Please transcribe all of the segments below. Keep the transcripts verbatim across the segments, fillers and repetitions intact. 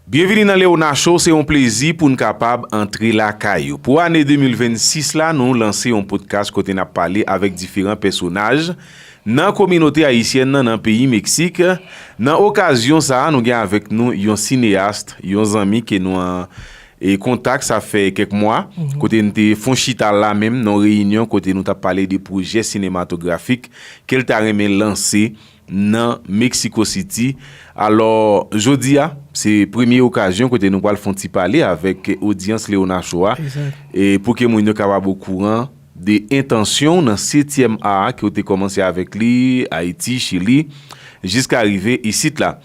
Byenvini nan Léona Show, se yon plezi pou n kapab antre lakay ou. Pou ane de mil vennsis la, nou lanse yon podcast kote n ap pale avèk diferan pèsonaj nan kominote ayisyèn nan, nan peyi Meksik. Nan okazyon sa a, nou gen avèk nou yon sineyas, yon zanmi ke nou an e kontak, sa fè kèk mwa, kote n te fon chita la menm, nan yon reyinyon kote nou t ap pale de pwojè sinematografik ke l ta renmen lanse nan Mexico City. Alò, jodi a, se premye okazyon kote nou pral fon ti pale avèk odyans Léona Show a, e pou ke moun yo kapab okouran de entansyon w nan setyèm a a ke w te kòmanse avèk li, Ayiti, Chili, jiska rive isit la.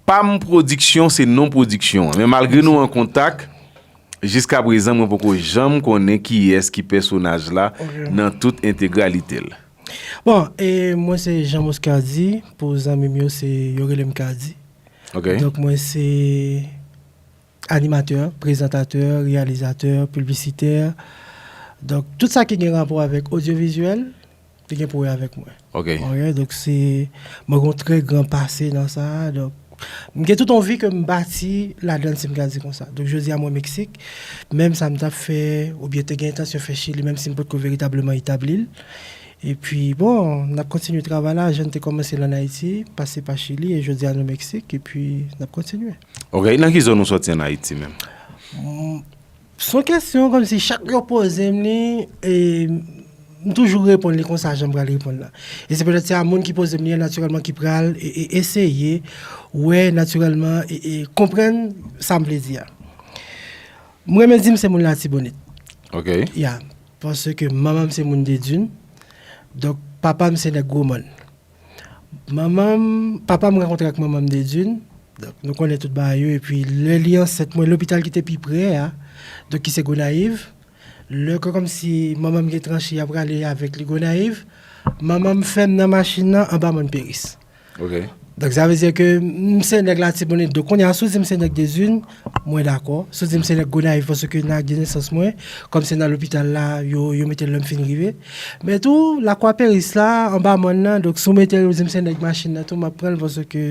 Pam Pwodiksyon se non pwodiksyon an. Men malgre nou an kontak, jiska prezan, mwen poko janm konnen kiyès ki pèsonaj la nan tout entegralite l. Bon, e mwen se Jean Moscardi, pou zanmi m yo, se yo rele m Cardi. Ok. Donk mwen se animatè, prezantatè, reyalizatè, piblisitè. Donk tout sa ki gen rapò avèk odyovizyèl, li gen pou wè avèk mwen. Ok. Ok, donk se, mwen gen yon trè gran pase nan sa, donk m gen tout anvi ke m bati ladan l, si m ka di konsa. Donk jodi a mwen Meksik, menm sa m t ap fè, oubyen te gen entansyon fè Chili, menm si m potko veritableman etabli l. Epi bon, n ap kontinye travay la, jan n te kòmanse l ann Ayiti, pase pa Chili, e jodi a nou Meksik, epi n ap kontinye. Ok, nan ki zòn ou sòti ann Ayiti menm? Se yon kesyon kòmsi chak yo poze m li, e m toujou reponn li konsa jan m pral reponn la. E se petèt se a moun ki poze m li an natirèlman ki pral e, e eseye wè natirèlman e, e konprann sa m vle di a. M renmen di m se moun Latibonit. Ok. Ya, paske manman m se moun Dedin. Donk papa m se nèg Gwomòn. Manman m, papa m rankontre ak manman m Dedin. Donk nou konnen tout bagay yo. Epi lè li ansent mwen, lopital ki te pi pre a, donk ki se Gonayiv. Lè ke kòmsi manman m gen tranche, y ap prale avèk li Gonayiv. Manman m fè m nan machin nan anba mòn Peris. Ok. Donk sa vle di ke m se nèg Latibonit. Donk kounye a, si w di m se nèg Dedin, mwen dakò. Si w di m se nèg Gonayiv, paske nan ak de nesans mwen, kòm se nan lopital la, yo, yo mete l lè m fin rive. Men tou, Lakwa Peris la, anba mòn nan, donk si w mete l, w di m se nèg machin nan tou, m ap pran l, paske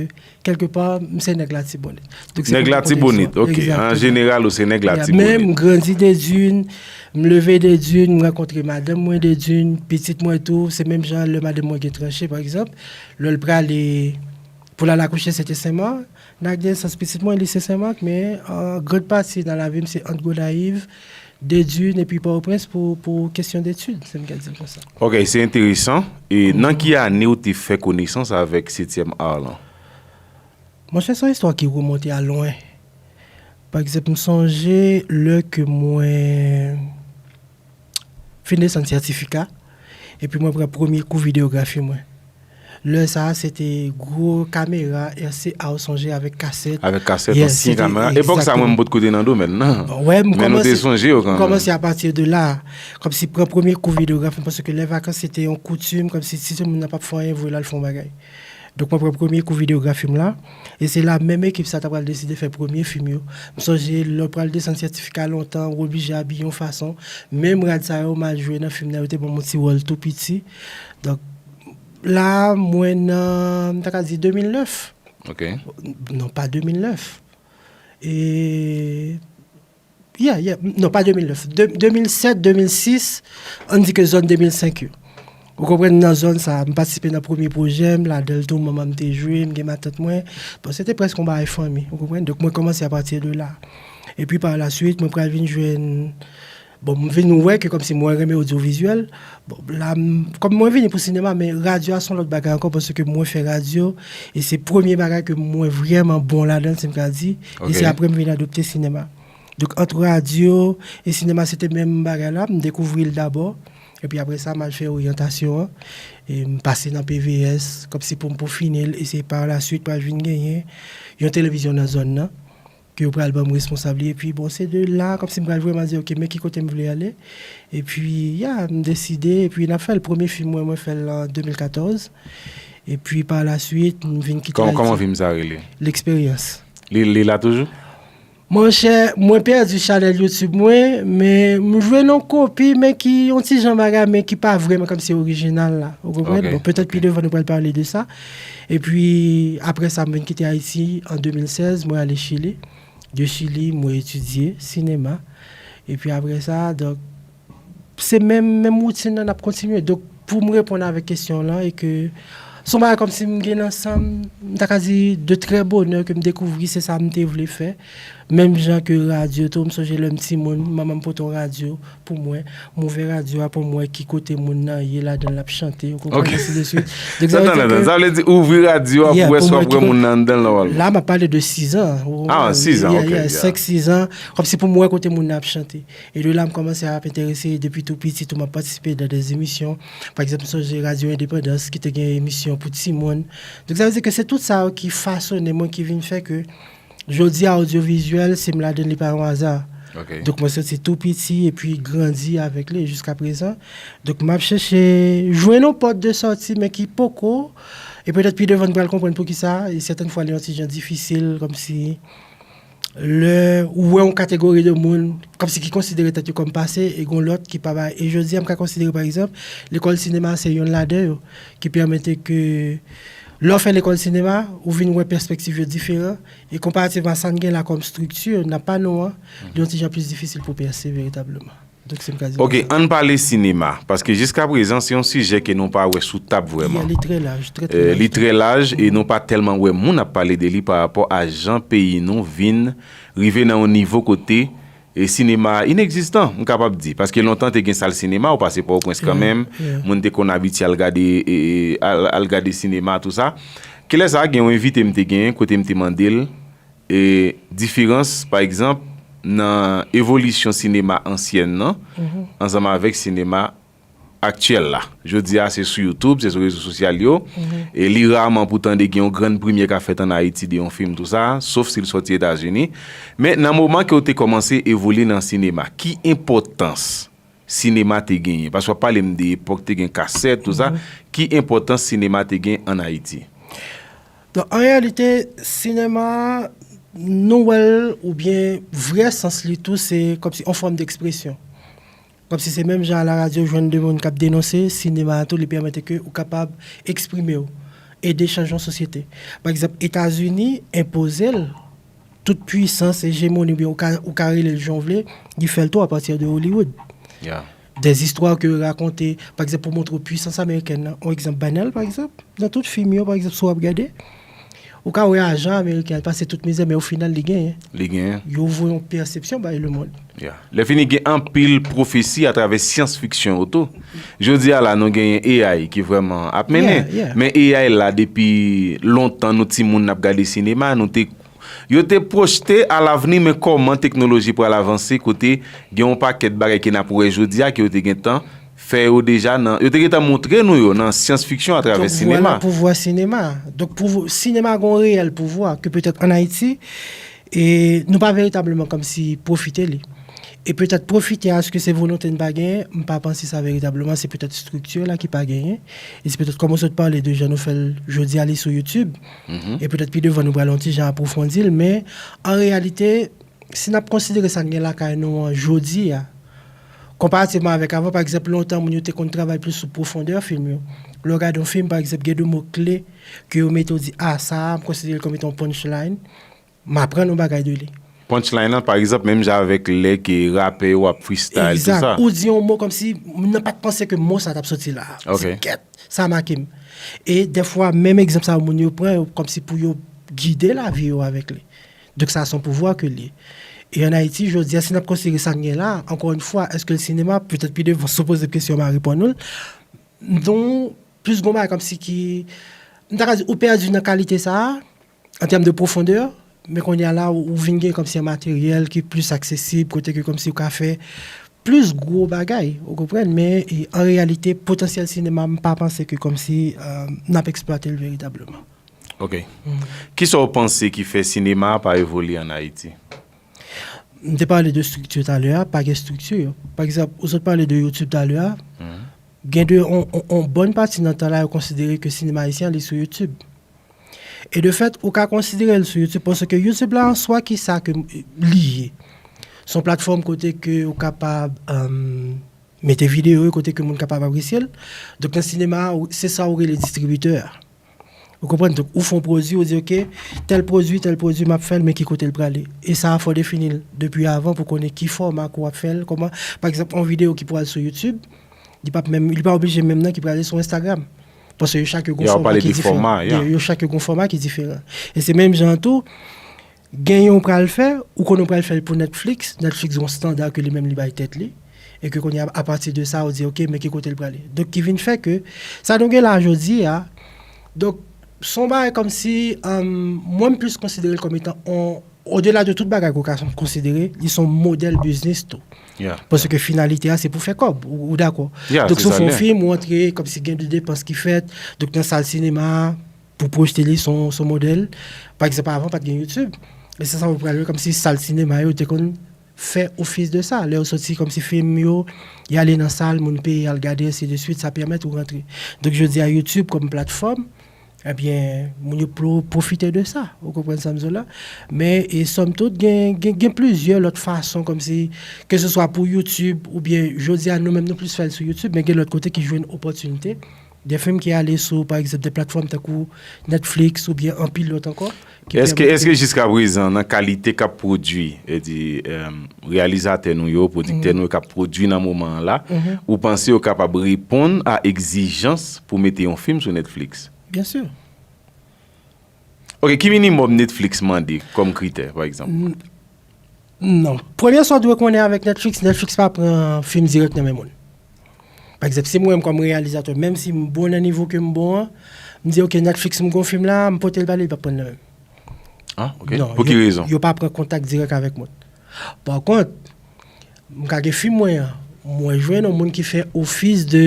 kèlkepa, m se nèg Latibonit. Donk se Nèg pou kote Latibonit, swa. Ok. An Egzakteman. Jeneral, ou se nèg Ya, men Latibonit. m grandi Dedin, m leve Dedin, m rankontre madanm mwen Dedin, pitit mwen tou, se menm jan lè madanm mwen gen tranche, pa egzanp. Lè l prale pou l al akouche, se te Senmak. Nan ak de nesans pitit mwen, li se Senmak, men an gran pati nan lavi m, se ant Gonayiv, Dedin epi Pòtoprens pou, pou kesyon detid, si m ka di l konsa. Ok, se enteresan. E nan ki ane ou te fè konesans avèk setyèm art lan? Monchè, se yon istwa ki remonte a lwen. Pa egzanp, m sonje lè ke mwen fin desann sètifika, epi mwen pran premye kou videyografi mwen. Lè sa a, se te gwo kamera R C A, ou sonje, avèk kasèt. Avèk kasèt, Yes, ansyen se te kamera. Epòk sa, mwen, egzakteman. M potko te nan domèn nan. Bon, wè, m Men nou te kòmanse, sonje yo m kanmenm. kòmanse apati de la. Kòmsi pran premye kou videyografi, paske lè vakans se te yon koutim, kòmsi si se moun nan p ap fè anyen, voye l al fè yon bagay. Donk mwen pran premye kou videyografi m la. E se la menm ekip sa ta pral deside fè premye fim yo. M sonje lè w pral desann sètifika lontan, ou oblije abiye yon fason. Menm rad sa yo m al jwe nan fim nan, yo te ban m yon ti wòl tou piti. Donk la, mwen nan, m ta ka di de mil nèf. Ok. Non, pa de mil nèf. E Yeah, yeah. Non, pa de mil nèf. De, de mil sèt, de mil sis, ann di ke zòn de mil senk yo. Ou konprann, nan zòn sa, m patisipe nan premye pwojè m, ladan l tou, manman m te jwe, m gen matant mwen. Bon, se te prèske yon bagay fanmi, ou konprann? Donk, mwen kòmanse apati de la. Epi, pa la swit, mwen pral vin jwenn, bon, m vin wè ke kòmsi mwen renmen odyovizyèl. Bon, la, m, kòm mwen vini pou sinema, men radyo a se yon lòt bagay ankò, paske mwen fè radyo, e se premye bagay ke mwen vrèman bon ladan l, si m ka di. E se Ok. Apre m vin adopte sinema. Donk, ant radyo e sinema, se te menm bagay la. M dekouvri l dabò. Epi apre sa, m al fè oryantasyon an. E m pase nan P V S, kòmsi pou m pou fini l. E se pa la swit, pral vin genyen yon televizyon nan zòn nan. Ke yo pral ban m responsab li. Epi, bon, se de la, kòmsi m pral vrèman di, ok, men ki kote m vle ale. Epi, ya, m deside. Epi, n ap fè l. Premye fim mwen, mwen fè l an de mil katòz. Epi, pa la swit, m vin kite Kòman, Ayiti. Kòman fim sa rele? L'expérience. Li, li la toujou? Monchè, mwen pèdi chanèl YouTube mwen, men m jwenn yon kopi, men ki yon ti jan bagay, men ki pa vrèman kòmsi orijinal la. Ou konprann? Ok, Bon, petèt ok. Pi devan nou pral pale de sa. Epi, apre sa, m vin kite Ayiti an de mil sèz, mwen ale Chili. de Chili, mwen etidye sinema. Epi apre sa, donk, se menm, menm woutin nan n ap kontinye. Donk, pou m reponn avèk kesyon w lan, e ke se yon bagay kòmsi m gen nan san m, m ta ka di de trè bonè ke m dekouvri, se sa m te vle fè. Menm jan ke radyo tou, m sonje lè m timoun, manman m pote yon radyo pou mwen, m ouvè radyo a pou m wè ki kote moun nan ye ladan l ap chante, ou konprann, ensi de swit. Donk, sa vle di ke, sa vle di ouvri radyo a pou wè si w ap wè moun nan anndan l nòmalman. La, m ap pale de sizan. Ah, sizan, ok, yeah, senk, sizan, kòmsi pou m wè kote moun nan ap chante. E de la, m kòmanse ap enterese, depi tou piti, tou m ap patisipe nan de emisyon. Pa egzanp, m sonje Radyo Endepandans, ki te gen emisyon pou timoun. Donk, sa vle di ke se tout sa yo ki fasone mwen, ki vin fè ke jodi a, odyovizyèl, si m ladan li pa yon aza. Donk, mwen soti tou piti epi grandi avèk li jiska prezan. Donk, m ap chèche jwenn yon pòt de sòti, men ki poko. E petèt pi devan, n pral konprann poukisa. E sètèn fwa, li yon ti jan difisil, kòmsi lè ou wè yon kategori de moun, kòmsi ki konsidere tèt yo kòm pase, e gon lòt ki pa bay. E jodi a, m ka konsidere, pa egzanp, lekòl sinema se youn ladan yo, ki pèmete ke lè w fè lekòl sinema, ou vin wè pèspektiv yo diferan, e konparativman a sa n gen la kòm estrikti, n ap pa nou an, li yon ti jan plis difisil pou pèse veritableman. Donk, se m ka di. Ok, ann pale sinema, paske jiska prezan, se yon sijè ke nou pa wè sou tab vrèman. Li trè laj, trè, trè laj. Li trè laj, e nou pa tèlman wè moun ap pale de li pa rapò a jan peyi nou vin rive nan yon nivo kote, e sinema inegzistan, m kapab di. Paske lontan te gen sal sinema, ou pase Pòtoprens kanmenm, moun te konn abitye al gade, e, e, al, al gade sinema, tou sa. Kilè sa, gen yon envite m te genyen, kote m te mande l, e diferans, pa egzanp, nan evolisyon sinema ansyèn nan, ansanm avèk sinema aktyèl la. Jodi a, se sou YouTube, se sou rezo sosyal yo, e li raman pou tande gen yon grann premyè k ap fèt ann Ayiti de yon fim, tou sa, sof si l sòti Etazini. Men nan moman ke w te kòmanse evolye nan sinema, ki enpòtans sinema te genyen? Paske w ap pale m de epòk te gen kasèt, tou sa. Ki enpòtans sinema te gen ann Ayiti? Donk, an reyalite, sinema, nou wè l, oubyen vrè sans li tou, se kòmsi yon fòm dekspresyon. Kòmsi se menm jan a la radyo, jwenn de moun k ap denonse, sinema a tou, li pèmete ke ou kapab eksprime w, ede chanje yon sosyete. Pa egzanp, Etazini enpoze l, tout pwisans, ejemoni, oubyen ou ka, ou ka rele l jan w vle, li fè l tou apati de Hollywood. Des histoires ke yo rakonte, pa egzanp, pou montre w pwisans amerikèn nan. Yon egzanp banal, pa egzanp, nan tout fim yo, pa egzap, si w ap gade, ou ka wè ajan ameriken an pase tout mizè, men o final, li genyen. Li genyen. Yo voye yon pèsepsyon bay lemonn. Lè fini, gen anpil pwofesi atravè syans fiksyon yo tou. Jodi a la, nou genyen A I ki vrèman ap mennen. Men A I la, depi lontan, nou timoun, n ap gade sinema, nou te Yo te pwojte alavni, men kòman teknoloji pral avanse, kote gen yon pakèt bagay ke n ap wè jodi a, ke yo te gentan fè yo deja nan, yo te gentan montre nou yo nan syans fiksyon atravè sinema. Donk, vwala pouvwa sinema. Donk, pou, sinema gen yon reyèl pouvwa ke petèt ann Ayiti, e nou pa veritableman kòmsi pwofite li. E petèt pwofite a, èske se volonte n pa genyen, m pa panse sa veritableman, se petèt estrikti la ki pa genyen. E se petèt kòm ou sot pale de jan nou fè l jodi a, li sou YouTube. E petèt pi devan nou pral yon ti jan apwofondi l, men an reyalite, si n ap konsidere sa n gen lakay nou an jodi a, konparativman avèk avan, pa egzanp, lontan moun yo te konn travay plis sou pwofondè fim yo. Lè w gade yon fim, pa egzanp, gen de mo kle ke yo mete, w di, a, sa a, m konsidere l kòm etan yon punchline. M aprann yon bagay de li. Punchline lan, pa egzanp, menm jan avèk lè ke rapè yo ap freestyle, tou sa. Egzak. Ou di yon mo kòmsi moun nan pa t panse ke mo sa t ap soti la. Di, kèt, sa make m. E dèfwa, menm egzanp sa yo moun yo pran yo kòmsi pou yo gide lavi yo avèk li. Donk, sa se yon pouvwa ke l ye. E ann Ayiti, jodi a, si n ap konsidere sa n gen la, ankò yon fwa, èske l sinema? Petèt pi devan, si w poze m kesyon, m a reponn ou l. Nou plis gon bagay kòmsi ki, m ta ka di, ou pèdi nan kalite sa a, an tèm de pwofondè, men kounye a la, ou, ou vin gen kòmsi yon materyèl ki plis aksesib, kote ke kòmsi ou ka fè plis gwo bagay, ou konprann, men, e, an reyalite, potansyèl sinema, m pa panse ke kòmsi, e, n ap eksplwate l veritableman. Ok. Kisa w panse ki fè sinema a pa evolye ann Ayiti? M te pale de estrikti talè a, pa gen estrikti. Pa egzanp, ou sot pale de YouTube talè a, gen de, on, on, on bòn pati nan tan la, yo konsidere ke sinema ayisyen an, li sou YouTube. E de fèt, ou ka konsidere l sou YouTube, paske YouTube la, an swa, ki sa ke li ye? Se yon platfòm kote ke ou kapab, e, mete videyo yo, kote ke moun kapab apresye l. Donk, nan sinema a, ou, se sa ou rele distribitè a. Ou konprann? Donk, ou fè yon pwodui, ou di, "Ok, tèl pwodui, tèl pwodui, m ap fè l, men ki kote l prale?" E sa a, fò w defini l depi avan pou konnen ki fòma ke w ap fè l, kòman, pa egzanp, yon videyo ki pral sou YouTube, li p ap menm, li pa oblije menm nan ki prale sou Instagram. Paske yo chak yo gon fòma ki diferan. Yo chak yo gon fòma ki diferan. E se menm jan tou, gen yon pral fè, ou konnen w pral fè l pou Netflix, Netflix gon standa ke li menm li bay tèt li, e ke kounye a, apati de sa, ou di, "Ok, men ki kote l prale?" Donk, ki vin fè ke, sa nou gen la jodi a, donk, se yon bagay kòmsi, um, mwen m plis konsidere l kòm etan on, odela de tout bagay ke w ka konsidere, li se yon modèl biznis tou. Paske finalite a, se pou fè kòb, ou, ou dakò? Donk, si w fè yon fim, ou antre, kòmsi gen de depans ki fèt, donk, nan sal sinema a, pou pwojte li sou, sou modèl. Pa egzanp, avan, pa t gen YouTube. E se sa w pral wè kòmsi sal sinema yo te konn fè ofis de sa. Lè yo soti kòmsi fim yo, y ale nan sal, moun peye, y al gade, ensi de swit, sa pèmèt ou rantre. Donk, jodi a, YouTube kòm platfòm, ebyen, moun yo plo-, pwofite de sa. Ou konprann sa m di w la? Men, e sòm tout, gen, gen, gen plizyè lòt fason, kòmsi, ke se swa pou YouTube, oubyen, jodi a, nou menm, nou plis fè l sou YouTube, men gen lòt kote ki jwenn opòtinite. De fim ki ale sou, pa egzanp, de platfòm tankou Netflix oubyen anpil lòt ankò. Èske, èske jiskaprezan, nan kalite k ap pwodui, e di, em, reyalizatè nou yo, pwodiktè nou yo k ap pwodui nan moman an la, ou panse yo kapab reponn a egzijans pou mete yon fim sou Netflix? Byen si. Ok, ki minimòm Netflix mande kòm kritè, pa egzanp? Non. Premye sa w dwe konnen avèk Netflix, Netflix pa pran fim dirèk nan men moun. Pa egzanp, si mwen menm kòm reyalizatè, menm si m bon nan nivo ke m bon an, m di, "Ok, Netflix, m gon fim la, m pote l ba li, li p ap pran l nan men m." Ah, ok. Non, pou ki rezon? Yo pa pran kontak dirèk avèk moun. Pa kont, m ka gen fim mwen an, mwen jwenn yon moun ki fè ofis de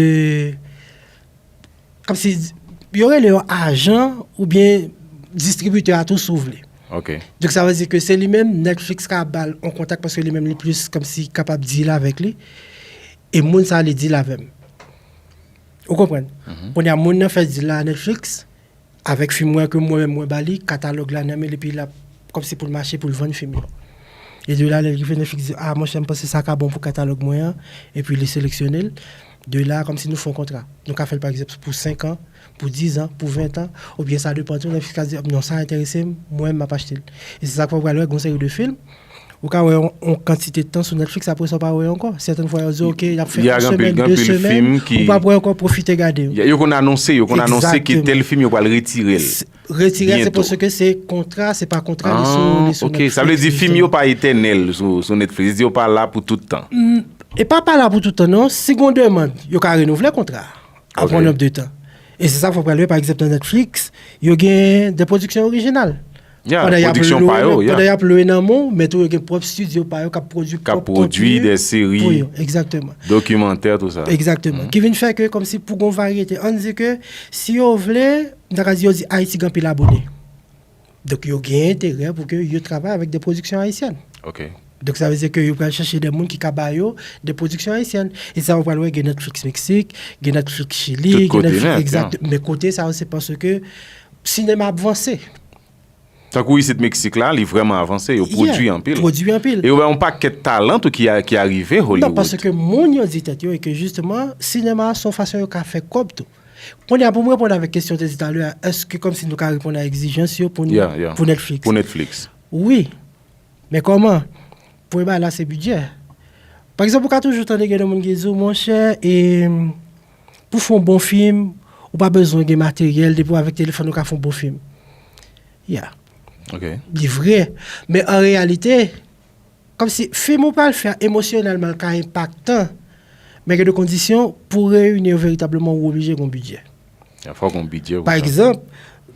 kòmsi, yo rele yo ajan oubyen distribitè a tou, si w vle. Ok. Donk, sa vle di ke se li menm, Netflix ka ba l yon kontak paske li menm li plis kòmsi kapab deal avèk li. E moun sa li deal avè m. Ou konprann? Kounye a, moun nan fè deal la a Netflix, avèk fim mwen ke mwen menm mwen ba li, katalòg la nan men l, epi l ap kòmsi pou l mache pou l vann fim yo. E de la, lè l rive, Netflix di, "Ah, monchè, m panse sa ka bon pou katalòg mwen an," epi li seleksyone l. De la, kòmsi nou fè yon kontra. Nou ka fè l, pa egzanp, pou senk an, pou diz an, pou ven an, oubyen sa depann tou, Netflix ka di, "Non, sa enterese m, mwen, m ap achte l." E se sa k fè w pral wè, gon seri de fim, ou ka wè yon, yon kantite tan sou Netflix, apre sa, w pa wè ankò. Sètèn fwa, yo di, "Ok, y ap fè yon semèn, de semèn," ou p ap wè ankò, pwofite gade yo. Yo konn anonse, yo konn anonse ke tèl fim, yo pral retire l. Retire, se paske se kontra, se pa kontra, li sou, li sou Netflix, sa vle di fim yo pa etènèl sou, sou Netflix, yo pa la pou tout tan. E pa, pa la pou tout tan, non. Si gon demann, yo ka renouvle kontra a. Apre yon nonb de tan. E se sa k fè w pral wè, pa egzanp, nan Netflix, yo gen de pwodiksyon orijinal. Pandan y ap lwe nan men w, men tou yo gen pwòp estidyo pa yo k ap pwodui pwòp kontni pou yo. Egzakteman. Dokimantè, tou sa. Egzakteman. Ki vin fè ke, kòmsi pou gon varyete, ann di ke, si yo vle, m ta ka di yo di Ayiti gen anpil abone. Donk, yo gen enterè pou ke yo travay avèk de pwodiksyon ayisyèn. Ok. Donk, sa vle di ke yo pral chèche de moun ki ka ba yo de pwodiksyon ayisyèn. E sa, ou pral wè, gen Netflix Meksik, gen Netflix Chili, gen Netflix, egzakt. Men kote sa yo, se paske sinema ap vanse. Tankou isit Meksik la, li vrèman avanse, yo pwodui anpil. Pwodui anpil. E yo wè yon pakèt talan tou ki, ki arive Hollywood. Non, paske moun yo di tèt yo e ke jisteman, sinema a se yon fason yo ka fè kòb tou. Kounye a, pou m reponn avèk kesyon w te di talè a, èske kòmsi nou ka reponn a egzijans yo pou nou, pou Netflix? Pou Netflix. Wi. Men kòman? Premye bagay la, se bidjè. Pa egzanp, ou ka toujou tande gen de moun ki di w, "Monchè, e, pou fè yon bon fim, ou pa bezwen gen materyèl, depi w avèk telefòn ou ka fè yon bon fim." Ya. Ok. Li vre. Men an reyalite, kòmsi fim ou pral fè a emosyonèlman l ka enpaktan, men gen de kondisyon pou reyini yo veritableman ou oblije gen yon bidjè. Fòk yon bidjè pou sa. Pa egzanp,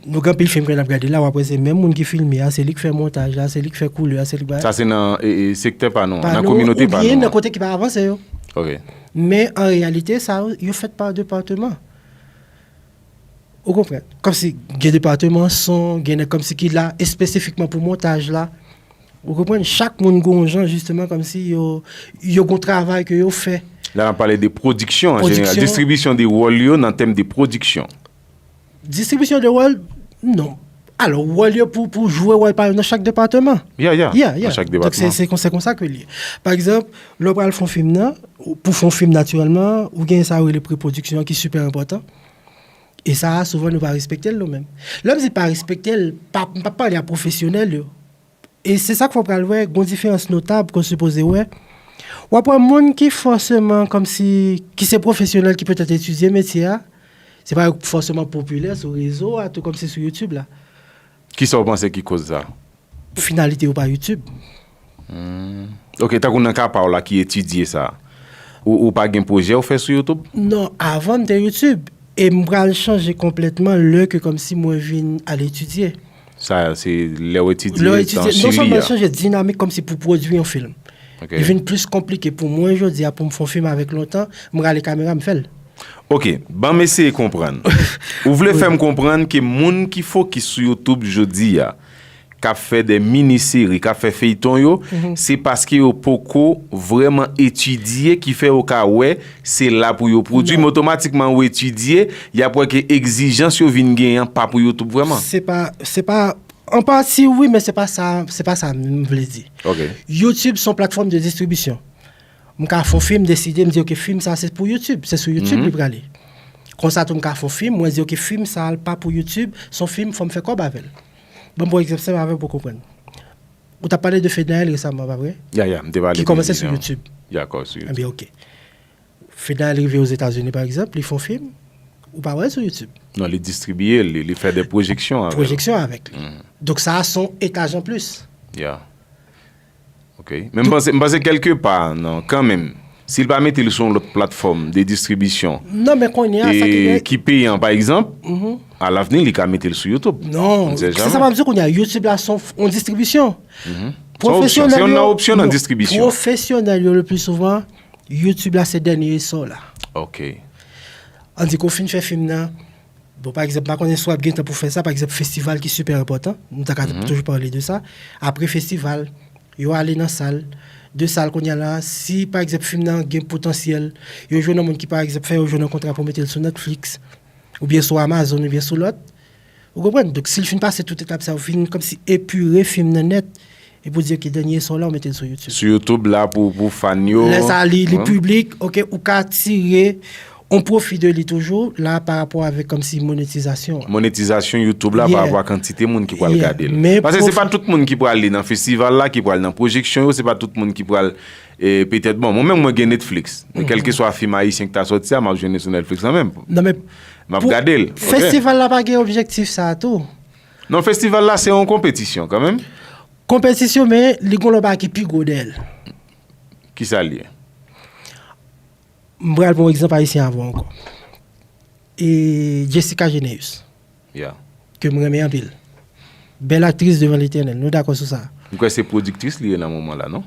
nou gen anpil fim ke n ap gade la, w ap wè se menm moun ki filme a, se li k fè montaj la, se li k fè koulè a, se li k bay. Sa se nan, e, e, sektè pa nou an, nan kominote pa nou an. Oubyen nan kote ki pa avanse yo. Ok. Men an reyalite, sa yo, yo fèt pa depatman. Ou konprann? Kòmsi gen depatman son, gen nèg kòmsi ki la espesifikman pou montaj la. Ou konprann? Chak moun gon jan, jisteman, kòmsi yo, yo gon travay ke yo fè. La, n ap pale de pwodiksyon an jeneral. Distribisyon de wòl yo nan tèm de pwodiksyon. Distribisyon de wòl, non. Alò, wòl yo pou, pou jwe wòl pa yo nan chak depatman. Ya, ya, nan chak depatman. Donk, se, se kon, se konsa ke li ye. Pa egzanp, lè w pral fè yon fim nan, pou fè yon fim natirèlman, ou gen sa yo rele prepwodiksyon an ki sipè enpòtan. E sa a, souvan, nou pa respekte l nou menm. Lè m di pa respekte l, pa, m p ap pale a pwofesyonèl yo. E se sa k fè w pral wè, gon diferans notab ke w sipoze wè. W ap wè moun ki fòseman kòmsi, ki se pwofesyonèl ki petèt etidye metye a, se pa yo k fòseman popilè sou rezo a, tou kòmsi sou YouTube la. Kisa w panse ki koz sa? Finalite yo pa YouTube. Ok, tankou nan ka pa w la ki etidye sa, ou, ou pa gen pwojè w fè sou YouTube? Non, avan m te YouTube. E m pral chanje konplètman lè ke kòmsi mwen vin al etidye. Sa se lè w etidye Lè w etidye, nan non sèlman Chili l a. Chanje dinamik kòmsi pou pwodui yon fim. Ok. Li vin plis konplike pou mwen jodi a pou m fè yon fim avèk lontan, m rale kamera m fè l. Ok, ban m eseye konprann. Ou vle fè m konprann ke moun ki fokis sou YouTube jodi a, k ap fè de mini seri, k ap fè feyton yo, se paske yo poko vrèman etidye ki fè yo ka wè se la pou yo pwodui. Non. Men otomatikman ou etidye, y ap wè ke egzijans yo vin genyen an pa pou YouTube vrèman. Se pa, se pa, an pati wi, men se pa sa, se pa sa m vle di. Ok. YouTube se yon platfòm de distribisyon. M ka fè yon fim, deside, m di, ok, fim sa se pou YouTube, se sou YouTube li prale. Konsa tou, m ka fè yon fim, mwen di, ok, fim sa pa pou YouTube, se yon fim, fò m fè kòb avè l. Ban m pran egzanp senp avè w pou w konprann. Ou t ap pale de Fednaelle resaman, pa vre? Ya, ya, m te pale Ki de kòmanse li, sou non. YouTube. Dakò, sou YouTube. Ebyen, ok. Fednaelle rive Ozetazini, pa egzanp, li fè yon fim, ou pa wè l sou YouTube. Non, li distribiye, li, li fè de pwojeksyon avè l. Pwojeksyon avèk li. Donk, sa a se yon etaj an plis. Ya. Ok. Men m panse, m panse kèlke pa, non, kanmenm, si l pa mete l sou yon lòt platfòm de distribisyon, Non, men kounye a, sa ki e gen ki peyan, pa egzanp, alavni, li ka mete l sou YouTube. Non, On sait se sa jamais. m ap di kounye a, YouTube la se yon f- yon distribisyon. Se yon opsyon, se yon nan opsyon nan distribisyon. Pwofesyonèl yo, le pli souvan, YouTube la se dènye esò la. Ok. Ann di ke w fin fè fim nan, bon, pa egzanp, m pa konnen si w ap gen tan pou fè sa, pa egzanp, festival ki sipè enpòtan, nou ta ka toujou pale de sa. Apre festival, yo ale nan sal, de sal kounye a la, si pa egzanp fim nan gen potansyèl, yo jwenn yon moun ki pa egzanp fè yo jwenn yon kontra pou mete l sou Netflix, oubyen sou Amazon, oubyen sou lòt, ou konprann? Donk, si l fin pase tout etap sa yo, fin kòmsi epire fim nan nèt, epi w di, ok, dènye esò la, w mete l sou YouTube. Sou YouTube la pou, pou fan yo. Lè sa li, li Wi. Piblik, ok, ou ka tire yon pwofi de li toujou, la, pa rapò avèk kòmsi monetizasyon an. Monetizasyon YouTube la Yeah. pa rapò a kantite moun ki pral Yeah. gade l. Men Paske se pwofi- pa tout moun ki pral li nan festival la, ki pral nan pwojeksyon yo, se pa tout moun ki pral, e, petèt, bon, mwen menm mwen gen Netflix. Men kèlkeswa fim ayisyen ki ta sòti a, m ap jwenn li sou Netflix lan menm. Non, men M ap pou- gade l. Ok. Festival la pa gen objektif sa a tou. Non, festival la se yon konpetisyon kanmenm. Konpetisyon, men li gon lòt bagay ki pi gwo dèyè l. Kisa l ye? M pral pran yon egzanp ayisyen avè w ankò. E Jessica Généus, Ya. ke m renmen anpil. Bèl aktris devan Letènèl, nou dakò sou sa. M kwè se pwodiktris li ye nan moman la, non?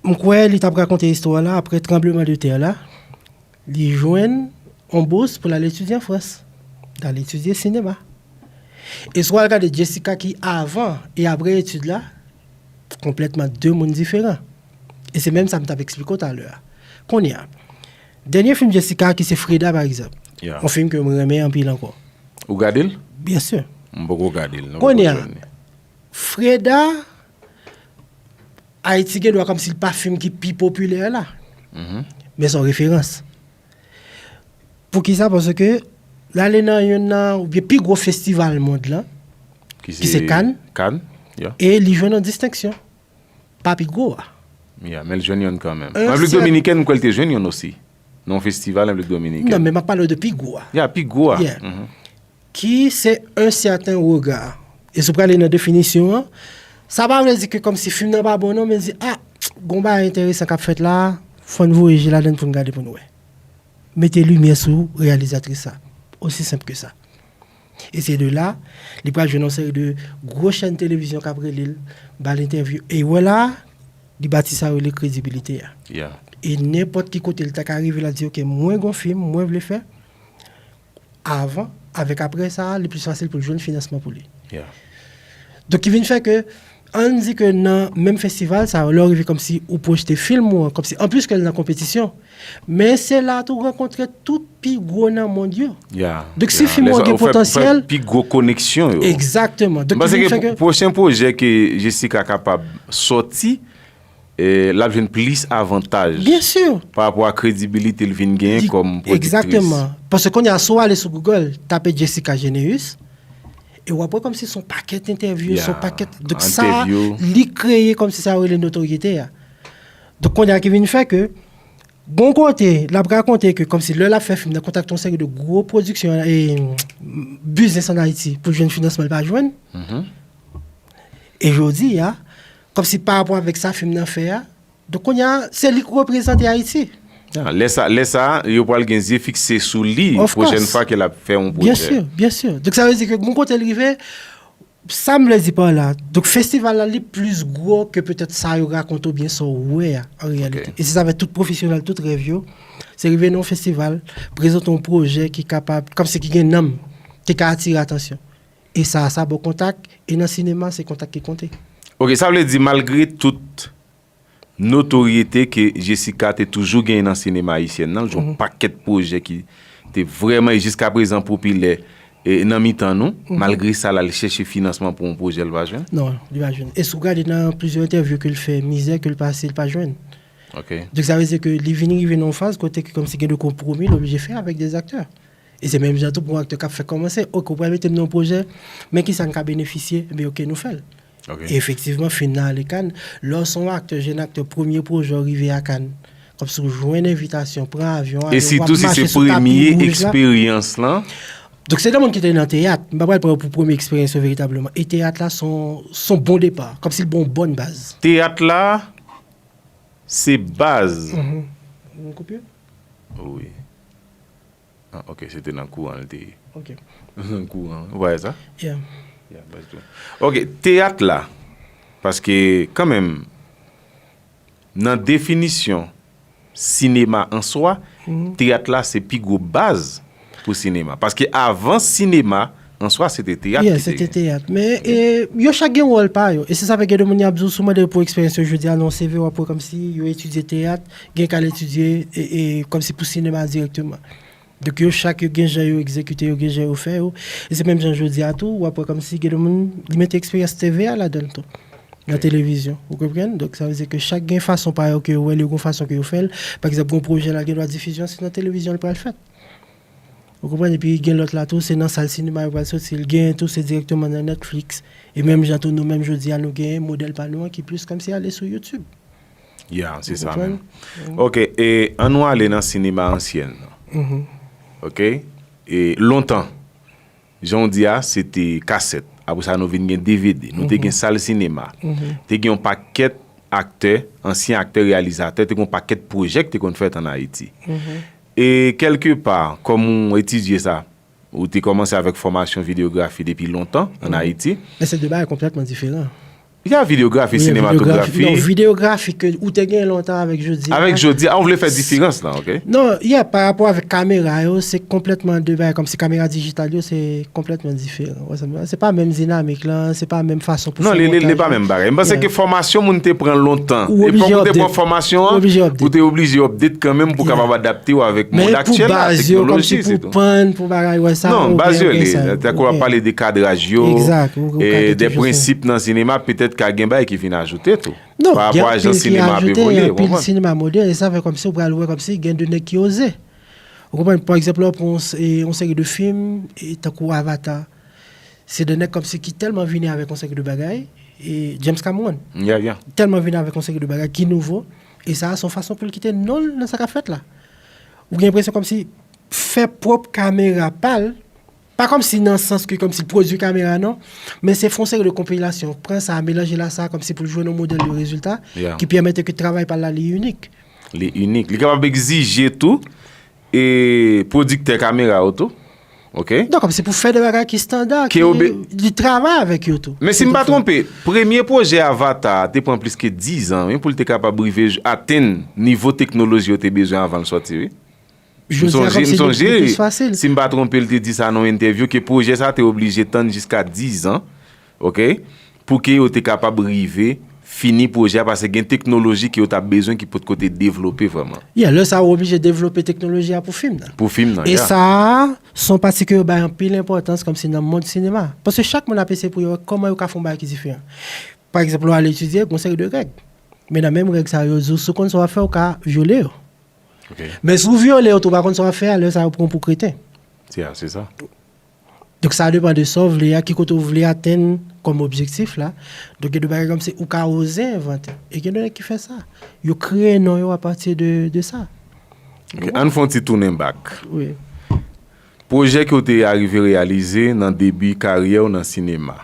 M kwè li t ap rakonte istwa la apre tranbleman de tè la. Li jwenn yon bous pou l al etidye an Frans. L al etidye sinema. E si w al gade Jessica ki avan e apre etid la, konplètman de moun diferan. E se menm sa m t ap eksplike w talè a. Kounye a, dènye fim Jessica ki se Freda, pa egzanp. Ya. Yon fim ke m renmen anpil ankò. Ou gade l? Byen si. M poko gade l, non. Kounye a, Poko jwenn li. Freda, Ayiti gen dwa kòmsi l pa fim ki pi popilè la. Men se yon referans. Poukisa? Paske l ale nan youn nan, oubyen pi gwo festival mond lan, ki se Cannes. Cannes, ya. E li jwenn yon distenksyon. Pa pi gwo a. Ya, men l jwenn youn kanmenm. Un Repiblik seul- Dominikèn, m kwè l te jwenn youn osi. Nan yon festival Repiblik Dominikèn. Non, men m ap pale w de pi gwo a. Ya, pi gwo a. Yeah. Ki se un certain regard. E si w prale nan definisyon an, sa pa vle di ke kòmsi fim nan pa bon non, men di, a, gon bagay enteresan k ap fèt la, fò n voye je ladann pou n gade pou n wè. Mete limyè sou reyalizatris sa. Osi senp ke sa. E se de la, li pral jwenn yon seri de gwo chèn televizyon k ap rele l, ba l entèvyou. E wè la, li bati sa yo rele kredibilite a. Ya. E nenpòt ki kote li ta ka rive la di, ok, mwen gon fim, mwen vle fè. Avan, avèk apre sa, li plis fasil pou l jwenn finansman pou li. Ya. Donk, ki vin fè ke, ann di ke nan menm festival sa, lè w rive kòmsi ou pwojte fim ou an, kòmsi, anplis ke l nan konpetisyon, men se la tou rankontre tout pi gwo nan mond yo. Ya. Donk, si fim ou an gen potansyèl. Pi gwo koneksyon yo. Egzakteman. Donk, M panse ki vin ke fè ke pwochen pwojè ke Jessica kapab sòti, e, l ap jwenn plis avantaj pa rapò a kredibilite l vin genyen kòm pwodiktris. Egzakteman. Paske kounye a, si w ale sou Google, tape Jessica Généus, e w ap wè kòmsi se yon pakèt entèvyou, se yon pakèt. Donk sa, li kreye kòmsi sa yo rele notoryete a. Donk kounye a ki vin fè ke, gon kote, l ap rakonte ke kòmsi lè l ap fè fim nan kontakte yon seri de gwo pwodiksyon e biznis ann Ayiti pou l jwenn finansman l pa jwenn. E jodi a, kòmsi pa rapò avèk sa fim nan fè a, donk kounye a, se li k reprezante Ayiti. Ah, lè sa, lè sa, yo pral gen zye fikse sou li pwochèn fwa ke l ap fè yon pwojè. Byen si, byen si. Donk sa vle di ke gon kote l rive, sa m vle di pa la, donk festival la, li plis gwo ke petèt sa yo rakonte oubyen sa w wè a, an reyalite. E se sa fè tout pwofesyonèl, tout rèv yo, se rive nan yon festival, prezante yon pwojè ki kapab, kòmsi ki gen nanm, ki ka atire atansyon. E sa, sa ba w kontak, e nan sinema, se kontak ki konte. Ok, sa vle di, malgre tout notoryete ke Jessica te toujou genyen nan sinema ayisyèn nan, l jwenn yon pakèt pwojè ki te vrèman e jiskaprezan popilè e nan mitan nou, malgre sa, l al chèche finansman pou yon pwojè l pa jwenn? Non, li pa jwenn. E si w gade nan plizyè entèvyou ke l fè, mizè ke l pase, li pa jwenn. Ok. Donk, sa vle di ke li vin rive nan yon faz kote ke kòmsi gen de konpwomi l oblije fè avèk de aktè. E se menm jan tou pou yon aktè k ap fèk kòmanse. Ok, ou pral mete m nan yon pwojè, men kisa n ka benefisye? Ebyen, ok, nou fè l. Ok. E efektivman, fin nan ale Cannes, lè w se yon aktè, jèn aktè, premye pwojè w rive a Cannes, kòmsi w jwenn envitasyon, pran avyon, ale, w ap mache sou tapi wouj la. E sitou si se premye eksperyans lan. Donk, se de moun ki te nan teyat. M pa pral pran yo pou premye eksperyans yo veritableman. E teyat la, se yon, se yon bon depa. Kòmsi l ba w yon bòn baz. Teyat la, se baz. Mhm. Yon koupi? Wi. Ah, ok, se te nan kouran l te ye. Ok. Nan kouran, ou pa wè sa? Yeah. Yeah, baz tou. Ok, teyat la, paske kanmenm, nan definisyon sinema an swa, teyat la se pi gwo baz pou sinema. Paske avan sinema an swa, se te teyat ki te genyen. Yeah, se te teyat. Men, e, yo chak gen wòl pa yo. E se sa fè gen de moun y ap di w, si w mande yo pou eksperyans yo jodi a, nan yon C V, w ap wè kòmsi yo etidye teyat, gen k al etidye, e, e, kòmsi pou sinema dirèkteman. Donk, yo chak, yo gen jan yo egzekite yo, gen jan yo fè yo. E se menm jan jodi a tou, w ap wè kòmsi gen de moun, li mete eksperyans T V a ladan l tou. Nan televizyon, ou konprann? Donk, sa vle di ke chak gen fason pa yo ke yo wè l, yo gon fason ke yo fè l. Pa egzanp, gon pwojè la, gen dwa difizyon, se nan televizyon l pral fèt. Ou konprann? Epi gen lòt la tou, se nan sal sinema yo pral soti l. Gen tou, se dirèkteman nan Netflix. E menm jan tou, nou menm jodi a, nou gen modèl pa nou an ki plis kòmsi ale sou YouTube. Ya, se sa menm. Ou konprann? Ok, e ann nou ale nan sinema ansyèn nan. Ok? E lontan, jan w di a, se te kasèt. Apre sa, nou vin gen D V D. Nou te gen sal sinema. Te gen yon pakèt aktè, ansyen aktè, reyalizatè, te gen yon pakèt pwojè ki te konn fèt ann Ayiti. E kèlkepa, kòm ou etidye sa, ou te kòmanse avèk fòmasyon videyografi depi lontan ann Ayiti. Men se de bagay konplètman diferan. Ya, videyografi, wi, sinema, videyografi, non, videyografi ke ou te gen lontan avèk jodi a. Avèk jodi a, ou vle fè diferans lan, ok? Non, ya, pa rapò avèk kamera yo, se konplètman de bagay, kòmsi kamera dijital yo, se konplètman diferan. Ou wè sa m di la? Se pa menm dinamik lan, se pa menm fason pou fè montaj lan. Non, li, li, li pa menm bagay. M panse ke fòmasyon moun te pran lontan. Epi kòm ou te pran fòmasyon an, ou te oblije update kanmenm pou kapab adapte w avèk mond aktyèl la, teknoloji, se tou. Men pou baz yo, kòmsi pou pann, pou bagay, wè sa, non, baz yo, li, tankou w ap pale de kadraj yo, e de prensip nan sinema, petèt ka gen bagay ki vin ajoute tou. Non, pa rapò a jan sinema ap evolye, ou konprann? Anpil sinema modèn, e sa fè kòmsi ou pral wè kòmsi gen de nèg ki oze. Ou konprann? Pa egzanp, lè w pran yon s-, e, yon seri de fim, e, tankou Avatar, se de nèg kòmsi ki tèlman vini avèk yon seri de bagay, e, James Cameron. Ya, ya. Tèlman vini avèk yon seri de bagay ki nouvo, e sa a se yon fason pou l kite non l nan sa k ap fèt la. Ou gen enpresyon kòmsi fè pwòp kamera pa l, pa kòmsi nan sans ke kòmsi l pwodui kamera non, men se fè yon seri de konpilasyon, pran sa, melanje l a sa, kòmsi pou l jwenn yon modèl de rezilta ki pèmèt ke travay pa l la li inik. Li inik. Li kapab egzije tou, e, pwodiktè kamera yo tou. Ok? Donk, kòmsi pou fè de bagay ki estanda, ki li travay avèk yo tou. Men si m pa twonpe, premye pwojè Avatar a te pran plis ke diz an, wi, pou l te kapab rive j-, atenn nivo teknoloji yo te bezwen avan l sòti, wi. M sonje, m sonje, si m pa twonpe, l te di sa nan yon entèvyou, ke pwojè sa te oblije tann jiska diz an, ok, pou ke yo te kapab rive fini pwojè a, paske gen teknoloji ke yo t ap bezwen ki potko te devlope vrèman. Yeah, lè sa a, ou oblije devlope teknoloji a pou fim nan. Pou fim nan, yeah. E sa a, se yon pati ke yo bay anpil enpòtans, kòmsi nan mond sinema. Paske chak moun ap eseye pou yo wè kòman yo ka fè yon bagay ki diferan. Pa egzanp, lè w al etidye, gen yon seri de règ. Men nan menm règ sa yo, yo di w, si w konn sa w ap fè, ou ka vyole yo. Ok. Men si w vyole yo tou, ou pa konn sa w ap fè a, lè sa yo pran w pou kreten. Se a, se sa. Donk sa depann de sa w vle a, ki kote w vle atenn kòm objektif la. Donk gen de bagay kòmsi ou ka oze envante. E gen de nèg ki fè sa. Yo kreye non yo apati de, de sa. Ok, ann fè yon ti tounen bak. Wi. Pwojè ke w te arive reyalize nan debi karyè w nan sinema.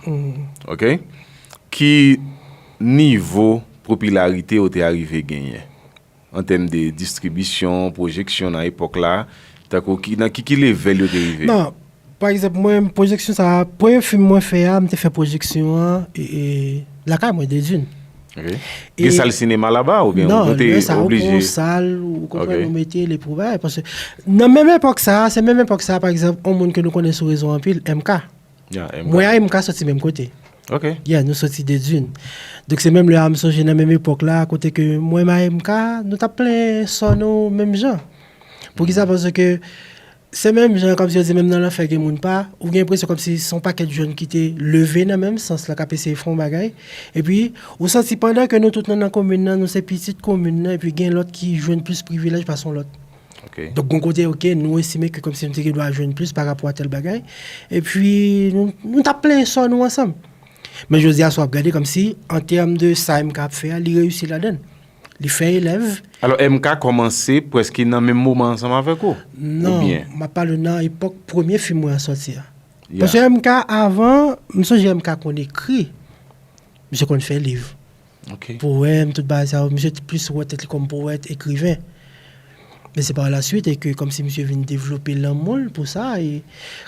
Ok? Ki nivo popilarite w te arive genyen? An tèm de distribisyon, pwojeksyon nan epòk la, tankou ki, nan ki, ki level yo te rive? Non, pa egzanp, mwen, pwojeksyon sa a, premye fim mwen fè a, m te fè pwojeksyon an e, e, lakay mwen, Dedune. Ok. Gen sal sinema laba oubyen ou te oblije? Non, lè sa yo pran yon sal, ou konprann, ou mete li pou bagay. Paske nan menm epòk sa a, se menm epòk sa a, pa egzanp, yon moun ke nou konnen sou rezo anpil, M K. Ya, M K. Mwen a M K soti menm kote. Ok. Ya, nou soti Dedune. Donk se menm lè a m sonje nan menm epòk la, kote ke mwen a M K, nou t ap plenyen sò nou menm jan. Poukisa? Paske se menm jan, kòmsi yo di menm nan lanfè gen moun pa, ou gen enpresyon kòmsi se yon pakèt jèn ki te leve nan menm sans la, k ap eseye fè yon bagay. Epi, ou santi pandan ke nou tout nan, nan komin nan, nou se pitit komin nan, epi gen lòt ki jwenn plis privilèj pase yon lòt. Ok. Donk, gon kote, ok, nou estime ke kòmsi nou te gen dwa jwenn plis pa rapò a tèl bagay. Epi, nou, nou t ap plenyen sò nou ansanm. Men jodi a, si w ap gade, kòmsi, an tèm de sa M K ap fè a, li reyisi ladan l. Li fè elèv. Alò, M K kòmanse prèske nan menm moman ansanm avèk ou? Non, Oubyen? M ap pale nan epòk premye fim mwen an sòti a. Ya. Paske M K avan, m sonje M K konn ekri. Misye konn fè liv. Ok. Powèm, tout bagay sa yo, misye te plis wè tèt li kòm powèt, ekriven. Men se pa la suite, e ke kòmsi misye vin devlope lanmou l pou sa, e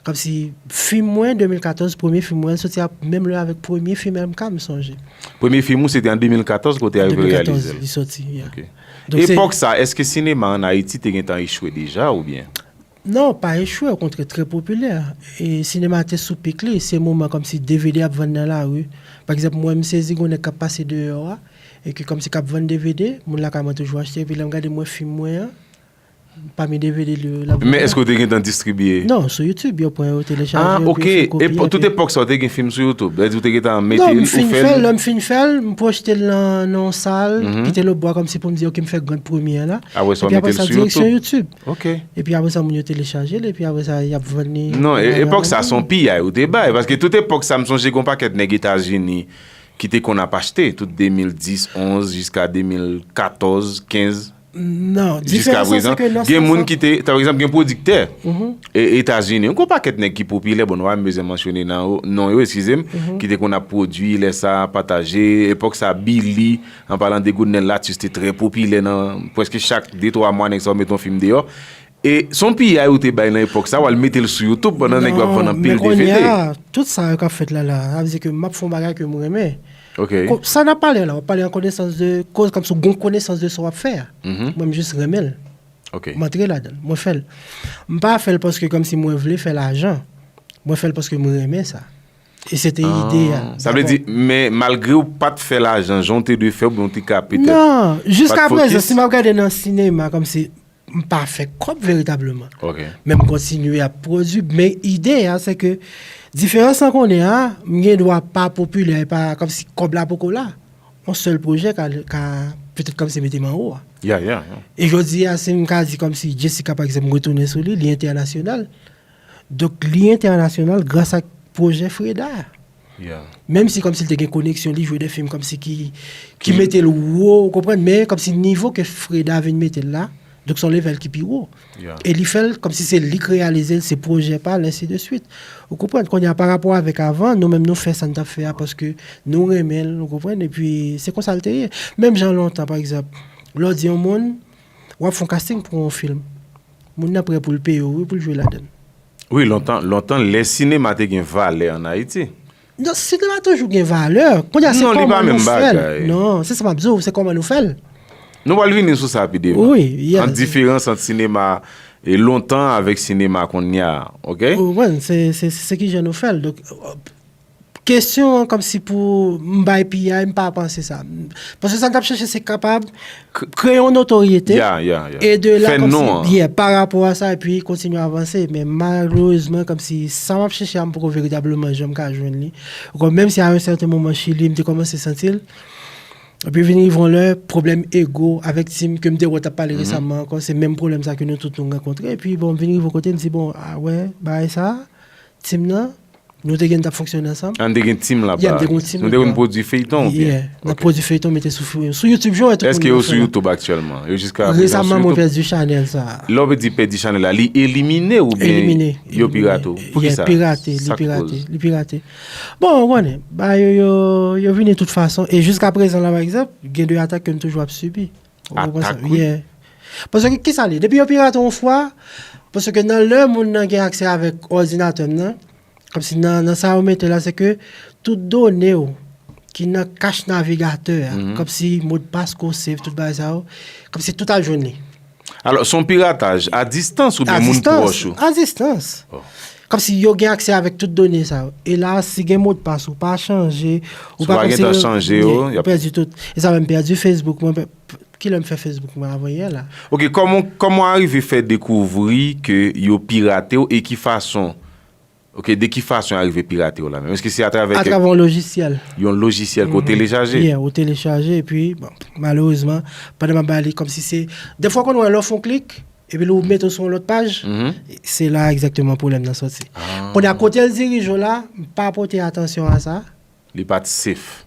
kòmsi fim mwen, de mil katòz, premye fim mwen, soti a, menm lè avèk premye fim M K, m sonje. Premye fim ou, se te an de mil katòz ke w te arive reyalize l? Li soti, ya. Ok. Donk, se- Epòk sa, èske sinema an Ayiti te gentan echwe deja oubyen? Non, pa echwe, okontrè, trè popilè. E sinema te sou pik li, se moman kòmsi D V D ap vann nan lari. Pa egzanp, mwen, m sezi gon nèg k ap pase deyò a, e ke kòmsi k ap vann D V D, moun lakay mwen toujou achte, epi lè m gade mwen fim mwen an, pami D V D li yo, l ap vann Men nan. Èske w te gentan distribiye? Non, sou YouTube, yo pran, yo telechaje, Ah, yo ok. fè kopi, Epò-, tout epi- epòk sa, w te gen fim sou YouTube. Vle di w te gentan mete Non, l, m ou fin fè fè l, l? Lè m fin fè l, m pwojte l nan, nan yon sal, Mhm. ki te lòtbò a, kòmsi pou m di, ok, m fè grand premyè la. Apre sa, w Epi mete apre l sa, sou direksyon YouTube. YouTube. Ok. Epi apre sa, moun yo telechaje l, epi apre sa, y ap vann li. Non, e- nan epòk sa, Amazon. Se yon piyay ou te bay, paske tout epòk sa, m sonje gon pakèt nèg Etazini ki te konn ap achte, tout de mil dis, onz, jiska de mil katòz, kenz. Non, Jiska diferans lan, se prezan, ke nan gen sans moun sa- ki te, pa egzanp, gen pwodiktè Mhm. e- Etazini, yon pakèt nèg ki popilè, bon, nou pa menm bezwen mansyone nan yo- non yo, eskize m, Mhm. ki te konn ap pwodui, lè sa, pataje, epòk sa, Billy, an palan de Goodnell Latus, te trè popilè nan, prèske chak de twa mwa, nèg sa yo met yon fim deyò. E se yon piyay ou te bay nan epòk sa, w al mete l sou YouTube pandan nèg yo ap vann Non, anpil men kounye D V D. A, tout sa yo k ap fèt la, la, sa vle di ke m ap fè yon bagay ke m renmen. Ok. Ko- Sa n ap pale la, w ap pale an konesans de koz, kòmsi w gon konesans de sa w ap fè a. Mhm. Mwen, m jis renmen l. Ok. M antre ladan l, mwen fè l. M pa fè l paske kòmsi mwen vle fè lajan. Mwen fè l paske mwen renmen sa. E se te ide a. Ah, sa vle di, men malgre w pa t fè lajan, jan w te dwe fè, oubyen w te ka petèt. Non, jiska pa t prezan, fokis? Si m ap gade nan sinema, kòmsi m pa fè kòb veritableman. Ok. Men m kontinye ap pwodui. Men ide a, se ke diferans lan konnen a, m gen dwa pa popilè, e pa kòmsi kòb la poko la. Yon sèl pwojè ka, ka petèt kòmsi mete m anwo a. Ya, ya, ya. E jodi a, si m ka di kòmsi Jessica, pa egzanp, m retounen sou li, li entènasyonal. Donk, li entènasyonal gras ak pwojè Freda a. Ya. Menm si kòmsi l te gen koneksyon, li jwe de fim kòmsi ki, ki Ki- mete l wo, ou konprann, men kòmsi nivo ke Freda vin mete l la, donk se yon level ki pi wo. Ya. E li fè l kòmsi se li k reyalize l, se pwojè pa l, ensi de swit. Ou konprann? Kounye a, pa rapò avèk avan, nou menm nou fè sa n t ap fè a paske nou renmen l, ou konprann? Epi se konsa l te ye. Menm jan lontan, pa egzanp, lè w di yon moun, w ap fè yon casting pou yon fim. Moun nan prè pou l peye w, wi, pou l jwe ladan l. Wi, lontan, lontan, lè sinema te gen valè an Ayiti. Non, sinema toujou gen valè. Kounye a, se Non, li pa kòman menm nou fè l. Bagay. Non, se sa m ap di w, se kòman nou fè l. Nou pral vini sou sa pi devan. Wi, ya. An diferans ant sinema e lontan avèk sinema kounye a, ok? Ou konprann, se, se, se ki jan nou fè l. Donk, euh, kesyon an kòmsi pou m bay piyay, m pa panse sa. Paske sa n t ap chèche, se kapab k- kreye yon notoryete. Ya, ya, ya. E de la, Fè non an. Kòmsi, yeah, pa rapò a sa, epi kontinye avanse. Men malerezman, kòmsi sa m ap chèche a, m poko veritableman janm ka jwenn li. Ou konprann, menm si a yon sèten moman, Chili, m te kòmanse santi l. Epi vin rive yon lè, pwoblèm ego avèk Tim ke m te wè t ap pale resaman ankò, se menm pwoblèm sa ke nou tout nou rankontre. Epi bon, m vin rive yon kote, m di, bon, a wè, bagay sa, Tim nan, nou te gen, t ap fonksyone ansanm. An te gen Tim la. Yeah, m te gen Tim. Nou te konn pwodui feyton oubyen? Yeah, n ap pwodui feyton, mete sou, sou YouTube, jan wè tout moun. Èske yo sou YouTube aktyèlman? Yo jiska prezan sou YouTube? Resaman, mwen pèdi chanèl sa. Lè w di pèdi chanèl la, li elimine oubyen yo pirate w? Pou ki sa? Pirate, li pirate, li pirate. Bon, ou konnen, ba yo, yo, yo vini tout fason. E jiska prezan la, pa egzanp, gen de atak ke m toujou ap sibi. Ou konprann sa? Atak, wi. Yeah. Paske ki sa li? Depi yo pirate yon fwa, paske nan lè moun nan gen aksè avèk òdinatè m nan, kòmsi nan, nan sa yo mete la, se ke tout done w ki nan kach navigatè a, kòmsi modpas ke w save, tout bagay sa yo, kòmsi tout al jwenn li. Alò, se yon pirataj a distans oubyen moun pwòch ou? A distans. Kòmsi yo gen aksè avèk tout done sa yo. E la, si gen modpas ou pa chanje, ou pa gentan chanje yo, ou pèdi tout. E sa menm pèdi Facebook mwen, kilè m fè Facebook mwen avan yè la. Ok, kòman, kòman w arive fè dekouvri ke yo pirate w e ki fason? Ok, de ki fason yo arive pirate w la menm? Èske se atravè kèk... Atravè yon lojisyèl. Yon lojisyèl ke w telechaje? Yeah, ou telechaje, epi, bon, malerezman, pandan m ap ba li, kòmsi se, defwa w konn wè lè w fè yon klik, epi lè w mete w sou yon lòt paj, se la egzakteman pwoblèm nan sòti. Kounye a, kote l dirije w la, m pa pote atansyon a sa. Li pa t safe.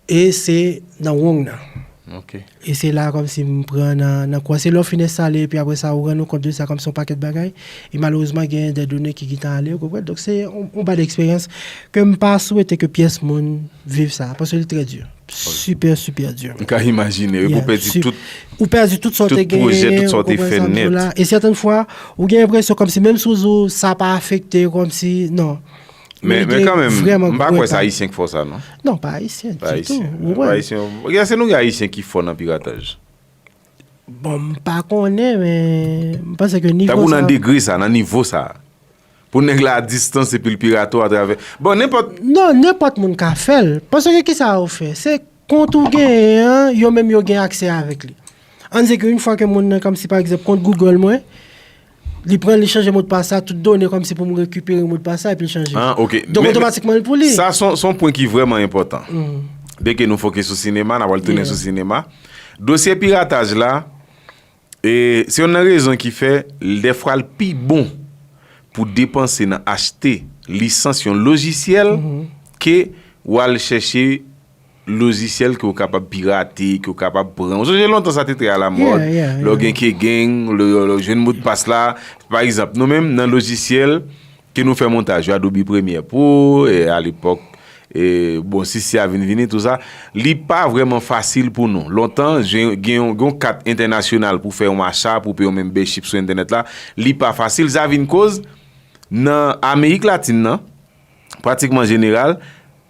E se nan wrong nan. Ok. E se la kòmsi m pran nan, nan kwa. Se lè w fin enstale, epi apre sa, ou rann ou kont de sa kòmsi yon pakèt bagay. E malerezman, gen de done ki gentan ale, ou konprann? Donk, se yon, yon bad eksperyans ke m pa swete ke pyès moun viv sa, paske li trè di. Super, super di. M ka imajine, wi, pou pèdi tout, ou pèdi tout sa w te genyen, tout pwojè, tout sa w te fè nèt. E sètèn fwa, ou gen enpresyon kòmsi menm si w di w sa pa afekte, kòmsi, non. Men, men kanmenm, m pa kwè se Ayisyen k fè w sa, non. Non, pa Ayisyen ditou. Pa Ayisyen. Èske nou gen Ayisyen ki fò nan pirataj? Bon, m pa konnen, men m panse ke nivo sa. Tankou nan degre sa, nan nivo sa. Pou nèg la a distans epi l pirate w atravè. Bon, nenpòt. Non, nenpòt moun ka fè l. Paske ki sa yo fè? Se kont ou genyen an, yo menm yo gen aksè avèk li. Ann di ke yon fwa ke moun nan, kòmsi pa egzanp, kont Google mwen, li pran, li chanje modpas la, tout done kòmsi pou m rekipere modpas la, epi l chanje. Ah, ok. Donk, otomatikman, l pou li. Sa, se yon, se yon pwen ki vrèman enpòtan. Byenke nou fokis sou sinema, n a pral tounen sou sinema. Dosye pirataj la, e, se youn nan rezon ki fè, dèfwa, l pi bon pou depanse nan achte lisans yon lojisyèl ke w al chèche lojisyèl ke w kapab pirate, ke w kapab pran. Ou sonje lontan sa te trè alamòd, lè w gen K-Gang, lè, lè w jwenn modpas la. Pa egzanp, nou menm, nan lojisyèl ke nou fè montaj yo, Adobe Premiere Pro, e, alepòk, e, bon, six C a vin vini, tou sa, li pa vrèman fasil pou nou. Lontan, gen, gen yon, gen yon kat entènasyonal pou fè yon acha, pou peye yon membership sou entènèt la, li pa fasil. Sa vin koz, nan Amerik Latin nan, pratikman jeneral,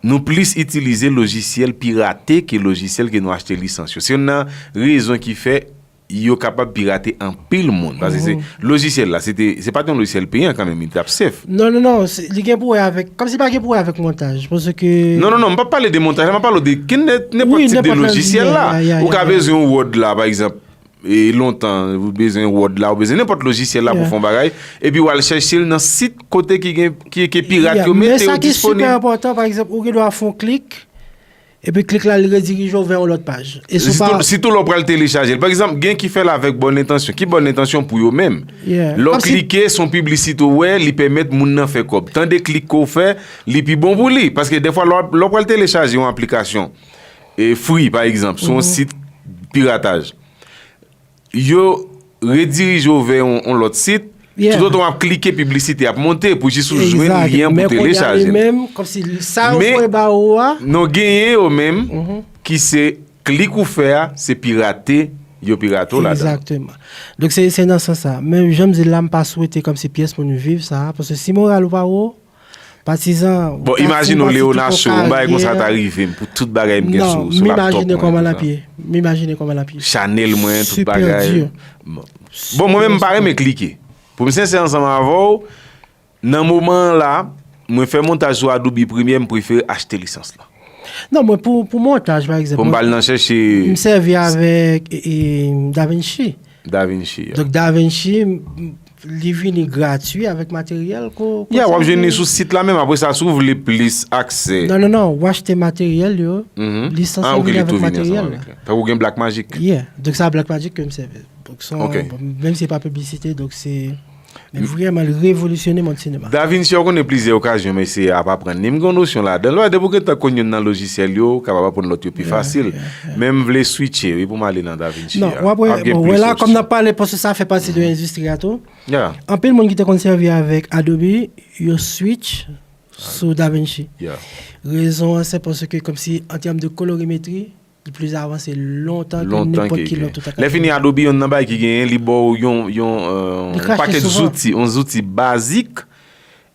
nou plis itilize lojisyèl pirate ke lojisyèl ke nou achte lisans yo. Se youn nan rezon ki fè yo kapab pirate anpil moun. Paske se lojisyèl la, se te, se pa t yon lojisyèl peyan kanmenm, li t ap safe. Non, non, non, se, li gen pou wè avèk, kòmsi pa gen pou wè avèk montaj, paske... Non, non, non, m p ap pale de montaj la, m ap pale de kenn, nenpòt tip de lojisyèl la. Ou ka bezwen yon Word la, pa egzanp. E lontan, ou bezwen Word la, ou bezwen nenpòt lojisyèl la pou fè yon bagay, epi w al chèche l nan sit kote ki gen, ki, ke pirat yo mete yo disponib. Men sa ki sipè enpòtan, pa egzanp, ou gen dwa fè yon klik, epi klik la, li redirije w vè yon lòt paj. E si w pa... Sitou, sitou lè w pral telechaje l. Pa egzanp, gen ki fè l avèk bòn entansyon. Ki bòn entansyon pou yo menm? Lè w klike, se yon piblisite w wè, li pèmèt moun nan fè kòb. Tande klik ke w fè, li pi bon pou li. Paske dèfwa, lè w, lè w pral telechaje yon aplikasyon, e, free, pa egzanp, sou yon sit pirataj, yo redirije w vè yon, yon lòt sit, toutotan w ap klike, piblisite ap monte pou jis ou jwenn lyen pou telechaje l. Men kounye a, li menm, kòmsi sa yo voye ba ou a. Men nou genyen yo menm ki se klik ou fè a, se pirate, yo pirate w ladan. Egzakteman. Donk, se, se nan sans sa. Men jan m di l la, m pa swete kòmsi pyès moun viv sa, paske si moral ou pa wo, patizan, bon, imajine w Leona Show, yon bagay konsa ta rive m, pou tout bagay m gen sou, sou laptop mwen. Non, m imajine kòman l ap ye. M imajine kòman l ap ye. Chanèl mwen, tout bagay. Bon, mwen menm, m pa renmen klike. Pou m sensè ansanm avè w, nan moman an la, mwen fè montaj sou Adobe Premiere, m prefere achte lisans lan. Non, mwen, pou, pou montaj, pa egzanp, pou m pa al nan chèche, m sèvi avèk, e, e, DaVinci. DaVinci, yeah. Donk, DaVinci, m, Li vini gratui avèk materyèl ko. Yeah, w ap jwenn li sou sit la menm. Apre sa, si w vle plis aksè. Non, non, non. W achte materyèl yo. Li sanse vini avèk materyèl. Tankou gen Black Magic. Yeah. Donk, sa Black Magic ke m sèvi. Donk, son, menm si se pa piblisite, donk se. Men vrèman, li revolisyone mond sinema. Da Vinci, w konnen plizyè okazyon mesye a ap aprann li. M gen yon nosyon ladan l. Depi w gentan konn youn nan lojisyèl yo, ou kapab aprann lòt yo pi fasil. Men m vle switche, wi, pou m ale nan Da Vinci a. Non, w ap wè, bon, wè la, kòm n ap pale, paske sa fè pati de endistri a tou. Anpil moun ki te konn sèvi avèk Adobe, yo switch sou DaVinci. Rezon an se paske kòmsi an tèm de kolorimetri, li plis avanse lontan ke nenpòt ki lòt ou ta ka. Lè fini Adobe, yonn nan bagay ki genyen, li ba w yon yon yon pakèt zouti, yon zouti bazik.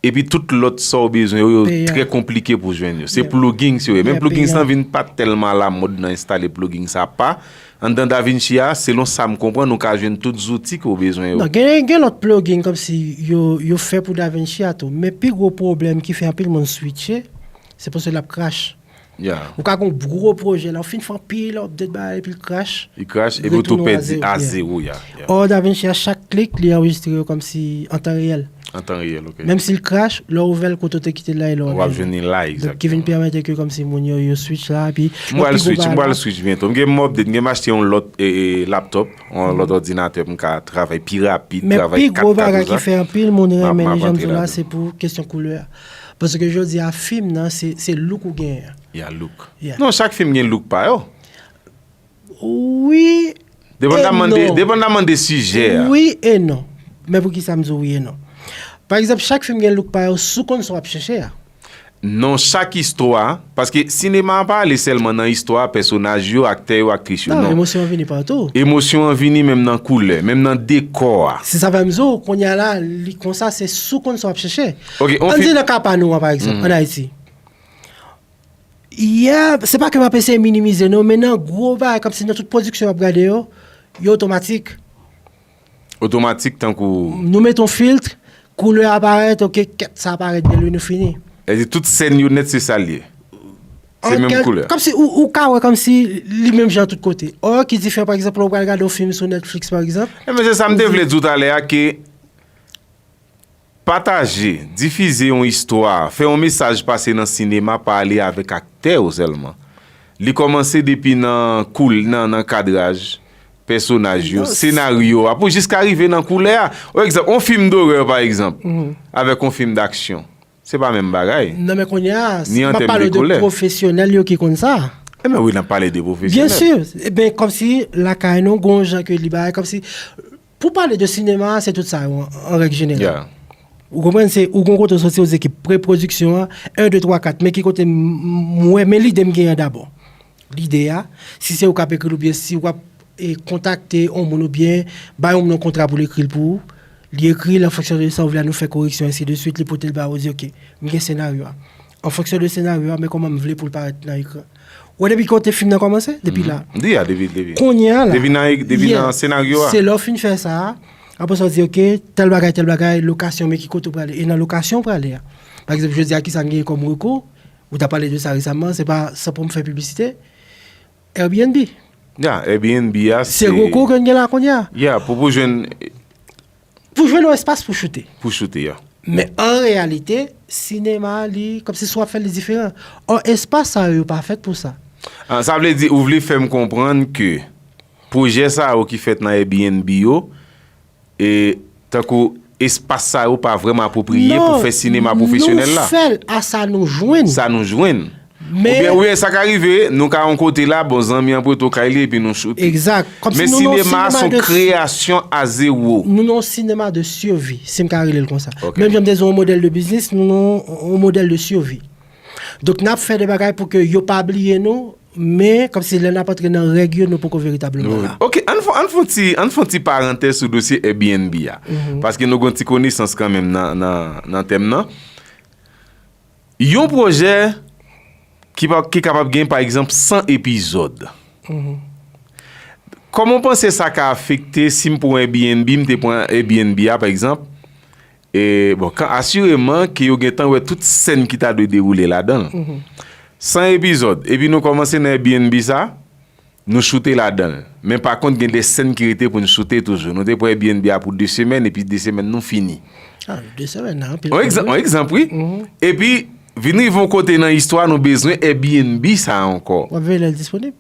Epi tout lòt sa w bezwen yo, yo trè konplike pou jwenn yo. Se plugins yo ye. Men plugins lan vin pa tèlman alamòd nan enstale plugin sa pa. Anndan DaVinci a, selon sa m konprann, ou ka jwenn tout zouti ke w bezwen yo. Non, gen, gen lòt plugin kòmsi yo, yo fè pou DaVinci a tou. Men pi gwo pwoblèm ki fè anpil moun switche, se paske l ap crash. Ou ka gen yon gwo pwojè la, ou fin fè anpil update bagay epi l crash. Li crash epi w tou pèdi a zewo ya. Or DaVinci a, chak klik li anrejistre yo kòmsi an tan reyèl. An tan reyèl, ok. Menm si l crash, lè w ouvè l kote w te kite l la e lè w ap jwenn li. Donk ki vin pèmèt ke kòmsi moun yo yo switch la epi. M pral switch, m pral switch byento. M gen m update, m gen m achte yon lòt laptop, yon lòt òdinatè pou m ka travay pi rapid, travay kat K tousa. Men pi gwo bagay ki fè anpil moun renmen li, jan m di w la, se pou kesyon koulè a. Paske jodi a fim nan se, se look ou genyen. Ya look. Non, chak fim gen look pa yo. Wi e non. Depandaman de sijè a. Wi e non. Men poukisa m di w wi e non? Pa egzanp, chak fim gen look pa yo si w konn sa w ap chèche a. Non, chak istwa, paske sinema a pa ale sèlman nan istwa, pèsonaj yo, aktè yo, aktris yo, non. Emosyon an vini patou. Emosyon an vini menm nan koulè, menm nan dekò a. Se sa fè m di w, kounye a la, li konsa, se si w konn sa w ap chèche. Ann di nan ka pa nou an, pa egzanp, ann Ayiti. Yeah, se pa ke m ap eseye minimize non, men nan gwo bagay, kòmsi nan tout pwodiksyon w ap gade yo, yo otomatik. Otomatik tankou. Nou met yon filt, koulè a parèt, ok, kèt sa parèt bèl wi, nou fini. Sètadi tout sèn yo nèt se sa l ye. Se menm koulè. Kòmsi ou, ou ka wè kòmsi li menm jan tout kote. Or ki diferan pa egzanp lè w pral gade yon fim sou Netflix pa egzanp. Ebyen se sa m te vle di w talè a ke Pataje, difize yon istwa, fè yon mesaj pase nan sinema pa ale avèk aktè yo sèlman. Li kòmanse depi nan koul, nan, nan kadraj, pèsonaj yo, senaryo a, pou jiska rive nan koulè a. Yon egzanp, yon fim dorè pa egzanp, avèk yon fim daksyon. Se pa menm bagay. Non, men kounye a, m ap pale de pwofesyonèl yo ki konn sa. Ebyen wi, n ap pale de pwofesyonèl. Byen si. Ebyen, kòmsi lakay nou, gen yon jan ke li bagay, kòmsi Pou pale de sinema, se tout sa yo, an règ jeneral. Ou konprann, se ou gon kote w soti, ou di ki pre-pwodiksyon an, en, de, twa, kat, men ki kote m wè, men lide m genyen dabò. Lide a, si se ou k ap ekri l oubyen si w ap e, kontakte yon moun oubyen bay yon moun yon kontra pou l ekri l pou ou, li ekri l an fonksyon de sa ou vle a, nou fè koreksyon, ensi de swit, li pote l ba ou, ou di, oke, m gen senaryo a. An fonksyon de senaryo a, men kòman m vle pou l parèt nan ekran. Ou wè depi kote fim nan kòmanse? Depi la. Depi, depi. Kounye a la. Depi nan, depi nan senaryo a. Se lè w fin fè sa a, apre sa w di, oke, tèl bagay, tèl bagay, lokasyon, men ki kote w prale. E nan lokasyon w prale a. Pa egzanp, jodi a, kisa m genyen kòm rekou? Ou ta pale de sa resaman, se pa san pou m fè piblisite. Airbnb. Ya, Airbnb a, se. Se rekou ke n gen la kounye a. Ya, pou, pou jwenn. Pou jwenn yon espas pou choute. Pou choute, ya. Men an reyalite, sinema a, li, kòmsi si w ap fè l, li diferan. Or, espas sa yo, yo pa fèt pou sa. Ah, sa vle di, ou vle fè m konprann ke pwojè sa yo ki fèt nan Airbnb yo, e, tankou espas sa yo pa vrèman apwopriye pou fè sinema pwofesyonèl la. Non, nou fè l a sa nou jwenn. Sa nou jwenn. Oubyen, oubyen sa ka rive, nou ka yon kote la, bon, zanmi an prete w kay li epi nou choute. Egzak. Men sinema a se yon kreyasyon a zewo. Nou nan yon sinema de survie, si m ka rele l konsa. Menm jan m te di w yon modèl de biznis, nou nan yon modèl de survie. Donk, n ap fè de bagay pou ke yo pa bliye nou, men kòmsi lè n ap antre nan règ yo, nou poko veritableman la. Oke, ann fè, ann fè yon ti, ann fè yon ti parantèz sou dosye Airbnb a. Paske nou gen yon ti konesans kanmenm nan, nan, nan tèm nan. Yon pwojè ki pa, ki kapab gen, pa egzanp, san epizòd. Kòman w panse sa ka afekte si m pran Airbnb, m te pran Airbnb a, pa egzanp, e, bon, kan, asireman ke yo gentan wè tout sèn ki ta dwe dewoule ladan l. San epizòd, epi nou kòmanse nan Airbnb sa, Nou choute ladan l. Men pa kont, gen de sèn ki rete pou n choute toujou. Nou te pran Airbnb a pou de semèn, epi de semèn nou fini. Ah, de semèn nan, anpil. On egzanp, on egzanp, wi. Epi, vin rive yon kote nan istwa, nou bezwen Airbnb sa ankò. W ap veye lè l disponib.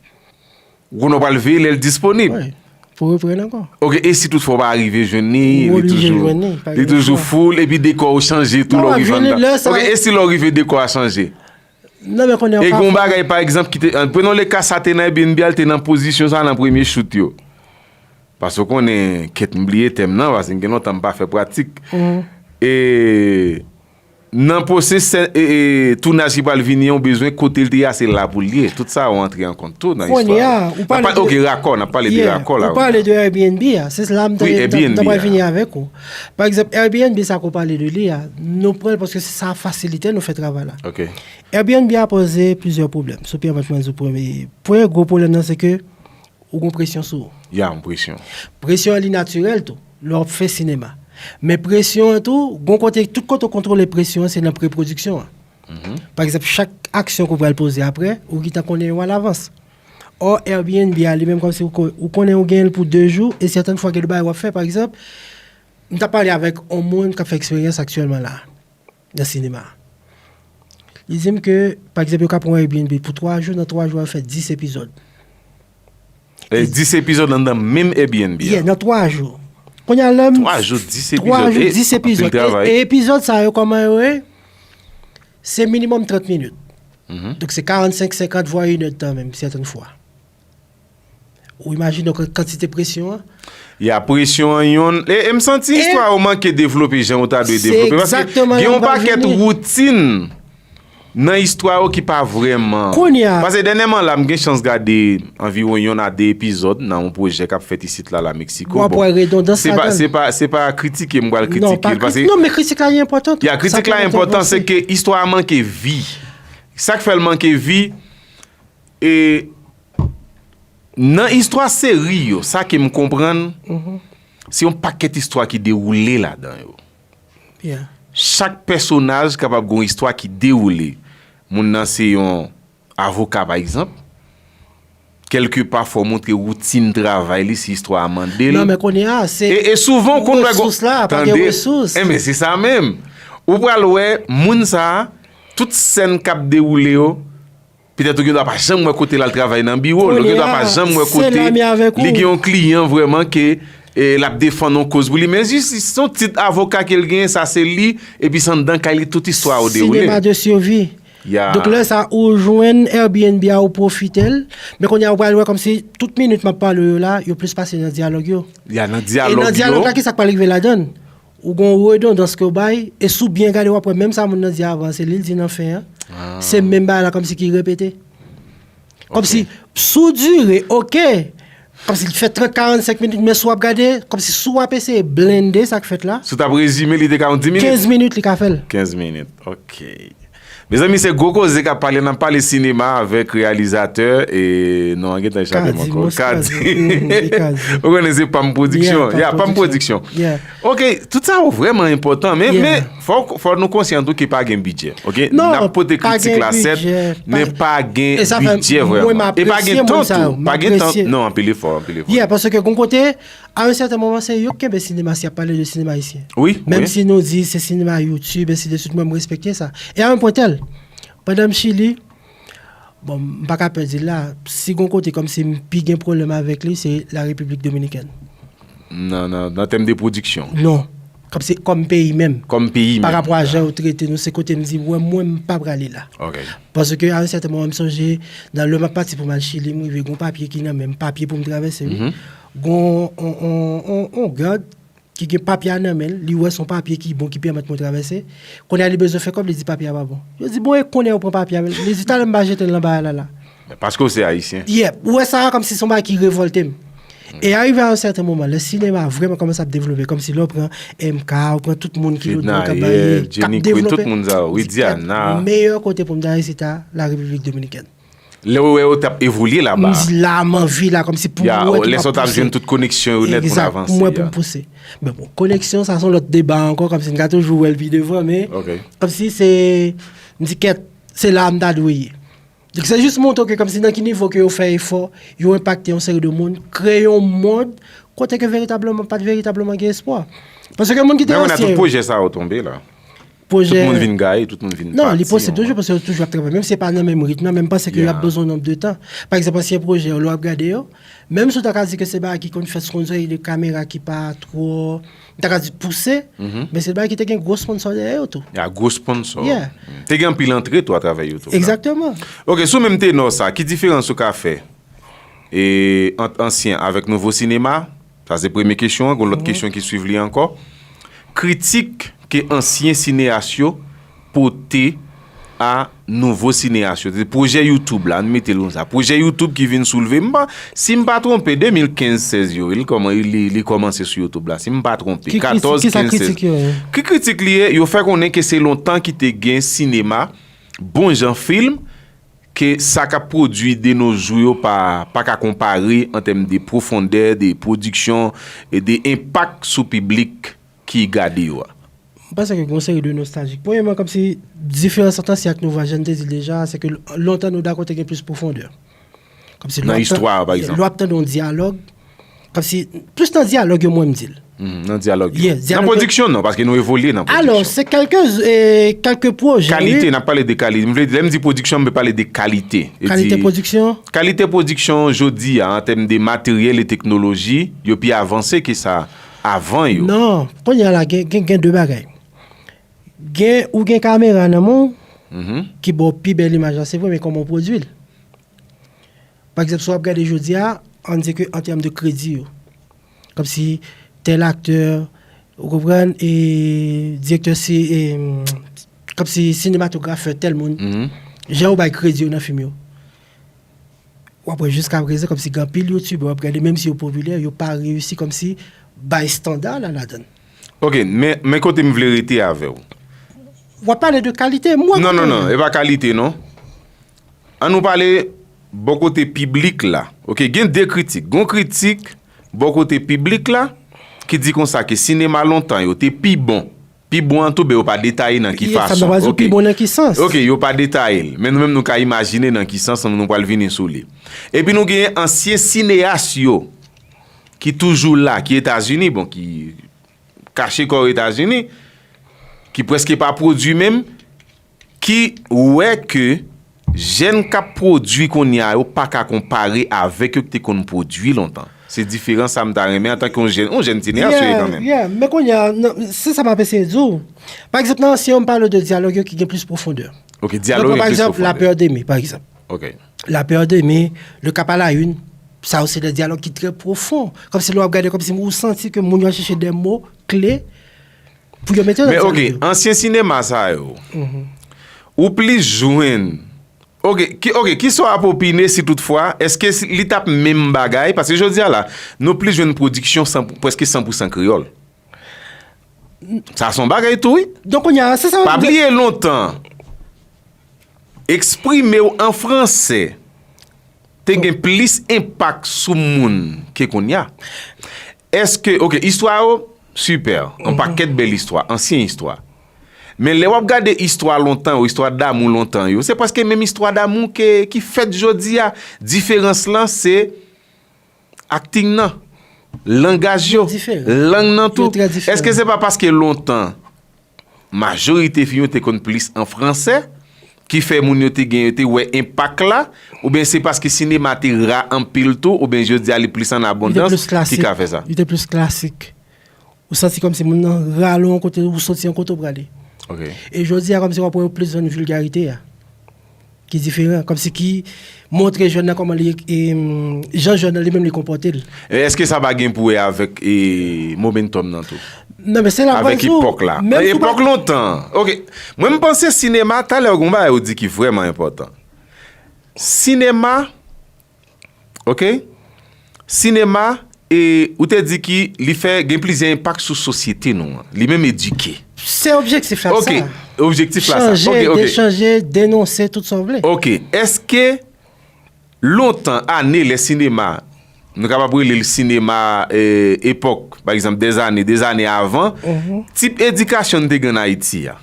Ou konnen w pral veye lè l disponib. Wi. Pou reprann ankò. Ok, e si toutfwa w pa rive jwenn li, Ou li oblije toujou, jwenn li, pa li gen toujou chwa. Full, epi dekò w chanje tou Non, lè w w ap rive jwenn li anndan. Lè sa. Ok, e si lè w rive dekò a chanje? Non, men konnen E w gon ka bagay, pa egzanp, ki te, prenn yon le ka sa te nan Airbnb a, l te nan pozisyon sa nan premye choute yo. Paske w konnen, kèt m bliye tèm nan, paske m gen lontan m pa fè pratik. E nan pwosesè, e, e, tounaj ki pral vini an, ou bezwen kote l te ye a, se la pou l ye. Tout sa, ou antre an kont tou nan istwa. Kounye a, ou pale de Ok, rakò, n ap pale de Yeah, rakò la. ou pale de Airbnb a, se la m Wi, Airbnb ta pral a. Vini avèk ou. Pa egzanp, Airbnb sa ke w pale de li a, nou pran l paske se sa fasilite nou fè travay la. Ok. Airbnb a poze plizyè pwoblèm. Si w pèmèt mwen di w premye, premye gwo pwoblèm nan se ke ou gon presyon sou ou. Ya, yon presyon. Presyon an li natirèl tou, lè w ap fè sinema. Men presyon an tou, gon kote, tout kote w kontwole presyon an, se nan pre-pwodiksyon an. Pa egzanp, chak aksyon ke w pral poze apre, ou gentan konnen yo alavans. Ò, Airbnb a li menm kòmsi ou ko- ou konnen ou genyen l pou de jou, e sètèn fwa gen de bagay w ap fè, pa egzanp, m t ap pale avèk yon moun k ap fè eksperyans aktyèlman la, nan sinema. Li di m ke, pa egzanp, yo ka pran yon Airbnb pou twa jou, nan twa jou, yo fè dis epizòd. E dis epizòd anndan menm Airbnb a. Yeah, nan twa jou. Kounye a lè m Twa jou, dis twa epizòd. jou, E, dis anpil epizòd. travay. E, e epizòd sa yo, kòman yo ye? Se minimòm trant minit. Donk, se karannsenk, senkant, vwa inèdtan menm, sètèn fwa. Ou imajine w kantite presyon an? Ya, presyon an yon. E, e m santi E- istwa yo manke devlope jan yo ta dwe Se devlope. Paske egzakteman gen jan yon m pral pakèt vini. woutin nan istwa yo ki pa vrèman. Kounye a. Paske dènyèman la, m gen chans gade anviwon yon a de epizòd nan yon pwojè k ap fèt isit la, la Meksiko. W ap wè redondans se pa, ladan l. se pa, se pa kritike m pral Non, pa kritike l. Paske kritike. Non, men kritik la li enpòtan tou. Ya, kritik la enpòtan, se ke istwa a manke vi. Sa k fè l manke vi, e nan istwa seri yo, sa ke m konprann, se yon pakèt istwa ki dewoule ladan yo. Yeah. Chak pèsonaj kapab gen yon istwa ki dewoule. Moun nan se yon avoka, pa egzanp. Kèlke pa, fò w montre woutin travay li si istwa a mande l. Non, men kounye a, se E, e souvan, w konn wè gon- resous la, pa gen Tande? resous. E, men se sa menm. Ou pral wè, moun sa a, tout sèn k ap dewoule yo, petèt ou gen dwa pa janm wè kote l al travay nan biwo l, ou gen dwa pa janm wè kote li gen yon kliyan vrèman ke e, l ap defann yon koz pou li. Men jis se yon tit avoka ke l genyen, sa se li, epi se anndan kay li tout istwa yo dewoule. Sinema de survie. Ya. Donk lè sa ou jwenn Airbnb a, ou pwofite l, men kounye a ou pral wè kòmsi tout minit m ap pale w yo la, yo plis pase nan dyalòg yo. Ya, nan E dyalòg nan dyalòg yo. La, ki sa k pral rive ladan l? Ou gon redondans ke w bay, e si w byen gade, w ap wè menm sa moun nan di avan, se li l di nan fen an. Se menm bagay la kòmsi ki repete. Kòmsi, sou dire, ok. Kòmsi l fè trant, karannsenk minit, men si w ap gade, kòmsi si w ap eseye blende sa k fèt la, Si w t ap rezime, li te ka yon dis minit. Kenz minit li ka fè l. Kenz minit, ok. Mezanmi, se Gwo Koze k ap pale, n ap pale sinema avèk reyalizatè, e non an gentan echape m Kadi, ankò. Mons Kadi. Mhm, e Kadi. Ou konnen se Pam Pwodiksyon. Yeah, Ya, Pam Pam Pwodiksyon. Yeah. Ok, tout sa yo vrèman enpòtan, men, Yeah. men fò, fò nou konsyan tou ke pa gen bidjè. Ok? Non, N ap pote pa kritik gen la, sèt, bidjè, men pa- pa gen E sa fè bidjè mwen, vrèman. m E pa apresye gen moun tan sa yo, tou. m Pa gen tan. apresye. Non, anpil efò, anpil efò. Yeah, paske gon kote, a yon sèten moman, se yo k kenbe sinema si y ap pale de sinema ayisyen. Wi, Menm wi. Si nou di se sinema YouTube, ensi de suite, mwen, m respekte sa. E a yon pwen tèl, pandan m Chili, bon, m pa ka pè di l la, si gon kote kòmsi m pi gen pwoblèm avèk li, se la Repiblik Dominikèn. Nan, nan, nan tèm de pwodiksyon. Non. Kòmsi, kòm peyi menm. Kòm peyi menm. Pa rapò a jan yo trete nou, se kote m di, wè, mwen, m pa prale la. Ok. Paske a yon sèten moman, m sonje, nan lè m ap pati pou m al Chili, m rive gon papye ki nan men m, papye pou m travèse, wi. Gon on, on, on, on gad ki gen papye a nan men l, li wè se yon papye ki bon, ki pèmèt mwen travèse. Kounye a li bezwen fè kòb, li di papye a pa bon. Yo di, bon, e kounye a ou pran papye a, men li di, talè m pa jete l nan bagay la la. Men paske w se ayisyen. Yeah, ou wè sa a kòmsi se yon bagay ki revòlte m. E arive a yon sèten moman, lè sinema vrèman kòmanse ap devlope, kòmsi lè w pran M K, ou pran tout moun ki lòt bò k ap Fednaelle, Jenny Queen, tout moun sa yo, di, "Gad, Diana." Meyè kote pou m ta isit a, la Repiblik Dominikèn. Lè w wè yo t ap evolye laba. M di la, m anvi la, kòmsi pou Ya, m wè lè sa w t ap jwenn tout koneksyon yo nèt pou n avanse. Pou mwen, pou m pouse. Men bon, koneksyon, sa se yon lòt deba ankò, kòmsi m ka toujou wè l pi devan, men kòmsi se, m di kèt, se la m ta dwe ye. Donk, se jis montre ke kòmsi nan ki nivo ke yo fè efò, yo enpakte yon seri de moun, kreye yon mond kote ke veritableman, pa t veritableman gen espwa. Paske moun ki te ansyen yo. Men kounye a tout pwojè sa yo tonbe la. Tout moun vin gaye, tout moun vin pati. Non, li posib toujou, paske yo toujou ap travay. Menm si se pa nan menm ritm nan, men m panse ke y ap bezwen yon nonb de tan. Pa egzanp, ansyen pwojè yo, lè w ap gade yo, menm si w ta ka di ke se bagay ki konn fèt sou yon seri de kamera ki pa twò, m ta ka di pouse, men se bagay ki te gen gwo sponsò dèyè yo tou. Ya, gwo sponsò. Te gen anpil antre tou atravè yo tou. Egzakteman. Ok, sou menm tenò sa, ki diferans ou ka fè e, ant ansyen avèk nouvo sinema? Sa se premye kesyon an, gon lòt kesyon ki swiv li ankò. Kritik ke ansyen sineyas yo pote a nouvo sineyas yo. Se pwojè YouTube la, ann mete l konsa. Pwojè YouTube ki vin soulve. M pa, si m pa twonpe, de mil kenz sèz yo, li kòman, li, li kòmanse sou YouTube la, si m pa twonpe. Katòz, kenz, sèz. Ki kritik li ye? Yo fè konnen ke se lontan ki te gen sinema, bon jan fim, ke sa k ap pwodui de nos jours yo pa, pa ka konpare an tèm de pwofondè, de pwodiksyon e de enpak sou piblik ki gade yo a. M panse ke gen yon seri de nostaljik. Premyèman, kòmsi diferans ant ansyen ak nouvo a, jan n te di l deja, se ke lontan nou dakò te gen plis pwofondè. Kòmsi nan istwa a, pa egzanp. Lè w ap tande yon dyalòg, kòmsi, plis nan dyalòg yo, mwen m di l. Nan dyalòg yo. Nan pwodiksyon, non, paske nou evolye nan pwodiksyon. Alò, se kèlke, e, kèlke pwojè, wi. Kalite, n ap pale de kalite. M vle di, lè m di pwodiksyon, m vle pale de kalite. Kalite pwodiksyon? Kalite pwodiksyon jodi a, an tèm de materyèl e teknoloji, yo pi avanse ke sa avan yo. Non, kounye a la, gen, gen, gen de bagay. Gen, ou gen kamera nan men w, ki ba w pi bèl imaj la, se vre, men kòman w pwodui l? Pa egzanp, si w ap gade jodi a, ann di ke an tèm de kredi yo. Kòmsi tèl aktè, ou konprann, e direktè si, e, kòmsi sinematografè, tèl moun, jan yo bay kredi yo nan fim yo. W ap wè jiska prezan, kòmsi gen anpil youtubè w ap gade, menm si yo popilè, yo pa reyisi kòmsi bay estanda la ladan l. Ok, men, men kote m vle rete avè w. W ap pale de kalite, m wè. Non, non, non, e pa kalite, non. Ann nou pale bò kote piblik la. Ok, gen de kritik. Gon kritik bò kote piblik la ki di konsa ke sinema lontan yo te pi bon. Pi bon an tou, men yo pa detaye nan ki fason. Pi bon nan ki sans? Ok, yo pa detaye l. Men nou menm nou ka imajine nan ki sans, nou pral vini sou li. Epi nou genyen ansyen sineyas yo ki toujou la, ki Etazini, bon, ki kache kò yo Etazini, ki prèske pa pwodui menm, ki wè ke jèn k ap pwodui kounye a yo pa ka konpare avèk yo ki te konn pwodui lontan. Se diferans sa m ta renmen antanke yon jèn, yon jèn sineyas yo ye kanmenm. Yeah, yeah. Men kounye a, nan, se sa m ap eseye di w. Pa egzanp, nan ansyen yo, m pale de dyalòg yo ki gen plis pwofondè. Ok, dyalòg yo gen plis pwofondè. Nan, pa egzanp, La Peur d'aimer, pa egzanp. Ok. La Peur d'aimer, Le Cap à la Une, sa yo se de dyalòg ki trè pwofon. Kòmsi lè w ap gade, kòmsi ou santi ke moun yo al chèche de mo kle pou yo mete nan dyalòg yo. Men ok, ansyen sinema sa yo, ou plis jwenn. Ok, ki, ok, kisa w ap opine si toutfwa, èske si, li t ap menm bagay? Paske jodi a la, nou plis jwenn pwodiksyon san, prèske san pou san kreyòl. Sa se yon bagay tou, wi. Donk, kounye a, se sa. Pa bliye lontan, eksprime w an fransè te gen plis enpak sou moun ke kounye a. Èske, ok, istwa yo, sipè, yon pakèt bèl istwa, ansyen istwa. Men lè w ap gade istwa lontan yo, istwa damou lontan yo, se prèske menm istwa damou ke, ki fèt jodi a. Diferans lan, se akting nan, langaj yo, lang nan tou. Yo diferan. Èske se pa paske lontan, majorite fim yo te konn plis an fransè, ki fè moun yo te gen, yo te wè enpak la, oubyen se paske sinema te ra anpil tou, oubyen jodi a li plis an abondans, ki ka fè sa? Li te plis klasik. Ou santi kòmsi moun nan rale w yon kote, ou soti yon kote ou prale. Ok. E jodi a, kòmsi w ap wè yo plis vann vilgarite a. Ki diferan, kòmsi ki montre jèn nan kòman li, e, jan jèn nan li menm li konpòte l. E èske sa pa gen pou wè avèk, e, momentum nan tou? Non, men se la. Avèk epòk la. Epòk lontan. Ok. Mwen, m panse sinema, talè w gen yon bagay ou di ki vrèman enpòtan. Sinema, ok? Sinema, e ou te di ki li fè gen plizyè enpak sou sosyete nou an. Li menm edike. Se objektif la, sa. Ok, objektif la, sa. Chanje, ok, ok. Chanje, denonse, tout sa w vle. Ok, èske lontan, ane, lè sinema, nou kapab rele l sinema, e, epòk, pa egzanp, dèzane, dèzane avan, tip edikasyon n te gen ann Ayiti a,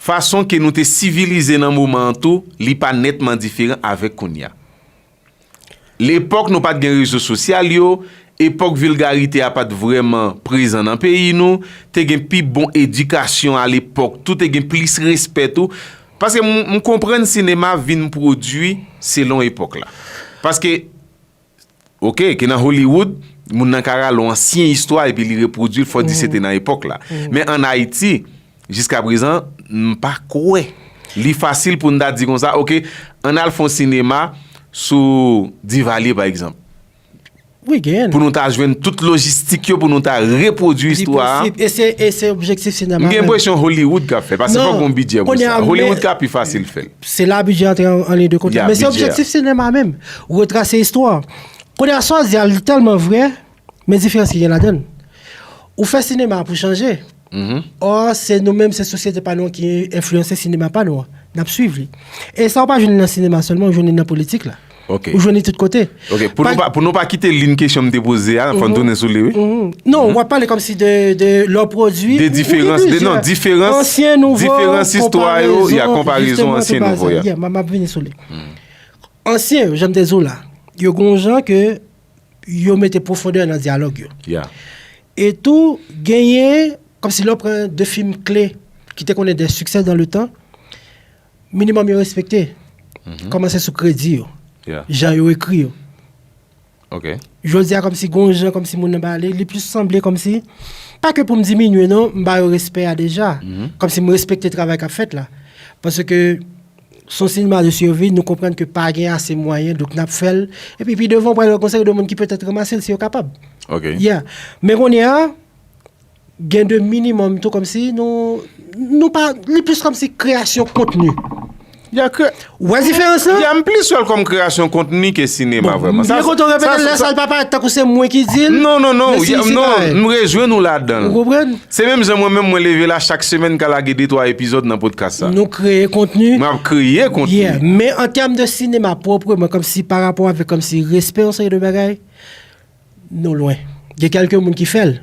Fason ke nou te sivilize nan moman an tou, li pa nètman diferan avèk kounye a. Lepòk nou pa t gen rezo sosyal yo, epòk vilgarite a pa t vrèman prezan nan peyi nou, te gen pi bon edikasyon alepòk tou, te gen plis respè tou. Paske m, m konprann sinema vin pwodui selon epòk la. Paske, oke, ke nan Hollywood, moun nan ka rale yon ansyen istwa epi li repwodui l, fò di se te nan epòk la. Men ann Ayiti, jiska prezan, m pa kwè li fasil pou n ta di konsa, oke, ann al fè yon sinema sou Divalye, pa egzanp. Wi, genyen. Pou nou ta jwenn tout lojistik yo, pou nou ta repwodui istwa a. E se, e se objektif sinema. M gen enpresyon Hollywood ka fè, paske fòk gon bidjè pou sa. Hollywood ka pi fasil fè l. Se la bidjè antre an liy de kont. Men se objektif sinema menm. Retrase istwa. Kounye a sa w di a, li tèlman vrè, men diferans ki gen ladan l. Ou fè sinema pou chanje. Or, se nou menm, se sosyete pa nou an ki enfliyanse sinema pa nou an. N ap swiv li. E sa w pa jwenn li nan sinema sèlman, ou jwenn li nan politik la. Ou jwenn li tout kote. Ok, pou nou pa, pou nou pa kite liy kesyon m te poze a, fò n tounen sou li, wi. Non, w ap pale kòmsi de, de lè w pwodui. De diferans, de, non, diferans, diferans istwa yo, y a konparezon ansyen nouvo, ya. M ap vini sou li. Ansyen yo, jan m te di w la, yo gen yon jan ke yo mete pwofondè nan dyalòg yo. E tou, genyen, kòmsi lè w pran de fim kle ki te konnen de siksè dans le temps, minimòm yo respekte. Kòmanse sou kredi yo, jan yo ekri yo. Jodi a, kòmsi gen yon jan, kòmsi moun nan ba li, li plis sanble kòmsi, pa ke pou m diminye non, m ba yo respè a deja. Kòmsi m respekte travay k ap fèt la. Paske s on sinema de survie, nou konprann ke pa gen ase mwayen, donk n ap fè l. Epi pi devan, w pral wè gon seri de moun ki petèt ranmase l si yo kapab. Yeah. Men kounye a, gen de minimòm tou kòmsi nou, nou pa, li plis kòmsi kreyasyon kontni. Ou wè diferans lan? Ya, m plis wè l kòm kreyasyon kontni ke sinema vrèman. Sa, kote w repete l, lè sa l pa parèt tankou se mwen ki di l. Non, non, non, non, m rejwenn ou ladan l. Ou konprann? Se menm jan mwen menm mwen leve la chak semèn ka lage de twa epizòd nan podcast sa. Nou kreye kontni. M ap kreye kontni. Men an tèm de sinema pwopreman, kòmsi pa rapò avèk kòmsi respè yon seri de bagay, nou lwen. Gen kèlke moun ki fè l.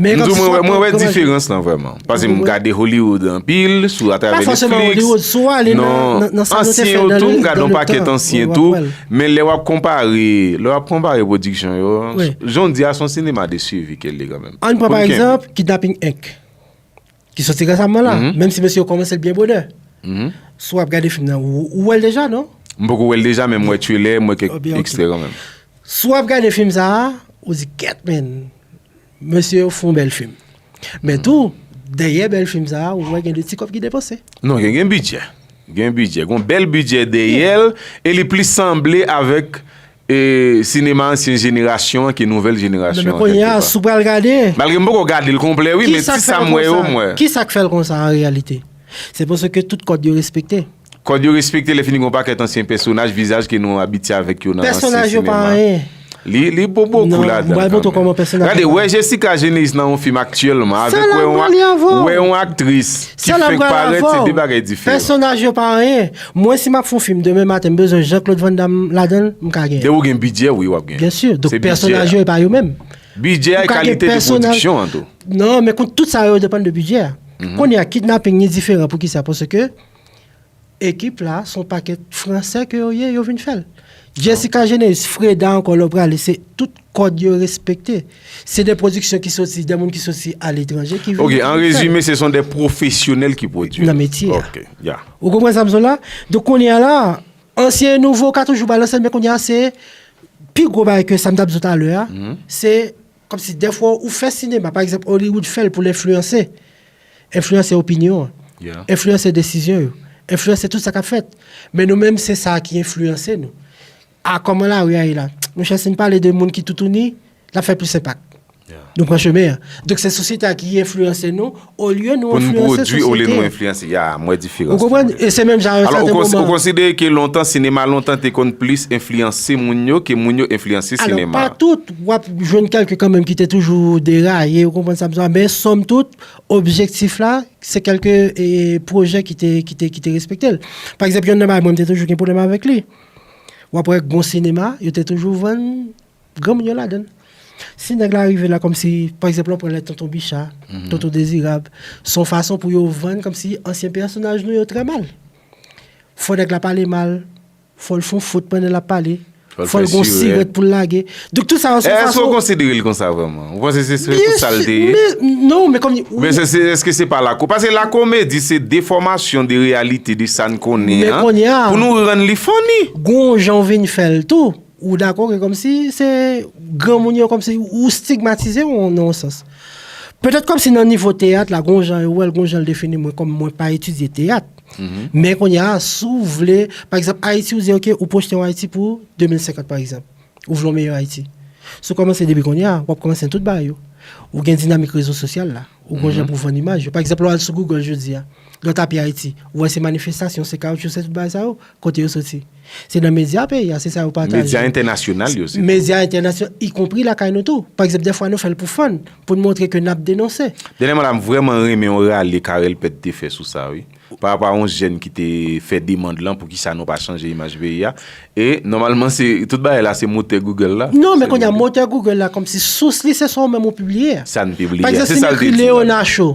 Men m di w, mwen wè, mwen wè diferans lan vrèman. Paske m gade Hollywood anpil, sou atravè Netflix. Pa fòseman Hollywood, si w ale nan, nan, nan sa nou te fè nan le, nan le tan. Ansyen yo tou, m gade yon pakèt ansyen tou. Men lè w ap konpare, lè w ap konpare pwodiksyon yo, jan w di a, s on sinema de survie ke l ye kanmenm. Ann pran pa egzanp Kidnapping Inc. Ki soti resaman la, menm si mesye yo kòmanse l byen bonè. Si w ap gade fim nan, ou, ou wè l deja, non? M poko wè l deja, men m wè trailer, m wè kèk ekstrè kanmenm. Si w ap gade fim sa a, ou di, kèt, men, mesye yo fè yon bèl fim. Men tou, dèyè bèl fim sa a, ou wè gen de ti kòb ki depanse. Non, gen, gen bidjè. Gen bidjè. Gen yon bèl bidjè dèyè l, e li plis sanble avèk e sinema ansyen jenerasyon an ke nouvèl jenerasyon an, kèlkepè. Men kounye a, si w pral gade. Malgre m poko gade l konplè, wi, men ti sa m wè yo, m wè. Kisa k fè l konsa an reyalite? Se paske tout kòd yo respekte. Kòd yo respekte, lè fini gen yon pakèt ansyen pèsonaj, vizaj ke nou abitye avèk yo nan ansyen sinema. Pèsonaj yo pa anyen. Li, li bon bokou ladan kanmenm. Gade, wè Jessica Geneis nan yon fim aktyèlman, avèk wè yon, wè yon aktris ki fenk parèt, se de bagay diferan. Pèsonaj yo pa anyen. Mwen, si m ap fè yon fim demen maten, m bezwen Jean-Claude Van Damme ladan l, m ka genyen. Depi w gen bidjè, wi, w ap genyen. Byen si, donk pèsonaj yo e pa yo menm. Bidjè a e kalite pwodiksyon an tou. Non, men tout sa yo depann de bidjè a. Kounye a, Kidnapping li diferan, poukisa? Paske ekip la, s on pakèt Fransè ke yo ye, yo vin fè l. Jessica Geneis, Freda ankò, lè w prale, se tout kòd yo respekte. Se de pwodiksyon ki soti, de moun ki soti aletranje ki vin fè l. Ok, an rezime, se s on de pwofesyonèl ki pwodui. Nan metye a. Ok, ya. Ou konprann sa m di w la? Donk, kounye a la, ansyen e nouvo ka toujou balanse l, men kounye a, se pi gwo bagay ke sa m t ap di w talè a, se kòmsi dèfwa ou fè sinema, pa egzanp, Hollywood fè l pou l enfliyanse. Enfliyanse opinyon an. Enfliyanse desizyon yo. Enfliyanse tout sa k ap fèt. Men nou menm, se sa ki enfliyanse nou. A, kòman lari a ye la? Monchè, si n pale de moun ki toutouni, l ap fè plis enpak. Nou pran chemen an. Donk, se sosyete a ki enfliyanse nou, olye nou enfliyanse sosyete a. Pou n pwodui, olye nou enfliyanse. Ya, m wè diferans lan. Ou konprann? E se menm jan a yon sèten moman. Alò, ou konsidere ke lontan, sinema lontan te konn plis enfliyanse moun yo ke moun yo enfliyanse sinema a? Alò, pa tout. W ap jwenn kèlke kanmenm ki te toujou deraye, ou konprann sa m di w la, men sòm tout, objektif la, se kèlke, e, pwojè ki te, ki te, ki te respekte l. Pa egzanp, yonn nan bagay mwen, m te toujou gen pwoblèm avèk li. W ap wè gon sinema, yo te toujou vann granmoun yo ladan l. Si nèg la rive la kòmsi, pa egzanp, lè w pran lè Tonton Bicha, Tonton Dezirab, se yon fason pou yo vann kòmsi ansyen pèsonaj nou yo trè mal. Fò nèg la pale mal, fò l fè yon fot pandan l ap pale, fò l gon sirèt pou l lage. Donk tout sa yo se yon fason. Èske w konsidere l konsa vrèman? Ou panse se se pou sa l te ye? Non, men kòm... Oubyen se, se, èske se pa lakomedi? Paske lakomedi se defòmasyon de reyalite de sa n konnen an pou nou rann li funny. Gon jan w vin fè l tou. Ou dakò ke kòmsi se granmoun yo kòmsi ou stigmatize yo nan yon sans. Petèt kòmsi nan nivo teyat la, gon jan yo wè l, gon jan l defini, mwen kòm mwen pa etidye teyat. Men kounye a, si w vle, pa egzanp, Ayiti, ou di, oke, ou pwojte yon Ayiti pou de mil senkant, pa egzanp. Ou vle yon meyè Ayiti. Si w kòmanse depi kounye a, w ap kòmanse nan tout bagay yo. Ou gen dinamik rezo sosyal la. Ou gon jan pou vann imaj yo. Pa egzanp, lè w al sou Google jodi a, lè w tape Ayiti, ou wè se manifestasyon, se kawoutchou, se tout bagay sa yo. Kote yo soti? Se nan medya peyi a, se sa yo pataje. Medya entènasyonal yo, se. Medya entènasyonal, ikonpri lakay nou tou. Pa egzanp, dèfwa nou fè l pou fun, pou n montre ke n ap denonse. Dènyèman la, m vrèman renmen yon rale Carel Pèt te fè sou sa, wi. Pa rapò a yon jèn ki te fè demann lan, poukisa nou pa chanje imaj peyi a. E, nòmalman, se, tout bagay la, se motè Google la. Non, men kounye a, motè Google la, kòmsi sous li, se sa w menm ou pibliye a. Sa n pibliye a, se sa l te di la. Pa egzanp, si m ekri Léona Show,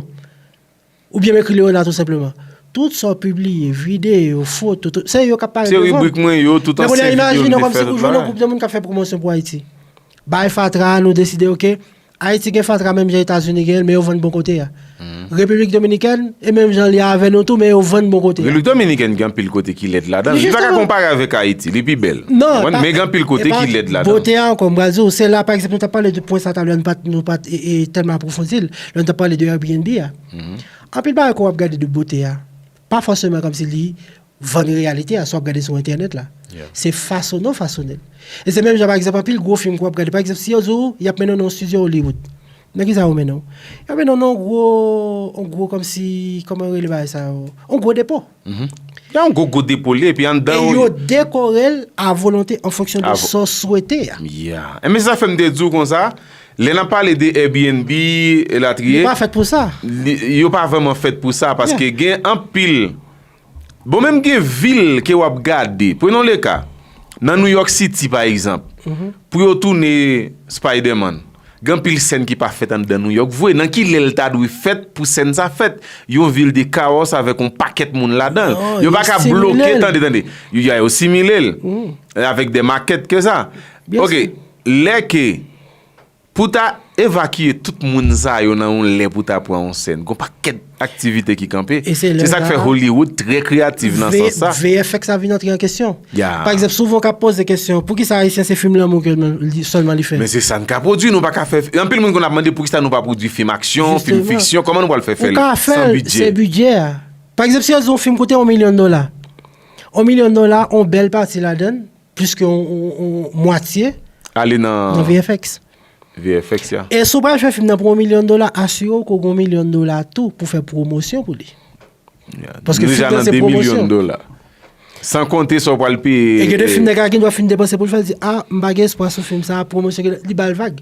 oubyen m ekri Léona tou senpleman. Tout sa w pibliye, videyo, foto, tout, se yo k ap parèt devan. Se ribrik mwen yo, tout ansyen videyo m te fè, tout bagay. Men kounye a, imajine w kòmsi ou jwenn yon gwoup de moun k ap fè pwomosyon pou Ayiti. Bay fatra, nou deside, oke, Ayiti gen fatra menm jan Etazini gen l, men yo vann bò kote a. Repiblik Dominikèn, e menm jan l ye avè nou tou, men yo vann bò kote a. Repiblik Dominikèn gen anpil kote ki lèd ladan l. Li pa ka konpare avèk Ayiti, li pi bèl. Non, men gen anpil kote ki lèd ladan l. Bote a ankò, m pral di w, se la, pa egzanp, nou t ap pale de pwen sa talè, nou pa t, nou pa t, e, e, tèlman apwofondi l. Lè nou t ap pale de Airbnb a. Anpil bagay ke w ap gade de bote a, pa fòseman kòmsi li vann reyalite a, sa w ap gade sou entènèt la. Se fasonnen w fasonnen l. E se menm jan, pa egzanp, anpil gwo fim ke w ap gade. Pa egzanp, si yo di w, y ap mennen w nan yon estidyo Hollywood. Nan kisa yo mennen w? Yo mennen w nan yon gwo, yon gwo kòmsi, kòman yo rele bagay sa yo? Yon gwo depo. Ya, yon gwo, gwo depo li, epi anndan yo. E yo dekore l a volonte an fonksyon de sa w swete a. Ya. Enben, se sa fè m te di w konsa, lè n ap pale de Airbnb, elatriye, yo pa fèt pou sa. Yo pa vrèman fèt pou sa, paske gen anpil Bon, menm gen vil ke w ap gade. Prenons le cas, nan New York City, pa egzanp, pou yo tounen Spider-Man, gen anpil sèn ki pa fèt anndan New York vre. Nan ki lè l ta dwe fèt pou sèn sa fèt? Yon vil de kawòs avèk yon pakèt moun ladan l. Yo pa ka bloke, tande, tande. Yo, yo simile l avèk de makèt ke sa. Ok, lè ke Pou ta evakye tout moun sa yo nan yon lè pou ta pran yon sèn, gon pakèt aktivite ki kanpe. Se sa k fè Hollywood trè kreyatif nan sans sa. V F X la vin antre an kesyon. Pa egzanp, souvan w ka poze kesyon, poukisa Ayisyen se fim lanmou ke li, sèlman li fè? Men se sa n ka pwodui, nou pa ka fè. Anpil moun konn ap mande poukisa nou pa pwodui fim aksyon, fim fiksyon, kòman nou pral fè fè l san bidjè? Se bidjè a. Pa egzanp, si yo di yon fim koute yon milyon dola, yon milyon dola, yon bèl pati ladan l, plis ke yon, yon, yon mwatye ale nan V F X. V F X, ya. E si w pral fè fim nan pou yon milyon dola, asire w ke w gen yon milyon dola tou pou fè pwomosyon pou li. Paske fim nan se pwomosyon. San konte sa w pral peye. E gen de fim nèg la gen dwa fin depanse pou l fè, l di, a, m pa gen espwa sou fim sa, pwomosyon gen, li ba l vag.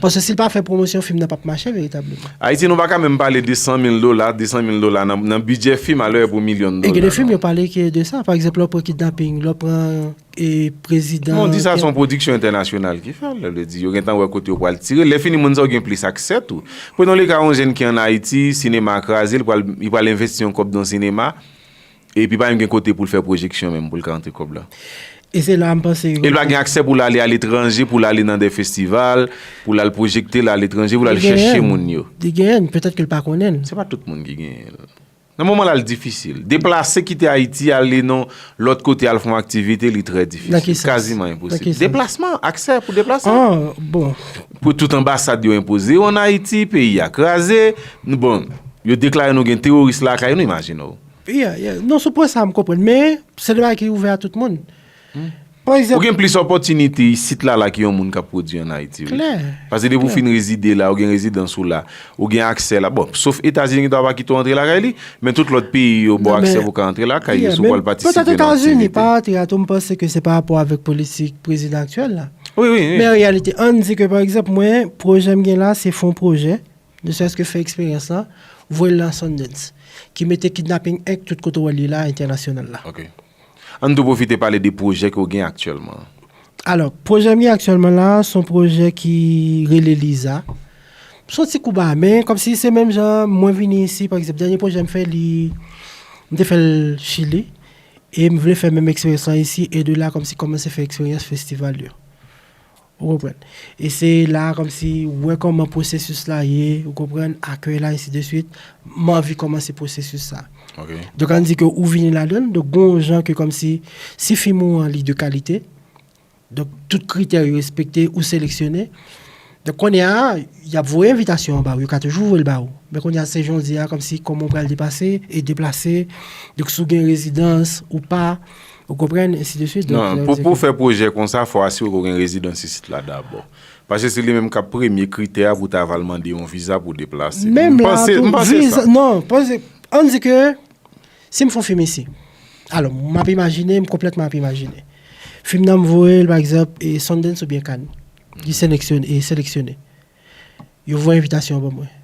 Paske si l pa fè pwomosyon, fim nan p ap mache veritableman. Ayiti, nou pa ka menm pale de san mil dola, de san mil dola nan, nan bidjè fim, alò e pou milyon dola. E gen de fim yo pale ke de sa. Pa egzanp, lè w pran Kidnaping, lè w pran e prezidan. Men w di sa, se yon pwodiksyon entènasyonal ki fè l, lè w di yo gentan wè kote yo pral tire. Lè fini, moun sa yo gen plis aksè tou. Prenons le cas yon jèn ki ann Ayiti, sinema kraze, li pral, li pral envesti yon kòb nan sinema, epi pa menm gen kote pou l fè pwojeksyon menm, pou l ka rantre kòb la. E se la m panse. E l pa gen aksè pou l ale aletranje, pou l ale nan de festival, pou l al pwojekte l aletranje, pou l al chèche moun yo. Li genyen l, petèt ke l pa konnen l. Se pa tout moun ki genyen l. Nan moman la, l difisil. Deplase kite Ayiti, ale nan lòt kote, al fè yon aktivite, li trè difisil. Nan ki sans? Kaziman enposib. Nan ki sans? Deplasman, aksè pou deplasman. Ah, bon. Pou tout anbasad yo enpoze yo ann Ayiti, peyi a kraze. Nou, bon, yo deklare nou gen teworis lakay nou, imajine w. Yeah, yeah. Non, sou pwen sa, m konprann. Men, se de bagay ki ouvè a tout moun. Pa egzanp, ou gen plis opòtinite isit la, la ki yon moun k ap pwodui ann Ayiti, wi. Klè. Paske depi w fin rezide la, ou gen rezidans ou la, ou gen aksè la. Bon, sof Etazini ki ta pa kite w antre lakay li, men tout lòt peyi yo ba w aksè pou w ka antre lakay yo si w pral patisipe nan aktivite. Petèt Etazini pa antre a tou, m panse ke se pa rapò avèk politik prezidan aktyèl la. Wi, wi, wi. Men an reyalite, ann di ke, pa egzanp, mwen, pwojè m gen la, se fè yon pwojè, ne serait-ce que fè eksperyans lan, voye l nan Sundance, ki mete Kidnaping Inc tout kote w wè l ye la, entènasyonal la. Ok. Ann tou pwofite pale de pwojè ke w gen aktyèlman. Alò, pwojè m gen aktyèlman la, se yon pwojè ki rele Liza. Se yon ti kou ba, men kòmsi se menm jan mwen vini isi, pa egzanp, dènye pwojè m fè, li, m te fè l Chili, e m vle fè menm eksperyans lan isi, e de la, kòmsi kòmanse fè eksperyans festival yo. Ou konprann? E se la, kòmsi, wè kòman pwosesis la ye, ou konprann, akèy la, ensi de swit, m anvi kòmanse pwosesis sa. Donk, ann di ke ou vini ladan l, donk, gon jan ke kòmsi, si fim ou an, li de kalite, donk, tout kritè yo respekte, ou seleksyone. Donk, kounye a, y ap voye envitasyon an ba ou, yo ka toujou voye l ba ou. Men kounye a, se jan w di a, kòmsi, kòman w pral depase, e deplase, donk, si w gen rezidans ou pa, ou konprann, ensi de swit. Donk, Non, sa pou, vle di pou ke fè pwojè konsa, fò asire w ke w gen rezidans isit la dabò. Paske se li menm k ap premye kritè a pou ta va al mande yon viza pou deplase. Menm M la, panse, tou, m panse viza, sa. Non, panse, ann di ke si m fè yon fim isi, alò, m ap imajine, m konplètman ap imajine. Fim nan m voye l, pa egzanp, e Sundance oubyen Cannes. Li seleksyone, e seleksyone. Yo voye envitasyon an ban mwen.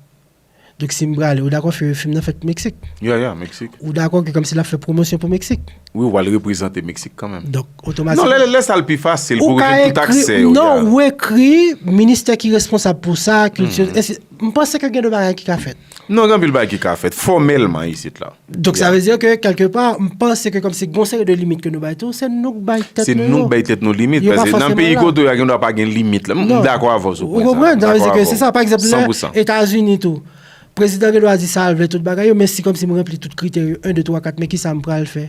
Donk, si m prale, ou dakò fè fim nan fèt Meksik? Ya, ya, Meksik. Ou dakò ke kòmsi l ap fè pwomosyon pou Meksik? Wi, w al reprezante Meksik kanmenm. Donk, Non, lè, otomatikman, lè sa l pi fasil ou pou ka gen tout ekri, aksè yo, non, ya. Ou ekri ministè ki responsab pou sa, kilti, ensi, m panse ke gen de bagay ki ka fèt. Non, gen anpil bagay ki ka fèt fòmèlman isit la. Donk, sa vle di ke, kèlke pa, m panse ke kòmsi gon seri de limit ke nou bay tou, se nou k bay tèt nou yo. Se nou k bay tèt nou limit, paske nan peyi kote w ye a, gen dwa pa gen limit la. M dakò avè w sou pwen sa. Ou konprann? Sa vle di ke se sa, pa egzanp, lè Etazini tou, prezidan gen dwa di sa l vle tout bagay yo, men si kòmsi m ranpli tout kritè yo, en, de, twa, kat, men kisa m pral fè?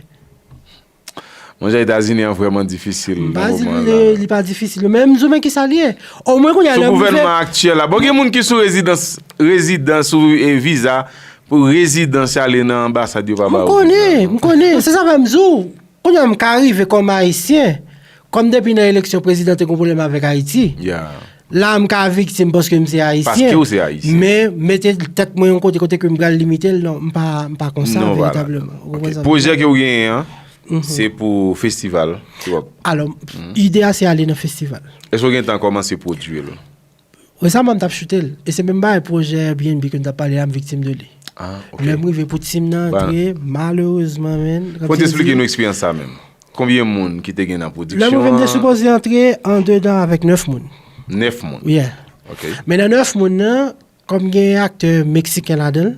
Monchè, Etazini an vrèman difisil nan moman an la. M pa di li, li pa difisil, men m di w men kisa l ye. Omwen kounye a lè m rive. Sou gouvènman aktyèl la. Bon, gen moun ki sou rezidans, rezidans ou e viza pou rezidans y ale nan anbasad yo pa ba yo viza. M konnen, m konnen. Se sa fè m di w. Kounye a m ka rive kòm Ayisyen, kòm depi nan eleksyon prezidan te gon pwoblèm avèk Ayiti. Ya. La, m ka viktim paske m se Ayisyen. Paske w se Ayisyen. Men, mete tèt mwen yon kote, kote ke m pral limite l, non, m pa, m pa konsa veritableman. Ou konprann sa m di w? Pwojè ke w genyen an, se pou festival. Alò, ide a se ale nan festival. Èske w gentan kòmanse pwodui l? Resaman, m t ap choute l. E se menm bagay pwojè Airbnb ke n t ap pale a, m viktim de li. Ah, ok. Lè m rive pou team nan antre, malerezman, menn, Fò n te eksplike nou eksperyans sa menm. Konbyen moun ki te gen nan pwodiksyon an? Lè m rive, m te sipoze antre andedan avèk nèf moun. Nèf moun? Yeah. Ok. Men nan nèf moun nan, kòm gen aktè meksiken ladan l,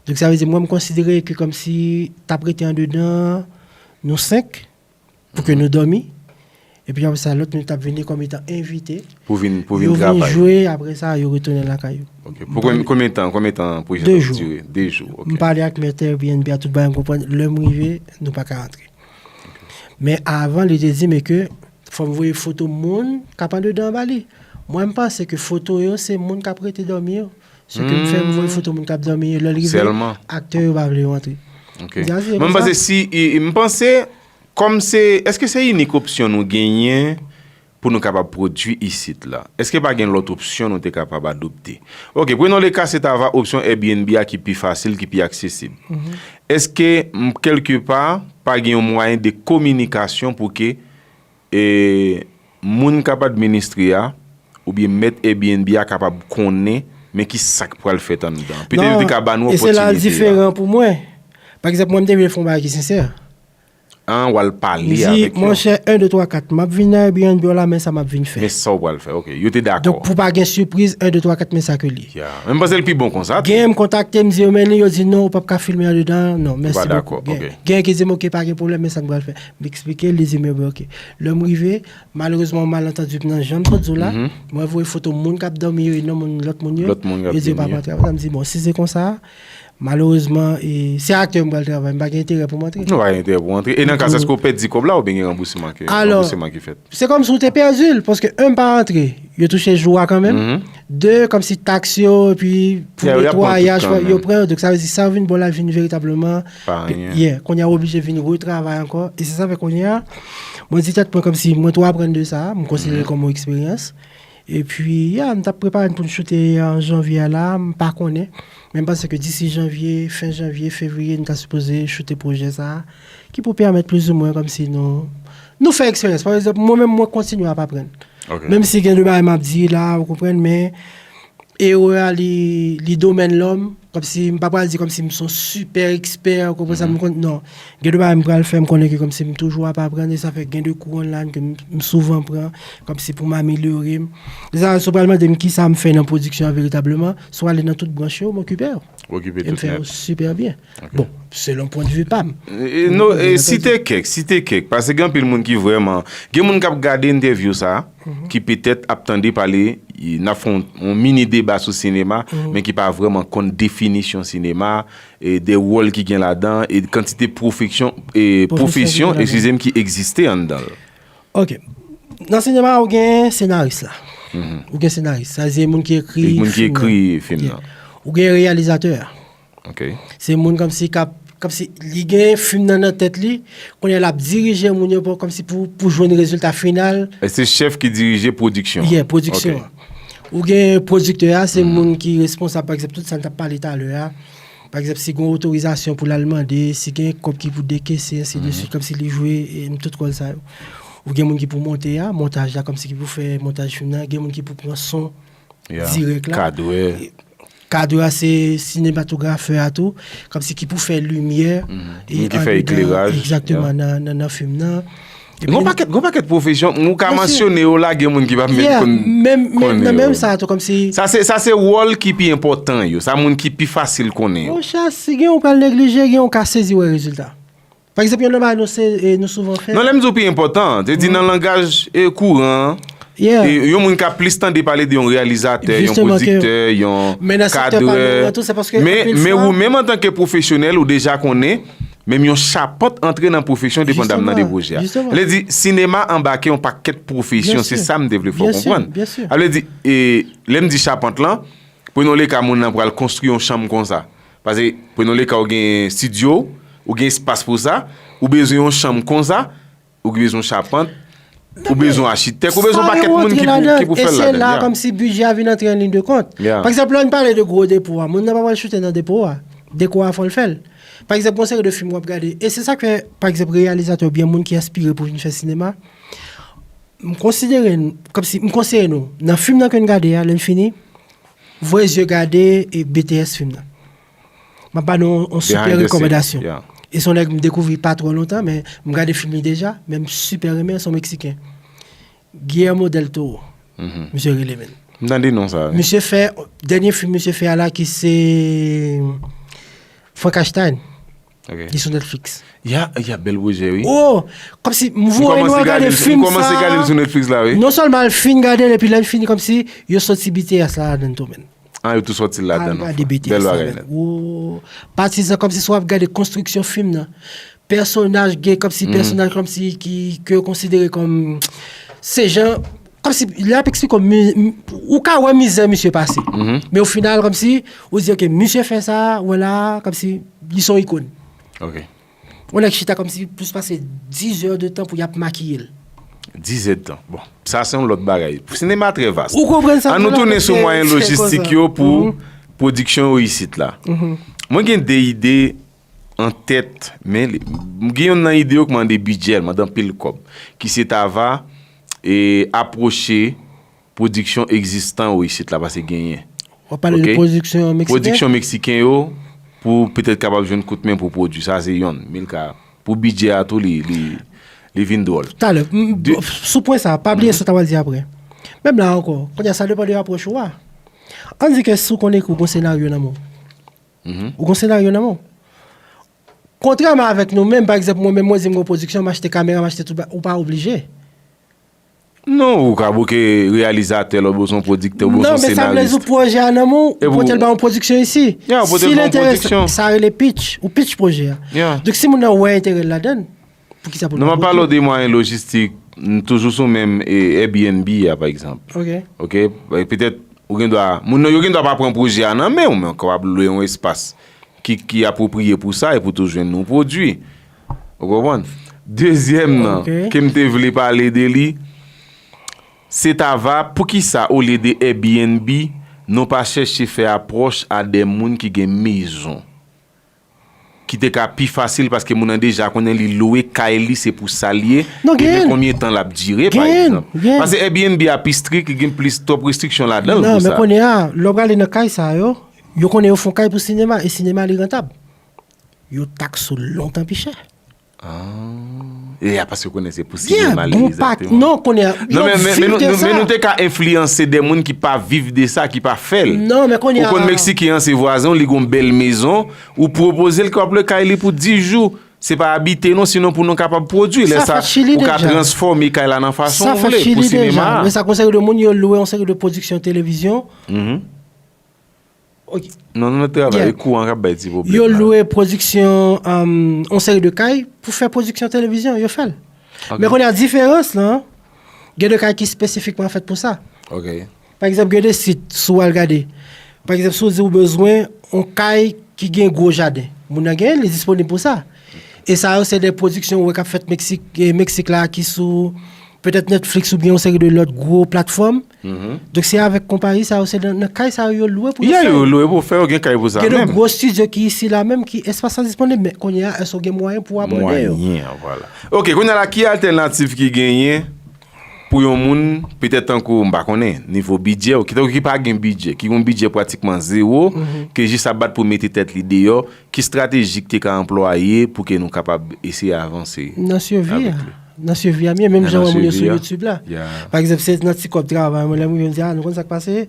donk sa vle di mwen m konsidere ke kòmsi t ap rete andedan nou senk, pou ke nou dòmi. Epi apre sa, lòt nou t ap vini kòm etan envite. Pou vin, pou vin travay. Yo vin jwe, apre sa, yo retounen lakay yo. Ok. Pou konbyen, konbyen tan, konbyen tan pwojè sa ap dire? De jou. De jou, ok. M pale ak mèt Airbnb a, tout bagay, m konprann. Lè m rive, nou pa ka antre. Men avan, li te di m ke fò m voye foto moun k ap andedan an ba li. Mwen, m panse ke foto yo, se moun k ap rete dòmi yo. Se ke m fè, m voye foto moun k ap dòmi yo. Lè l rive, aktè yo pa vle yo antre. Ok. Mwen, m panse si, e, e, m panse, kòm se, èske se inik opsyon nou genyen pou nou kapab pwodui isit la? Èske pa gen lòt opsyon nou te kapab adopte? Ok, prenons le cas, se ta va opsyon Airbnb a ki pi fasil, ki pi aksesib. Èske, m, kèlke pa, pa gen yon mwayen de kominikasyon pou ke, e, moun k ap administre a, oubyen mèt Airbnb a kapab konnen, men ki sa k pral fèt anndan? Petèt yo te ka ba nou opòtinite a. Non, e se la l diferan pou mwen. Pa egzanp, mwen, m te vle fè yon bagay ki sensè. An, w al pale avèk yo. M di, monchè, en, de, twa, kat, m ap vin nan Airbnb w la, men sa m ap vin fè. Men sa w pral fè, ok. Yo te dakò. Donk, pou pa gen sipriz, en, de, twa, kat, men sa ke li. Ya. Men m panse l pi bon konsa tou. Gen, m kontakte, m di yo, men li, yo di, non, ou p ap ka filme andedan, non, mèsi bokou. Yo pa dakò, ok. Gen, gen ki di m, ok, pa gen pwoblèm, men sa m pral fè. M eksplike l, li di m, ok. Lè m rive, malerezman, yon malantandi nan jan m sot di w la. Mwen voye foto moun k ap dòmi yo e non moun, lòt moun yo. Lòt moun k ap vini. Yo di yo p ap antre. Apre sa, m di, bon, si se konsa, malerezman, e, se aktè m pral travay, m pa gen enterè pou m antre. Nou pa gen enterè pou w antre. E nan ka sa, èske w pèdi kòb la oubyen gen ranbousman ke, ranbousman ki fèt? Se kòmsi w te pèdi l, paske, en, m pa antre, yo touche jou a kanmenm. De, kòmsi taks yo, epi pou netwayaj, yo pran yo. Donk, sa vle di, sa yo vin ba w la vin veritableman, yeah, kounye a w oblije vin retravay ankò. E se sa fè kounye a, mwen di tèt mwen kòmsi mwen tou aprann de sa, m konsidere l kòm yon eksperyans. Epi, ya, m t ap prepare n pou n choute an janvye a la, m pa konnen. Men m panse ke disi janvye, fen janvye, fevriye, n ta sipoze choute pwojè sa a, ki pou pèmèt plizoumwen kòmsi nou, nou fè eksperyans. Pa egzanp, mwen menm, mwen kontinye ap aprann. Ok. Menm si gen de bagay m ap di la, ou konprann, men erè a, li, li domèn lòm, Kòmsi m pa pral di kòmsi m se yon sipè ekspè, ou konprann sa m konn, non. Gen de bagay m pral fè, m konnen ke kòmsi m toujou ap aprann, e sa fè gen de kou online ke m, m souvan pran, kòmsi pou m amelyore m. E sa, si w pral mande m kisa m fè nan pwodiksyon an veritableman, si w ale nan tout branch yo, m okipe yo. Okipe E m tout fè yo nèt. Sipè byen. Bon, selon pwen de vi pa m. E, no, e, site kèk, site kèk, paske gen anpil moun ki vrèman, gen moun k ap gade entèvyou sa, ki petèt ap tande pale, y- n ap fè yon, yon mini deba sou sinema, men ki pa vrèman konn definisyon sinema, e de wòl ki gen ladan, e kantite pwofesyon, e pwofesyon, eskize m, ki egziste anndan l. Ok. Nan sinema, ou gen senaris la. Ou gen senaris. Sa se moun ki ekri Moun ki fim nan. Ekri fim nan. Ou gen reyalizatè a. Ok. Se moun kòmsi k ap, kòmsi li gen fim nan nan tèt li, kounye a l ap dirije moun yo pou, kòmsi pou, pou jwenn rezilta final. E se chèf ki dirije pwodiksyon. Yeah, pwodiksyon. Ok. Ou gen pwodiktè a, se moun ki responsab, pa egzanp, tout sa n t ap pale talè a. Pa egzanp, si gen otorizasyon pou l al mande, si gen kòb ki pou dekese, ensi de suite, kòmsi li jwe e, tout wòl sa yo. Ou gen moun ki pou monte a, montaj la, kòmsi ki pou fè montaj fim nan, gen moun ki pou pran son Yeah. dirèk la. Kadwè. Kadwè a se sinematografè a tou, kòmsi ki pou fè limyè. Moun ki fè ekleraj. Egzakteman, nan, nan, nan fim nan. Gon pakèt, gon pakèt pwofesyon, ou ka mansyone yo la, gen moun ki pa menm Yeah, konn menm, menm, konnen nan menm yo. Sa tou, kòmsi Sa se, sa se wòl ki pi enpòtan yo, sa moun ki pi fasil konnen yo. Monchè, si gen yon pral neglije, gen yon ka sezi wè rezilta. Pa egzanp, yon nan bagay nou, se, e, nou souvan fè. Non, lè m di w pi enpòtan, te di nan langaj e, kouran, Yeah. e, yon moun ka plis tande pale de yon reyalizatè, yon Justement, ke- pwodiktè, yon Men nan sektè pa nou kadrè. an tou, se paske Men, anpil men fwa- ou menm antanke pwofesyonèl, ou deja konnen, menm yon chapant antre nan pwofesyon depandaman de Justement, pwojè a. justement. Vle di, sinema anbake yon pakèt pwofesyon, Bien se sûr. sa m te vle fè w Bien sûr, konprann. Bien sûr. A vle di, e, lè m di chapant lan, prenon le ka moun nan pral konstwi yon chanm konsa. Paske, prenon le ka ou gen estidyo, ou gen espas pou sa, ou bezwen yon chanm konsa, ou bezwen chapant, ou bezwen achitèk, ou bezwen Sa pakèt yo moun ki rantre pou, ladan, ki pou fè e l se ladan. la Yeah. Kòmsi bidjè a vin antre an liy de kont. Yeah. Pa egzanp, lè n pale de gwo depo a, moun nan pa pral choute nan depo a. Depo a fò l fè l. Pa egzanp, gon seri de fim w ap gade. E se sa k fè, pa egzanp, reyalizatè oubyen moun ki enspire pou vin fè sinema, m konsidere n, kòmsi, m konseye nou, nan fim nan ke n gade a, lè n fini, voye zye gade e B T S fim nan. M ap ba nou yon sipè Behind the scene, rekòmandasyon. Yeah. E se yon nèg m dekouvri pa twò lontan, men m gade fim li deja, men m sipè renmen, se yon Meksiken. Guillermo del Toro. Misye rele men. M tande non sa. Misye fè, dènye fim misye fè a la ki se Frankenstein. Ok. Li sou Netflix. Ya, ya, bèl pwojè, wi. Oh, kòmsi m voye nou al gade fim sa. M kòmanse gade l sou Netflix la, wi. Non sèlman al fin gade l, epi lè l fini kòmsi yo soti B T S la ladan tou men. Ah, yo tou sòti l ladan. Al gade B T S Bèl la bagay ladan. nèt. Oh, patizan kòmsi si w ap gade konstriksyon fim nan. Pèsonaj gen kòmsi pèsonaj kòmsi ki ke yo konsidere kòm se jan kòmsi lè ap eksplike w mi- m- ou ka wè mizè misye pase. Men o final kòmsi ou di ok misye fè sa, wè la kòmsi li se yon ikòn. Ok. Yon nèg chita kòmsi plis pase diz è de tan pou y ap makiye l. Diz è de tan. Bon, sa se yon lòt bagay. Sinema trè vas. Ou konprann sa? An nou Vwala, tounen sou se- mwayen se lojistik konsa. Yo pou pwodiksyon yo isit la. Mwen gen de ide an tèt, men li- m gen youn nan ide yo k mande bidjè, l mande anpil kòb, ki se ta va e apwoche pwodiksyon egzistan yo isit la, paske genyen. W ap pale de Ok. pwodiksyon meksiken? Pwodiksyon meksiken yo, pou petèt kapab jwenn kout men pou pwodui. Sa se yonn. Men l ka, pou bidjè a tou, li, li, li vin dwòl. Talè, m- sou pwen sa, pa bliye sa w ta pral di apre. Menm la ankò, kounye a sa depann de apwòch ou a. Ann di ke si w konn ekri, w gon senaryo nan men w. Ou gon senaryo nan men w. Kontrèman avèk nou menm, pa egzanp, mwen menm, mwen di m gon pwodiksyon, m achte kamera, m achte tout ba- ou pa oblije. Non, ou ka bouke reyalizatè, lè w bezwen pwodiktè, ou bezwen Non, men sa vle di senaris. Pwojè a nan men w, E ou pou- pote l ba yon pwodiksyon isi. Yeah, ou pote l Si ba l yon enterese, pwodiksyon. Sa rele pitch, ou pitch pwojè a. Yeah. Donk si moun nan wè enterè l ladan l, poukisa pou l Non, pa m ap pale w pwodui? De mwayen lojistik, m toujou sou menm e, Airbnb a, pa egzanp. Ok. Ok? Petèt, ou gen dwa, moun nan yo gen dwa pa pran pwojè a nan men w, men w kapab lwe yon espas ki, ki apwopriye pou sa, epi w tou jwenn yon pwodui. Ou konprann? Dezyèm nan, Ok. Ke m te vle pale de li, se ta va, poukisa, olye de Airbnb, nou pa chèche fè apwòch a de moun ki gen mezon? Ki te ka pi fasil, paske moun nan deja konnen li lwe kay li, se pou sa l ye, Non, e men gen. Konbyen tan l ap dire, pa Gen, egzanp. gen. Paske Airbnb a pi strik, li gen plis twòp restriksyon ladan l Non, pou men sa. Kounye a, lè w prale nan kay sa yo, Yo konnen yo fè yon kay pou sinema, e sinema li rantab. Yo takse w lontan pi chè. E a paske konnen se pou sinema li egzakteman. Non, konnen yo viv de sa. Men nou te ka enfliyanse de moun ki pa viv de sa, ki pa fè l. Non, men konnen. Ou konn Meksiken an se vwazen w, li gon bèl mezon, ou pwopoze l ke w ap lwe kay li pou dis jou. Se pa abite non, sinon pou nou kapab pwodui. Lè sa, ou ka transfòme kay la nan fason ou vle pou sinema a. Men sa gon seri de moun yo lwe yon seri de pwodiksyon televizyon. Non, non, travay, e kouran k ap bay ti pwoblèm la. Yo lwe pwodiksyon, yon seri de kay pou fè pwodiksyon televizyon, yo fè l. Men kounye a diferans lan, gen de kay ki espesifikman fèt pou sa. Pa egzanp, gen de sit, si w al gade, pa egzanp, si w di w bezwen yon kay ki gen gwo jaden, moun nan genyen l, li disponib pou sa. E sa yo se de pwodiksyon ou wè k ap fèt Meksik, Meksik la ki sou petèt Netflix oubyen yon seri de lòt gwo platfòm. Donk se avèk konpayi sa yo, se nan kay sa yo yo lwe pou yo fè l. Yo lwe pou fè, yo gen kay pou sa menm. Gen de gwo estidyo ki isi la menm ki espas lan disponib, men kounye a èske w gen mwayen pou w abòde yo? Mwayen an, vwala. Ok, kounye a la ki altènativ ki genyen pou yon moun, petèt tankou, m pa konnen, nivo bidjè, ou ki tankou ki pa gen bidjè, ki gon bidjè pratikman zewo, ke jis ap bat pou mete tèt li deyò, ki estrateji ki te ka anplwaye pou ke nou kapab eseye avanse avèk li? Nan sivi a. Nan sivi a, men menm jan wè moun yo sou YouTube la. Pa egzanp, se nan ti kòb travay mwen, lè m rive m di, a, nou konn sa k pase?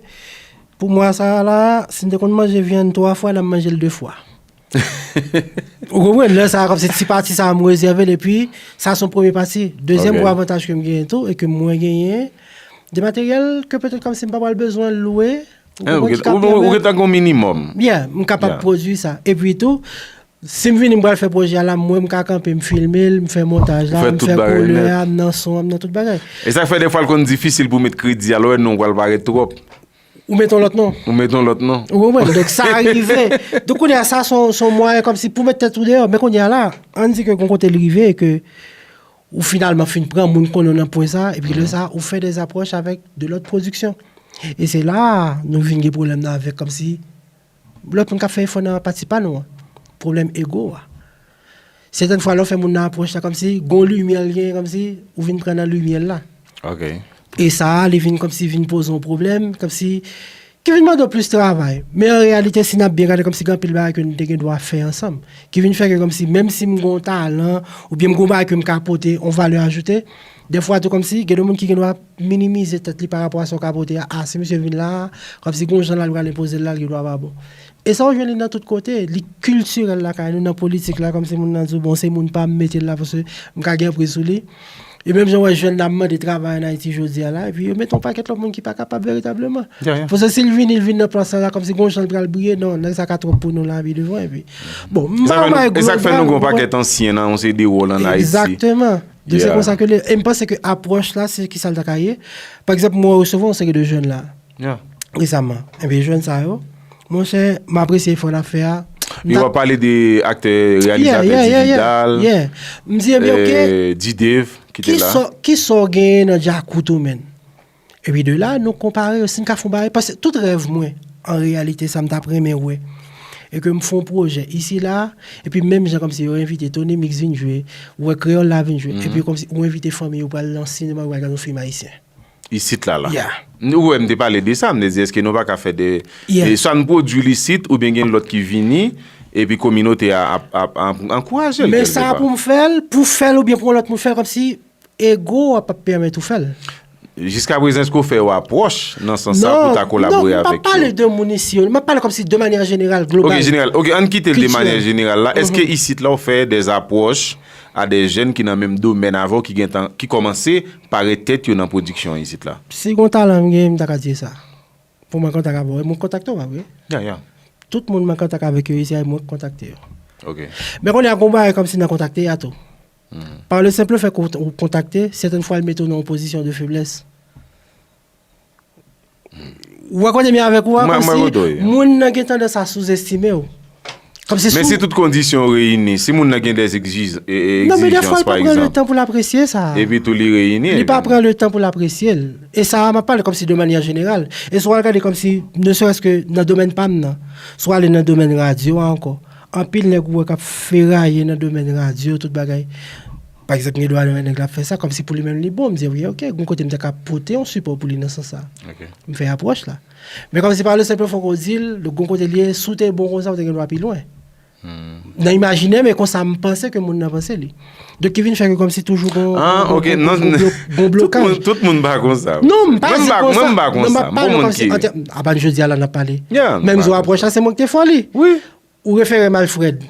Pou mwa sa a la, si m te konn manje vyann twa fwa, n ap manje l de fwa. Ou konprann? Lè sa a, kòmsi ti pati sa a, m rezève l, epi sa se yon premye pati. Dezyèm gwo avantaj ke m genyen tou, e ke mwen genyen, de materyèl ke petèt kòmsi m pa pral bezwen lwe. Ou konprann? Ki ka pèmèt. Ou gentan gen yon minimòm. Yeah, m kapab pwodui sa. Epi tou, si m vini, m pral fè pwojè a la, mwen, m ka kanpe, m filme l, m fè montaj la, m fè koulè a, m nan son an, m nan tout bagay. E sa k fè dèfwa l konn difisil pou w met kredi a, lè w wè non w pral parèt twòp. Ou mete yon lòt non. Ou mete yon lòt non. Ou konprann? Donk, sa rive. Donk, kounye a, sa se yon, se yon mwayen kòmsi pou met tèt ou deyò. Men kounye a la, ann di ke gon kote l rive, ke ou finalman fin pran moun konnen w nan pwen sa, epi lè sa, ou fè de apwòch avèk de lòt pwodiksyon. E se la a, nou vin gen pwoblèm nan avèk kòmsi lòt moun k ap fè efò nan pati pa nou an. Pwoblèm ego a. Sètèn fwa, lè w fè moun nan apwòch la, kòmsi gon limyè l genyen, kòmsi ou vin pran nan limyè l la. E sa a, li vin kòmsi vin poze yon pwoblèm, kòmsi ki vin mande w plis travay. Men an reyalite, si n ap byen gade, kòmsi gen anpil bagay ke nou te gen dwa fè ansanm. Ki vin fè ke kòmsi, menm si m gen yon talan, oubyen m gen yon bagay ke m ka pote, yon valè ajoute, dèfwa tou kòmsi, gen de moun ki gen dwa minimize tèt li pa rapò a sa w ka pote a. A, si misye vin la a, kòmsi gon jan l al pral enpoze l la, l gen dwa pa bon. E sa w jwenn li nan tout kote. Li kiltirèl lakay nou, nan politik la, kòmsi moun nan di w, bon, se moun pa m, m mete l la, paske m ka gen anpriz sou li. E menm jan w wè jèn la ap mande travay ann Ayiti jodi a la, epi yo mete yon pakèt lòt moun ki pa kapab veritableman. Paske si l vini, l vin nan plas la, la, kòmsi gon jan l pral briye, non, nèg sa ka twòp pou nou la, epi devan, epi. Bon, m pa wè global. E sa k fè nou gen yon pakèt ansyen nan yon seri de wòl ann Ayiti. Egzakteman. Donk, se konsa ke li, e m panse ke apwòch la, se ki sa l ta ka ye. Pa egzanp, mwen resevwa yon seri de jèn la, resaman. Ebyen, jèn sa yo, monchè, m apresye efò n ap fè a. Yo ap pale de aktè, reyalizatè Dividal, m di, ebyen, ok, Didev, ki te la. Kisa w genyen nan djakout ou, menn? Epi de la, nou konpare yo, si n ka fè yon bagay, paske tout rèv mwen, an reyalite, sa m t ap renmen wè, e ke m fè yon pwojè isi la, epi menm jan kòmsi yo envite Tony Mix vin jwe, ou wè Kreyòl la vin jwe, epi kòmsi ou envite fanmi ou pral nan sinema, ou pral gade yon fim ayisyen. Isit la la. Ou wè, m te pale de sa, m te di, èske nou pa ka fè de, swa n pwodui l isit, oubyen gen lòt ki vini, epi kominote a ap, ap, ap ankouraje l kèlkepar. Men sa pou m fè l, pou fè l oubyen pou yon lòt moun fè l, kòmsi ego a p ap pèmèt ou fè l. Jiskaprezan, èske w fè yo apwòch nan sans sa pou ta kolabore avèk yo? Non, non, m p ap pale de moun isi yo. M ap pale kòmsi de manyè jeneral, global. Ok, jeneral. Ok, ann kite l de manyè jeneral la. Èske isit la w fè de apwòch a de jèn ki nan menm domèn avè w, ki gentan, ki kòmanse parèt tèt yo nan pwodiksyon isit la? Si gon talan m genyen, m ta ka di sa. Pou mwen kontak avè w, e mwen kontakte w, pa vre? Ya, ya. Tout moun mwen kontak avèk yo isi a, e mwen kontakte yo. Ok. Men kounye a gon bagay kòmsi nan kontakte a tou. Par le simple fait ke w kontakte, sètèn fwa l mete w nan yon pozisyon de feblès. Ou wè kote m ye avèk ou a, kòmsi moun nan gentan tandans a souzestime w. Kòmsi sou. Men si tout kondisyon reyini, si moun nan gen de egzijans, pa egzanp. Non, men dèfwa l pa pran letan pou l apresye sa. Epi tou li reyini. Li pa pran letan pou l apresye l. E sa a, m ap pale kòmsi de manyè jeneral. E si w al gade kòmsi, ne serait-ce que nan domèn pa m nan, si w ale nan domèn radyo a ankò, anpil nèg ou wè k ap feraye nan domèn radyo, tout bagay. Pa egzanp, gen dwa nan nèg la ap fè sa, kòmsi pou li menm li bon, m di, wi, ok, gon kote m te ka pote yon sipò pou li nan sans sa. M fè apwòch la. Men kòmsi pa le senp fòk ou di l, gon kote li ye, si w te bon konsa, ou te gen dwa pi lwen. Nan imajinè m, e konsa m panse ke moun nan panse li. Donk, ki vin fè ke kòmsi toujou gon, ah, gon, ok, gon, non, gon, gon blo-, gon blokaj. Tout moun, tout moun pa konsa. Non, m pa di konsa. Mwen m pa konsa. Non, m ap pale kòmsi an tèm, apa n jodi a la n ap pale. Menm jan apwòch la, se mwen ki te fè li. Wi. Ou refere m Alfred.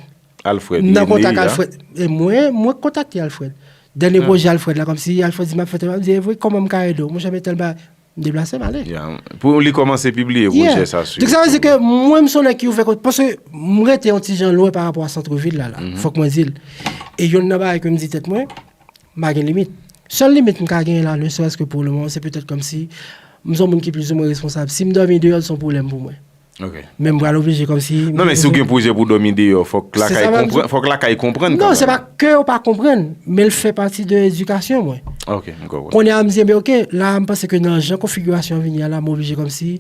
Alfred, nan kontak Alfred. E mwen, mwen kontakte Alfred. Dènye pwojè Alfred la, kòmsi Alfred di, "M ap fè tèl," m ap di, "E vre, kòman m ka ede w?" Mwen janm tèl bagay. M deplase, m ale. Pou li kòmanse pibliye pwojè sa sou YouTube. Donk, sa vle di ke mwen, m se yon nèg ki ouvè, paske m rete yon ti jan lwen pa rapò a sant vil la, la. Fòk mwen di l. E youn nan bagay ke m di tèt mwen, m pa gen limit. Sèl limit m ka genyen la, ne serait-ce que pour le moment, se petèt kòmsi m se yon moun ki plizoumwen responsab. Si m dòmi deyò, se yon pwoblèm pou mwen. Men m pral oblije kòmsi... Non, men si w gen pwojè pou w dòmi deyò, fòk lakay konprann, fòk lakay konprann kanmenm. Non, se pa ke yo pa konprann, men l fè pati de edikasyon mwen. Ok, m konprann. Kounye a, m di, enben, ok, la, m panse ke nan jan konfigirasyon an vini a la, m oblije kòmsi,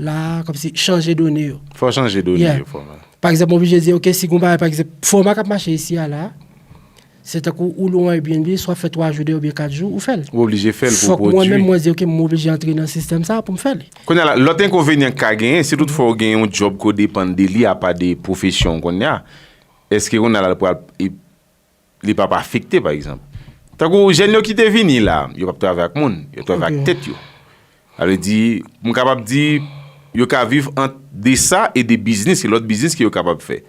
la, kòmsi chanje done yo. Fò w chanje done yo, fòma. Pa egzanp, m oblije di, ok, si gon bagay, pa egzanp, fòma k ap mache isi a la, se tankou ou lwe yon Airbnb, swa w ap fè twa jou deyò oubyen kat jou, ou fè l. Ou oblije fè l pou w pwodui. Fòk mwen menm, mwen di, ok, m oblije antre nan sistèm sa a pou m fè l. Kounye a la, lòt enkonvenyan k ka genyen, si toutfwa w gen yon djòb ke w depann de li, apa de pwofesyon w kounye a, èske kounye a la, l pral, li, li p ap afekte, pa egzanp? Tankou jèn yo ki te vini la, yo p ap travay ak moun, yo travay ak tèt yo. Sa vle di, m kapab di, yo ka viv ant de sa e de biznis, e lòt biznis ke yo kapab fè.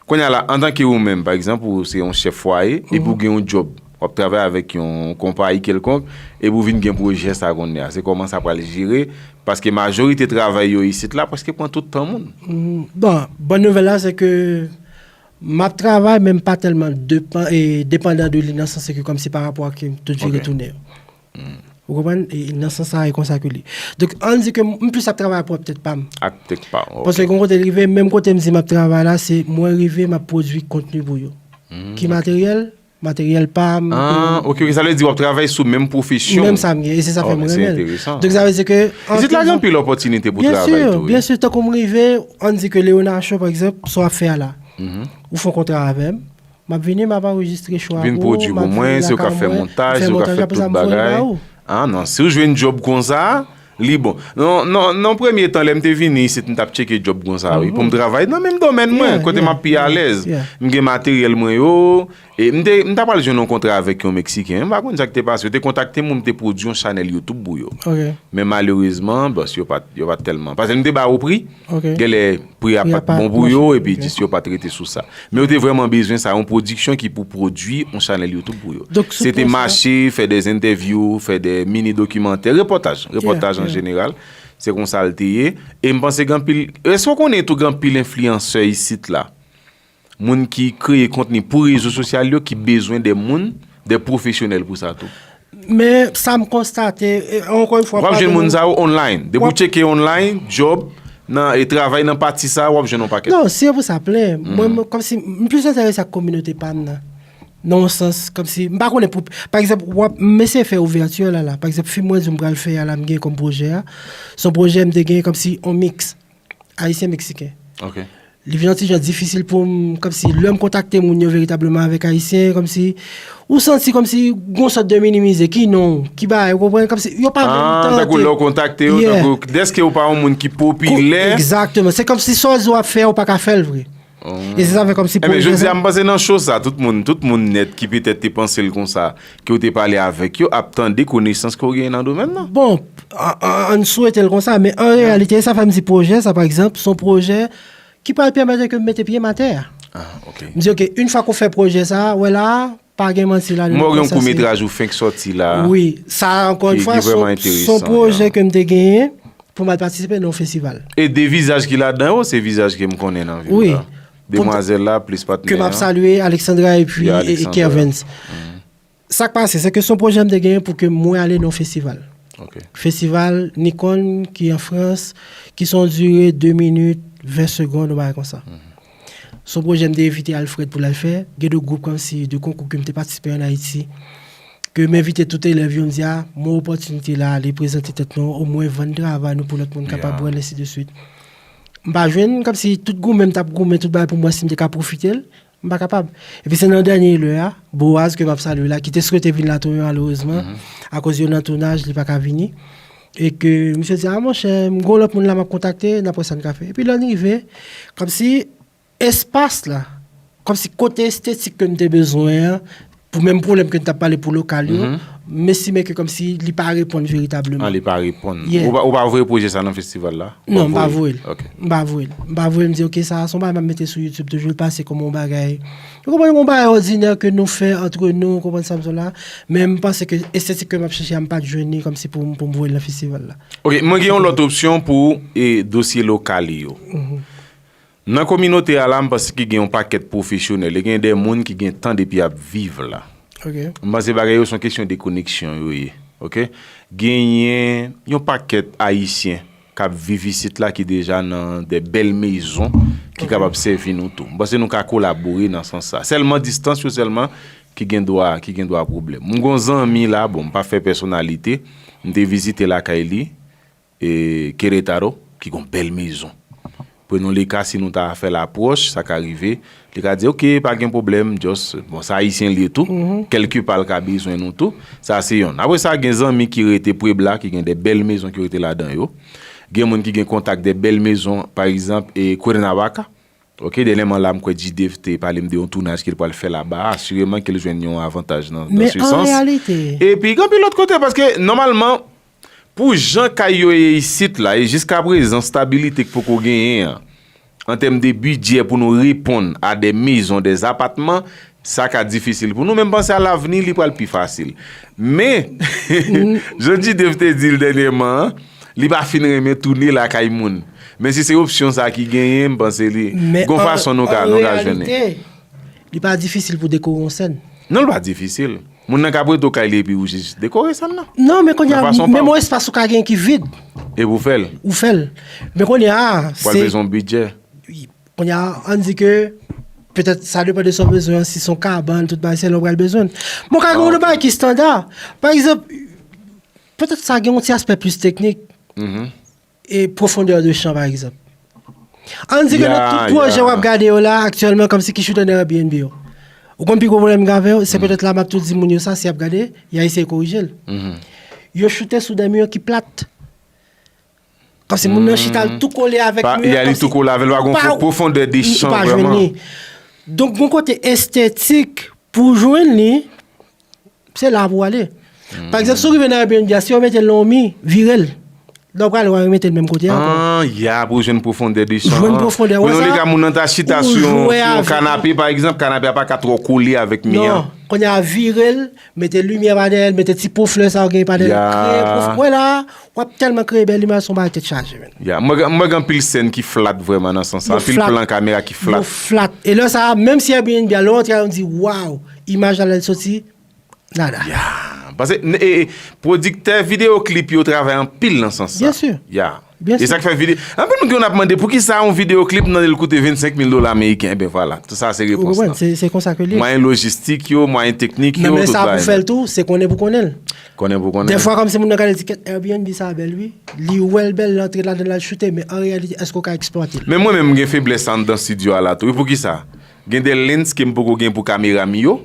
Kounye a la, antanke ou menm, pa egzanp, ou se yon chèf fwaye, epi ou gen yon djòb, w ap travay avèk yon konpayi kèlkonk, epi ou vin gen pwojè sa kounye a. Se kòman sa pral jere, paske majorite travay yo isit la prèske pran tout tan moun. Bon, bòn nouvèl la, se ke m ap travay, men m pa tèlman depan-, e, depandan de li nan sans ke kòmsi pa rapò ak tout vi retounen yo. Ou konprann? E nan sans sa, e konsa ke li. Donk, ann di ke m plis ap travay pou tèt pa m. Ak tèt pa w, ok. Paske gon kote l rive, menm kote m di m ap travay la, se mwen rive, m ap pwodui kontni pou yo. Ki materyèl? Materyèl pa m. Ah, ok, ok. Sa vle di w ap travay sou menm pwofesyon. Menm sa m gen, e se sa fè mwen renmen l. Donk, sa vle di ke... Isit la gen anpil opòtinite pou travay tou, wi. Byen si, tankou m rive, ann di ke Leona Show, pa egzanp, sa w ap fè a la. Ou fè yon kontra avè m, m ap vini, m ap anrejistre cho a pou ou, m ap vini lakay mwen, m fè montaj la, apre sa m voye l ba ou. Ah non, si w jwenn djòb konsa, li bon. Non, non, nan premye tan, lè m te vini isit, m t ap tcheke djòb konsa, wi, pou m travay nan menm domèn mwen, kote m ap pi alèz. M gen materyèl mwen yo, e m te, m ta pral jwenn yon kontra avèk yon Meksiken, m pa konn sa k te pase, yo te kontakte m pou m te pwodui yon chanèl YouTube pou yo. Men malerezman, bòs yo pa t, yo pa t tèlman, paske m te ba yo pri, genlè pri a pa t bon pou yo, epi jis yo pa t rete sou sa. Men yo te vrèman bezwen sa, yon pwodiksyon ki pou pwodui yon chanèl YouTube pou yo. Se te mache, fè de entèvyou, fè de mini dokimantè, repòtaj, repòtaj an jeneral. Se konsa l te ye. E m panse gen anpil, èske w konnen tou gen anpil enfliyansè isit la? Moun ki kreye kontni pou rezo sosyal yo, ki bezwen de moun, de pwofesyonèl pou sa tou. Men sa m konstate, e, ankò yon fwa, w ap jwenn moun sa yo online. Depi w tcheke online, djòb, nan, e travay nan pati sa, w ap jwenn yon pakèt. Non, si e pou sa plen. Mwen, mwen, kòmsi, m plis enterese ak kominote pa m nan. Nan yon sans, kòmsi, m pa konnen pou, pa egzanp, w ap, m eseye fè ouvèti la, la. Pa egzanp, fim mwen di m pral fè a la, m gen kòm pwojè a. Se yon pwojè m te gen kòmsi on miks. Ayisyen Meksiken. Ok. Li vin yon ti jan difisil pou m, kòmsi lè m kontakte moun yo veritableman avèk Ayisyen, kòmsi ou santi kòmsi gon sòt de minimize, ki non, ki bagay, ou konprann, kòmsi yo pa menm tante. Ah, tankou lè w kontakte yo, tankou dèske ou pa yon moun ki popilè. Egzakteman. Se kòmsi sa w di w ap fè, ou pa ka fè l vre. E se sa fè kòmsi pwojè sa. Ebyen, jodi a, m panse nan show sa, tout moun, tout moun nèt ki petèt te panse l konsa, ke w te pale avèk yo, ap tande konesans ke w genyen nan domèn nan. Bon, an, an, ann swete l konsa, men an reyalite, sa fè m di pwojè sa, pa egzanp, se yon pwojè ki pral pèmèt ke m mete pye m atè a. Ah, ok. M di, ok, yon fwa ke w fè pwojè sa, wè la, pa gen manti ladan l. M wè w gen yon kou metraj ou fenk sòti la. Wi, sa, ankò yon fwa, se yon pwojè ke m te genyen pou m al patisipe nan yon festival. E de vizaj ki ladan yo, se vizaj ke m konnen nan vil la. Demwazèl la, plis patnè an. Ke m ap salye, Alexandra epi, e, e Kervens. Sa k pase, se ke se yon pwojè m te genyen pou ke mwen ale nan yon festival. Ok. Festival Nikon ki an Frans, ki se yon dire de minit, ven segonn, yon bagay konsa. Se yon pwojè m te envite Alfred pou l al fè. Gen de gwoup kòmsi, de konkou ke m te patisipe ann Ayiti, ke m envite tout elèv yo, m di, a, mwen opòtinite la, ale prezante tèt nou, omwen vann travay nou pou lòt moun kapab wè l, ensi de swit. M pa jwenn, kòmsi tout goumen m t ap goumen, tout bagay pou m wè si m te ka pwofite l. M pa kapab. Epi se nan dènye lè a, Boaz ke m ap salye la, ki te swete vin la tou, men malerezman, akoz yo nan tounaj, li pa ka vini. E ke misye di, a monchè, m gon lòt moun la m ap kontakte, n ap wè sa n ka fè. Epi lè n rive, kòmsi espas la, kòmsi kote estetik ke m te bezwen an, pou menm pwoblèm ke n t ap pale pou lokal yo, m estime ke kòmsi li pa reponn veritableman. Ah, li pa reponn. Yeah. Ou pa, ou pa voye pwojè sa nan festival la? Non, m pa voye l. Ok. M pa voye l. M pa voye l, m di, ok, sa a se yon bagay m ap mete sou YouTube toujou, l pase kòm yon bagay. Ou konprann, yon bagay òdinè ke nou fè antre nou, ou konprann sa m di w la? Men m panse ke estetik ke m ap chèche a, m pa t jwenn li kòmsi pou, pou m voye l nan festival la. Ok, mwen gen yon lòt opsyon pou, e, dosye lokal yo. Nan kominote a la, m panse ki gen yon pakèt pwofesyonèl, e gen de moun ki gen tan depi y ap viv la. Ok. M panse bagay yo se yon kesyon de koneksyon yo ye. Ok? Genyen yon pakèt Ayisyen k ap viv isit la ki deja nan de bèl mezon ki kapab sèvi nou tou. M panse nou ka kolabore nan sans sa. Sèlman distans yo sèlman ki gen dwa, ki gen dwa pwoblèm. M gon zanmi la, bon, m pa fè pèsonalite, m te vizite lakay li, e Querétaro, ki gon bèl mezon. Prenons le cas, si nou ta fè lapwòch, sa ka rive, li ka di, ok, pa gen pwoblèm, just, bon, sa ayisyen li ye tou, kèlke pa l ka bezwen nou tou, sa se yonn. Apre sa, gen zanmi ki rete Puebla, ki gen de bèl mezon ki rete ladan yo. Gen moun ki gen kontak de bèl mezon, pa egzanp, e Cuernavaca. Ok, dènyèman la, m kwè G-Dave te pale m de yon tounaj ke l pral fè laba a, asireman ke l jwenn yon avantaj nan, nan se sans. Men an reyalite. Epi, gen anpil lòt kote, paske, nòmalman, pou jan kay yo ye isit la, e jiska prezan, stabilite k poko genyen an, an tèm de bidjè pou nou reponn a de mezon, de apatman, sa ka difisil pou nou, men m panse a lavni, li pral pi fasil. Men, jan G-Dave te di l dènyèman an, li pa fin renmen tounen lakay moun. Men si se opsyon sa ki genyen, m panse li, gon fason nou ka, nou ka jwenn li. Men an reyalite, li pa difisil pou dekore yon sèn. Non, li pa difisil. Moun nan ka prete w kay li epi ou jis dekore sèn nan. Non, men kounye a, menm yon espas ou ka gen ki vid. E pou fè l. Ou fè l. Men kounye a, se. Pral bezwen yon bidjè. Wi. Kounye a, ann di ke, petèt, sa depann de sa w bezwen an, si se yon kabann, tout bagay, se lè w pral bezwen l. Men w ka gen yon lòt bagay ki estanda. Pa egzanp, petèt sa gen yon ti aspè plis teknik. E pwofondè de chan, pa egzanp. Ann di ke nan tout pwojè w ap gade yo la, aktyèlman, kòmsi ki choute nan Airbnb yo. Ou konn pi gwo pwoblèm m gen avè yo, se petèt la m ap tou di moun yo sa, si y ap gade, y a eseye korije l. Yo choute sou de mi ki plat. Kòmsi moun nan chita l tou kole avèk mi an, li tou kole avè l, pa gon pwofondè de chan vrèman. Donk, gon kote estetik pou w jwenn li, se la pou w ale. Pa egzanp, si w rive nan Airbnb a, si yo mete l nan yon mi, vire l. Lè w prale, w a remete l menm kote a ankò. Ah, ya, pou w jwenn pwofondè de chan an. Jwenn pwofondè, wè sa? Nan yon ka, moun nan ta chita sou yon, sou yon kanape, pa egzanp, kanape a pa ka twò kole avèk mi an. Non, kounye a vire l, mete limyè pa dèyè l, mete ti po flè sa yo gen pa dèyè l, kreye pwofondè. Wè la, w ap tèlman kreye bèl imaj, se yon bagay tèt chaje, menn. Ya, mwen, mwen gen anpil sèn ki flat vrèman nan sans sa, anpil plan kamera ki flat. Yo flat. E lè sa, menm si Airbnb a, lè w antre a, w di, waw, imaj la lè l soti, nada. Ya. Paske, e, e, pwodiktè videyo klip yo travay anpil nan sans sa. Byen si. Ya. E sa k fè videyo, anpil moun ki konn ap mande, poukisa yon videyo klip nan li koute vennsenk mil dola ameriken? Enben, vwala. Tout sa se repons la. Ou konprann? Se, se konsa ke li ye. Mwayen lojistik yo, mwayen teknik yo, tout bagay. Men sa pou fè l tou, se konnen pou konnen l. Konnen pou konnen l. Dèfwa, kòmsi moun nan gade l di, kèt, Airbnb sa bèl, wi. Li wè l bèl, l antre ladan l al choute, men an reyalite, èske w ka eksplwate l? Men mwen menm, m gen feblès sa anndan estidyo a la tou. Wi, poukisa? Gen de lens ke m poko gen pou kamera m yo.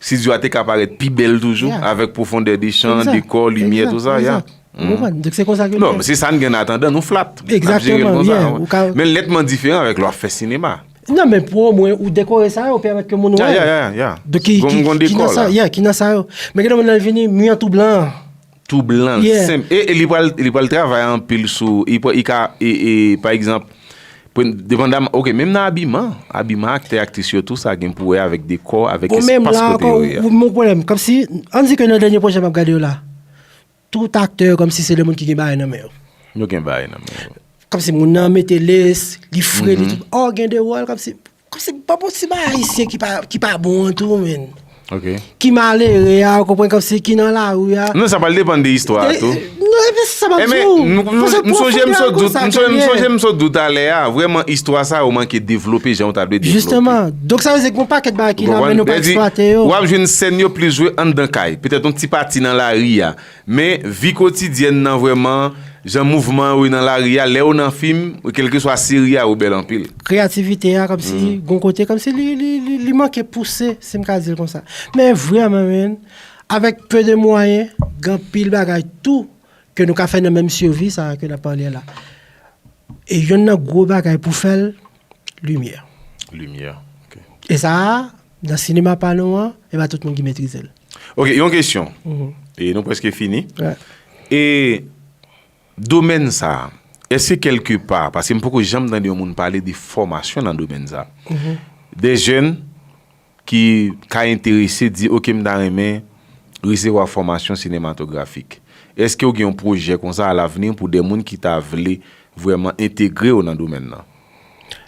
Estidyo a te ka parèt pi bèl toujou, avèk pwofondè de chan, dekò, limyè, tout sa, ya. Ou konprann? Donk, se konsa ke l fèt. Non, se sa n gen an atandan, nou flat. N ap jere l konsa. Men l nètman diferan avèk lè w ap fè sinema. Non, men pou omwen ou dekore sa yo, pèmèt ke moun wè. Ya, ya, ya, ya. Donk, ki, ki, ki nan sa, ya, ki nan sa yo. Men gen moun nan vini, mi an tou blan. Tou blan, senp. E, e li pral, li pral travay anpil sou, li pral, li ka, e, e, pa egzanp, depandaman, ok, menm nan abiman, abiman aktè, aktris yo, tou sa gen pou wè avèk dekò, avèk espas kote yo ye a. Bon, menm la ankò, ou, ou, mon pwoblèm, kòmsi, ann di ke nan dènye pwojè m ap gade yo la, tout aktè yo kòmsi se de moun ki gen bagay nan men yo. Yo gen bagay nan men yo. Kòmsi moun nan mete lès, li fre, li tout. Ò, gen de wòl kòmsi, kòmsi pa posib a Ayisyen ki pa, ki pa bon an tou, menn. Ok. Ki malere a, ou konprann, kòmsi ki nan lari a. Non, sa pral depann de istwa a tou. Non, epi sa m ap di w. M sonje m sot dout, m sonje, m sonje m sot dout talè a. Vrèman, istwa sa yo manke devlope jan yo ta dwe devlope. Jisteman. Donk, sa vle di gen yon pakèt bagay ki nan men nou pa eksplwate yo. W ap jwenn sèn yo plis jwe anndan kay. Petèt yon ti pati nan lari a. Men vi kotidyèn nan vrèman, jan mouvman yo nan lari a, lè yo nan fim, kèlkeswa seri a, yo bèl anpil. Kreyativite a, kòmsi, gon kote, kòmsi li, li, li, li manke pouse, si m ka di l konsa. Men vrèman, men, avèk pe de mwayen, gen anpil bagay tou ke nou ka fè nan menm sivi sa ke n ap pale la. E yonn nan gwo bagay pou fè l, limyè. Limyè, ok. E sa a, nan sinema pa nou an, e pa tout moun ki metrize l. Ok, yon kesyon. E nou prèske fini. E domèn sa a, èske kèlke pa, paske m poko janm tande yon moun pale de fòmasyon nan domèn sa a. De jèn ki ka enterese di, ok, m ta renmen resevwa fòmasyon sinematografik. Èske w gen yon pwojè konsa alavni pou de moun ki ta vle vrèman entegre w nan domèn nan?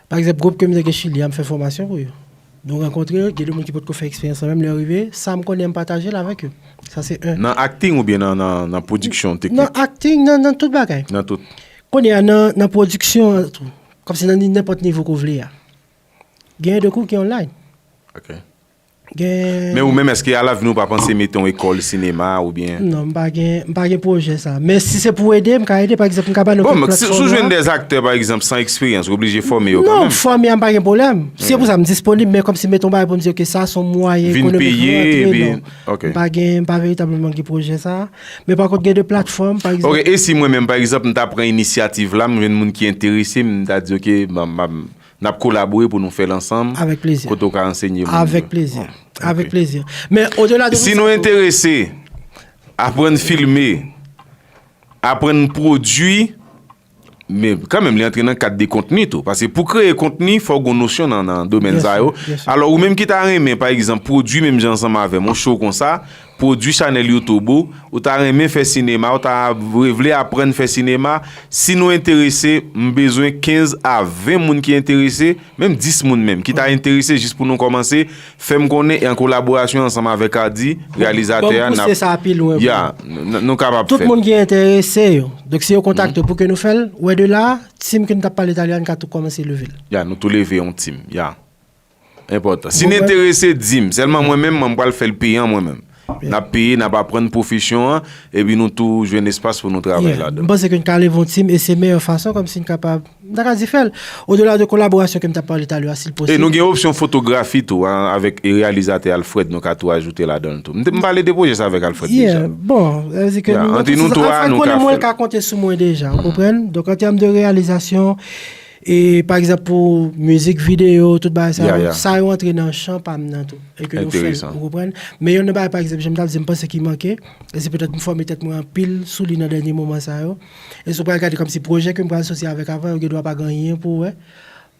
Pa egzanp, gwoup ke m te gen Chili a, m fè fòmasyon pou yo. Nou rankontre, gen de moun ki potko fè eksperyans la menm, lè yo rive, sa m konnen, m pataje l avèk yo. Sa se en. Nan akting oubyen nan, nan, nan pwodiksyon teknik? Nan akting, nan, nan tout bagay. Nan tout. Kounye a, nan, nan pwodiksyon an tou, kòmsi nan ni-, nenpòt nivo ke w vle a. Gen de kou ki online. Ok. Gen Men ou menm, èske alavni ou pa panse mete yon ekòl sinema oubyen? Non, m pa gen, m pa gen pwojè sa. Men si se pou ede, m ka ede. Pa egzanp, m ka ba nou Bon, kèk men si, si w platfòm jwenn la. Dèzaktè, pa egzanp, san eksperyans, ou oblije fòme yo Non, kanmenm. Fòme a, m pa gen pwoblèm. Si se pou sa, m disponib, men kòmsi mete yon bagay pou m di, ok, sa se yon mwayen Vin ekonomik peye, pou rantre, epi, non. Ok. M pa gen, m pa veritableman gen pwojè sa. Men pa kont, gen de platfòm, pa egzanp. Ok, e si mwen menm, pa egzanp, m ta pran inisyativ la, m jwenn moun ki enterese, m ta di, ok, ban, ban, n ap kolabore pou nou fè l ansanm. Avèk plezi. Kote w ka ansenye moun Avèk yo. Plezi. Bon, Avèk ok. Plezi. Men odela de Si sa nou tou enterese, aprann filme, aprann pwodui, men kanmenm, li antre nan kad de kontni tou. Paske pou kreye kontni, fò w gen nosyon nan, nan domèn Byen sa yo. Byen si. Alò, ou menm ki ta renmen, pa egzanp, pwodui menm jan ansanm avè m, yon show konsa, pwodui chanèl YouTube ou, ou ta renmen fè sinema, ou ta vle, vle aprann fè sinema, si nou enterese, m bezwen kenz a ven moun ki enterese, menm dis moun menm, ki ta enterese jis pou nou kòmanse, fè m konnen, e an kolaborasyon ansanm avèk Ardy, reyalizatè a, Ban m n ap pouse sa pi lwen pou Ya, nou. n-, n-, nou kapab Tout fè l. Moun ki enterese yo. Donk, si yo kontakte pou ke nou fè l, wè de la, team ke n t ap pale talè a, n ka tou kòmanse leve l. Ya, nou tou leve yon team, ya. Enpòtan. Si n Bon, enterese, di m. Sèlman mwen menm, mwen, m pral fè l peyan mwen menm. N ap peye, n ap aprann pwofesyon an, epi nou tou jwenn espas pou nou travay Yeah. ladan. M panse ke n ka leve yon team e se meyè fason kòmsi n kapab, m ta ka di fè l. Odela de kolaborasyon ke m t ap pale talè a, si l E posib. nou gen opsyon fotografi tou, a, avèk e reyalizatè Alfred, nou ka tou ajoute ladan l tou. M te, m pale de pwojè sa avèk Alfred Yeah, deja. bon, sa vle di ke Ya, nou, ant nou tou a, Alfred nou konnen ka mwen, fè l. l ka konte sou mwen deja, ou konprann? Donk, an tèm de reyalizasyon, E pa egzanp pou mizik videyo, tout bagay sa yo, Ya, ya. sa yo antre nan chan pa m nan tou. E ke nou fè l, Enteresan. ou konprann? Men youn nan bagay, pa egzanp, jan m t ap di, m panse ki manke, e se petèt m fòme tèt mwen anpil sou li nan dènye moman sa yo. E si w pral gade kòmsi pwojè ke m pral soti avèk avan yo, gen dwa pa gen anyen pou w wè.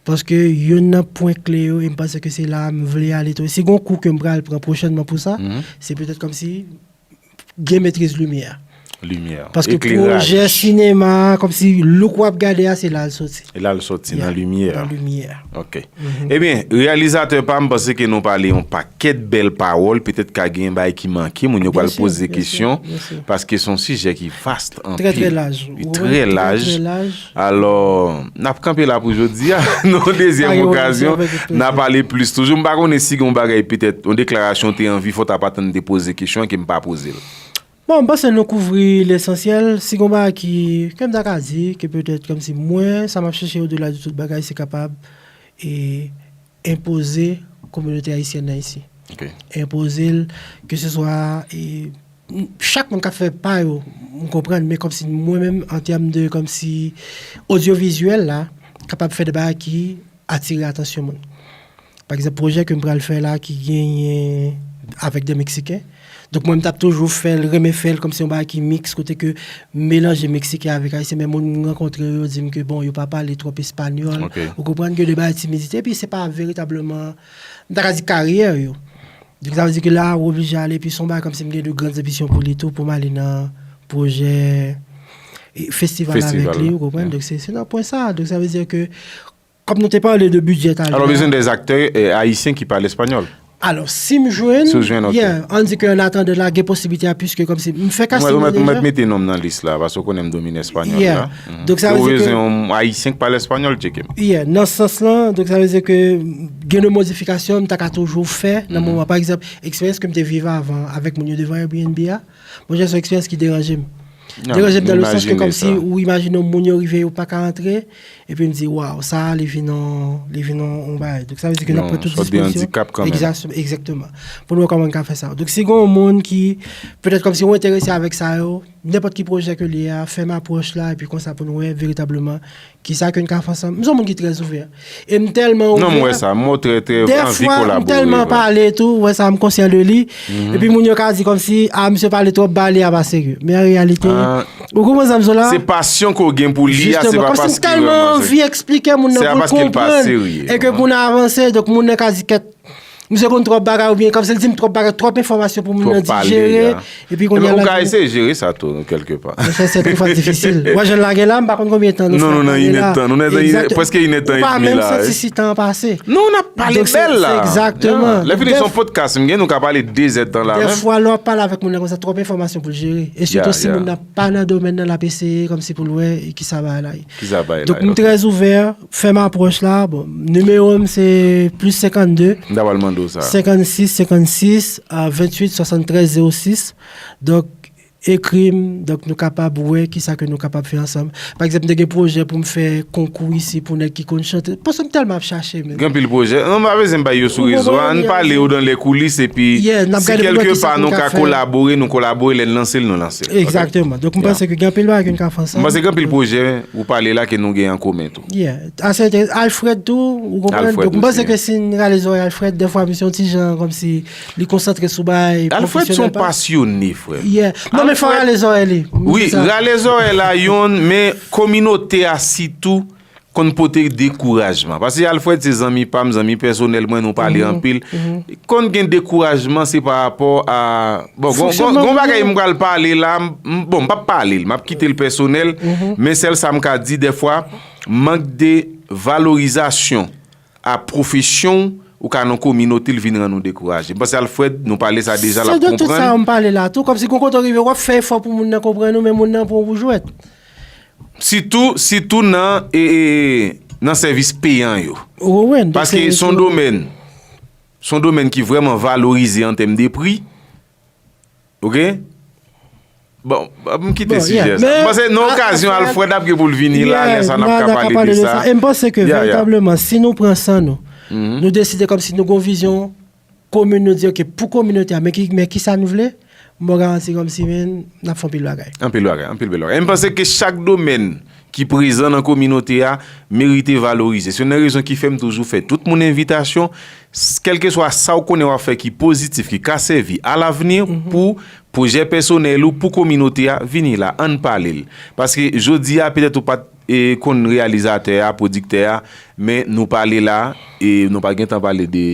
Paske youn nan pwen kle yo, e m panse ke se la a m vle ale tou. Si gon kou ke m pral pran pwochènman pou sa, se petèt kòmsi gen metriz limyè. Limyè. Paske Ekleraj. pwojè sinema, kòmsi look w ap gade a, se la l soti. E la l sòti, Yeah, nan limyè. nan limyè. Ok. Ebyen, reyalizatè pa m, panse ke nou pale yon pakèt bèl pawòl, petèt ka gen bagay ki manke, moun yo pral Byen si, poze byen si, kesyon, byen si. paske se yon sijè ki vast anpil. Trè, trè laj. Li Wi, trè trè, laj. trè laj. Alò, n ap kanpe la pou jodi a. Nan yon dezyèm Pa gen okazyon, pwoblèm, se avèk plezi. n a pale plis toujou. M pa konnen si gen yon bagay, petèt, yon deklarasyon te anvi fè, w ta pa tann te poze kesyon an, ke m pa poze l. Bon, m panse nou kouvri lesansyèl. Si gon bagay ki, ke m ta ka di, ke petèt kòmsi mwen, sa m ap chèche odela de tout bagay, se kapab, e, enpoze kominote ayisyèn nan isi. Ok. Enpoze l, ke se swa, e, m, chak moun k ap fè pa yo, m konprann, men kòmsi mwen menm, an tèm de kòmsi odyovizyèl la, kapab fè de bagay ki atire atansyon moun. Pa egzanp, pwojè ke m pral fè la ki genyen avèk de Meksiken. Donk, mwen, m t ap toujou fè l, renmen fè l kòmsi yon bagay ki miks, kote ke m melanje Meksiken avèk Ayisyen, men moun m rankontre yo, yo di m ke, bon, yo pa pale twòp espanyòl. Ok. Ou konprann ke de bagay timidite, epi se pa veritableman, m ta ka di, karyè yo. Donk, sa vle di ke la, ou oblije ale, epi se yon bagay kòmsi m gen de grann anbisyon pou li tou, pou m ale nan pwojè, e, festival Festival avèk li, la. ou konprann? Yeah. Donk, se, se nan pwen sa. Donk, sa vle di ke Kòm nou te pale de bidjè talè Alò, a. bezwen de aktè, eh, ayisyen ki pale espanyòl. Alò, si m jwenn, Si w jwenn, ok. yeah, ann di ke an atandan la, gen posiblite a, piske kòmsi m fè Mwen, casting mwen, nan mwen deja. mete non m nan lis la, paske w konnen m domine espanyòl Yeah. la. Mhm. Donk, sa Ke vle w di ke bezwen yon ayisyen ki pale espanyòl, tcheke m. Yeah, nan sans lan, donk, sa vle di ke gen de modifikasyon m ta ka toujou fè nan Mhm. moman. Pa egzanp, eksperyans ke m te viv avan avèk moun yo devan Airbnb a, mwen, se yon eksperyans ki deranje m. Deranje m nan le sans ke kòmsi ou imajine yon moun yo rive yo pa ka antre, epi m di, waw, sa a, li vin yon, li vin yon, yon bagay. Donk, sa vle di ke n ap pran tout dispozisyon. Egzakteman, egzakteman. Pou nou wè kòman n ka fè sa. Donk, si gen yon moun ki, petèt kòmsi ou enterese avèk sa yo, nenpòt ki pwojè ke li ye a, fè m apwòch la, epi konsa pou nou wè veritableman kisa ke n ka fè ansanm. M se yon moun ki trè ouvè. E m tèlman ouvè. Non, m wè sa. M wè w trè, trè anvi kolabore. Dèfwa, m tèlman pale tou, ou wè sa, m konsyan de li. Epi moun yo ka di kòmsi, a, misye pale twòp, ba li a pa serye. Men an reyalite, ou konprann sa m di w la? Se pasyon ke w gen pou li a, se pa paske l vrèman anvi eksplike moun nan pou l konprann e ke pou n avanse. Donk, moun nan ka di, kèt, misye konn twòp bagay, oubyen kòmsi l di m twòp bagay, twòp enfòmasyon pou moun nan dijere. Epi kounye a la, ou ka eseye jere sa tou, kèlke pa. Monchè, se trè difisil. Wè jan l lage la, m pa konn konbyen tan nou fè. Non, nou nan inèdtan. Nou nan prèske inèdtan edmi la. Ou pa menm santi si tan an pase. Non, n ap pale bèl la. Egzakteman. Lè fini se yon podcast m gen, nou ka pale de zèdtan la menm. Dèfwa, lè w ap pale avèk moun nan konsa, twòp enfòmasyon pou l jere. E sitou si moun nan pa nan domèn nan, l ap eseye kòmsi pou l wè kisa bagay la ye. Kisa bagay la ye. Donk, m trè ouvè, fè m apwòch la. Bon, nimewo m se plis senkannde, m ta pral mande w sa, senkannsis, senkannsis, a, venntuit, swasanntrèz, zewo sis. Donk, ekri m, donk, nou kapab wè kisa ke nou kapab fè ansanm. Pa egzanp, m te gen pwojè pou m fè konkou isi pou nèg ki konn chante. Paske m tèlman ap chache, men. Gen anpil pwojè. Non, m pa bezwen bay yo sou rezo a. Ann pale yo dans les coulisses, epi si kèlke pa nou ka kolabore, nou kolabore, lè n lanse l, nou lanse l. Egzakteman. Donk, m panse ke gen anpil bagay ke n ka fè ansanm. M panse gen anpil pwojè ou pale la ke nou gen an komen tou. Yeah. Ase Alfred tou, ou konprann? Donk, m panse ke si n rale zòrèy Alfred, dèfwa, misye yon ti jan kòmsi li konsantre sou bagay pwofesyonèl. Alfred se yon pasyone, frè m. Yeah. Non, men fò rale zòrèy li. Wi, rale zòrèy la, youn, men kominote a sitou konn pote dekourajman. Paske Alfred se zanmi pa m, zanmi pèsonèl mwen, nou pale anpil. Konn gen dekourajman, se pa rapò a, bon, gon, gon, gon bagay m pral pale la, m, m, bon, m p ap pale l, m ap kite l pèsonèl, men sèl sa m ka di, dèfwa, mank de valorizasyon a pwofesyon w, ou ka nan kominote, l vin rann ou dekouraje. M panse Alfred, nou pale sa deja, l ap konprann. Se de tout sa yo m pale la tou, kòmsi gon kote w rive, w ap fè efò pou moun nan konprann ou, men moun nan pran w pou jwèt. Sitou, sitou nan, e, e, e, nan sèvis peyan yo. Paske se yon domèn, se yon domèn ki vrèman valorize an tèm de pri. Oke? Bon, m kite sijè sa. M panse nan okazyon Alfred ap gen pou l vini la, lè sa n ap ka pale de sa. E m panse ke veritableman, si nou pran san nou, nou deside kòmsi nou gon vizyon komin, nou di, oke, pou kominote a, men ki, men kisa nou vle, m ba w garanti kòmsi, men, n ap fè anpil bagay. Anpil bagay, anpil bèl bagay. E m panse ke chak domèn ki prezan nan kominote a merite valorize. Se youn nan rezon ki fè m toujou fè tout moun envitasyon, s-, kèlkeswa sa w konnen w ap fè ki pozitif, ki ka sèvi alavni pou pwojè pèsonèl ou, pou kominote a, vini la, ann pale l. Paske jodi a, petèt ou pa t, e, konn reyalizatè a, pwodiktè a, men nou pale la, e nou pa t gentan pale de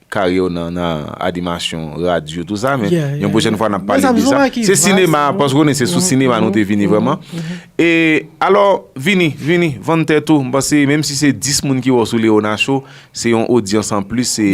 karyè w nan, nan animasyon, radyo, tou sa, men yon pwochèn fwa n ap pale de sa. Se sinema, paske w konnen se sou sinema nou te vini vrèman. E alò, vini, vini, vann tèt ou. M panse, menm si se dis moun ki wè w sou Léona Show, se yon odyans anplis, se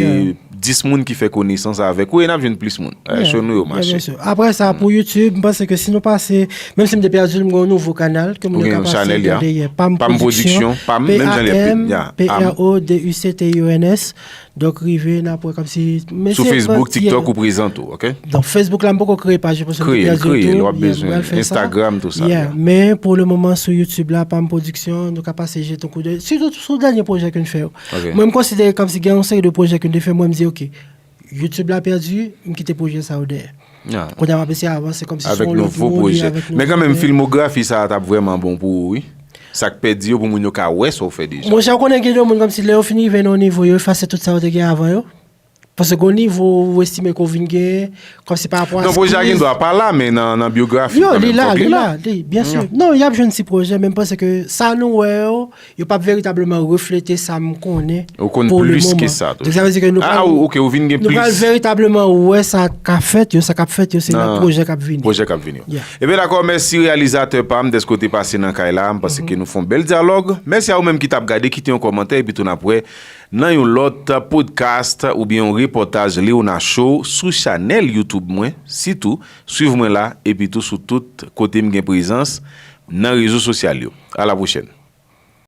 dis moun ki fè konesans avèk ou, e n ap jwenn plis moun. Eh, show nou yo mache. Apre sa, pou YouTube, m panse ke si nou pase, menm si m te pèdi l, m gen yon nouvo kanal ke moun yo ka pase gade, Pam Production, Pam, menm jan li ap, P A M, P R O D U C T I O N S. Donk, rive, n ap wè kòmsi, men sou Facebook, TikTok, ou prezan tou, oke? Donk, Facebook la, m poko kreye paj yo, paske m te pèdi l tou. Kreye l, w ap bezwen Instagram, tou sa. Men pou le moman, sou YouTube la, Pam Production, nou ka pase jete yon koudèy. Sitou sou dènye pwojè ke n fè yo. Mwen, m konsidere kòmsi gen yon seri de pwojè ke n te fè, mwen, m di, oke, YouTube la pèdi, m kite pwojè sa yo dèyè. Kounye a, m ap eseye avanse kòmsi se yon lòt moun, avèk nouvo pwojè. Men kanmenm, filmografi sa a t ap vrèman bon pou ou, wi. Sa k pèdi yo, pou moun yo ka wè sa w fè deja. Monchè, ou konnen gen de moun kòmsi lè yo fin rive nan yon nivo, yo efase tout sa yo te gen avan yo. Paske gon nivo ou estime ke w vin genyen, kòmsi pa rapò a skills. Non, pwojè a gen dwa pa la, men nan, nan byografi, kanmenm, fòk li la. Li, byen si. Non, y ap jwenn ti pwojè, men m panse ke sa nou wè yo, yo p ap veritableman reflete sa m konnen pou le moman. Ou konn plis ke sa tou. Donk, sa vle di ke nou pral, oke, ou vin gen plis. Nou pral veritableman wè sa k ap fèt yo, sa k ap fèt yo, se nan pwojè k ap vini. Pwojè k ap vini yo. Ebyen, dakò, mèsi reyalizatè pa m dèske w te pase nan kay la. M panse ke nou fè yon bèl dyalòg. Mèsi a ou menm ki t ap gade, kite yon kòmantè, epi tou n ap wè nan yon lòt podcast oubyen yon repòtaj Léona Show sou chanèl YouTube mwen. Sitou, swiv mwen la, epi tou sou tout kote m gen prezans nan rezo sosyal yo. A la pwochèn.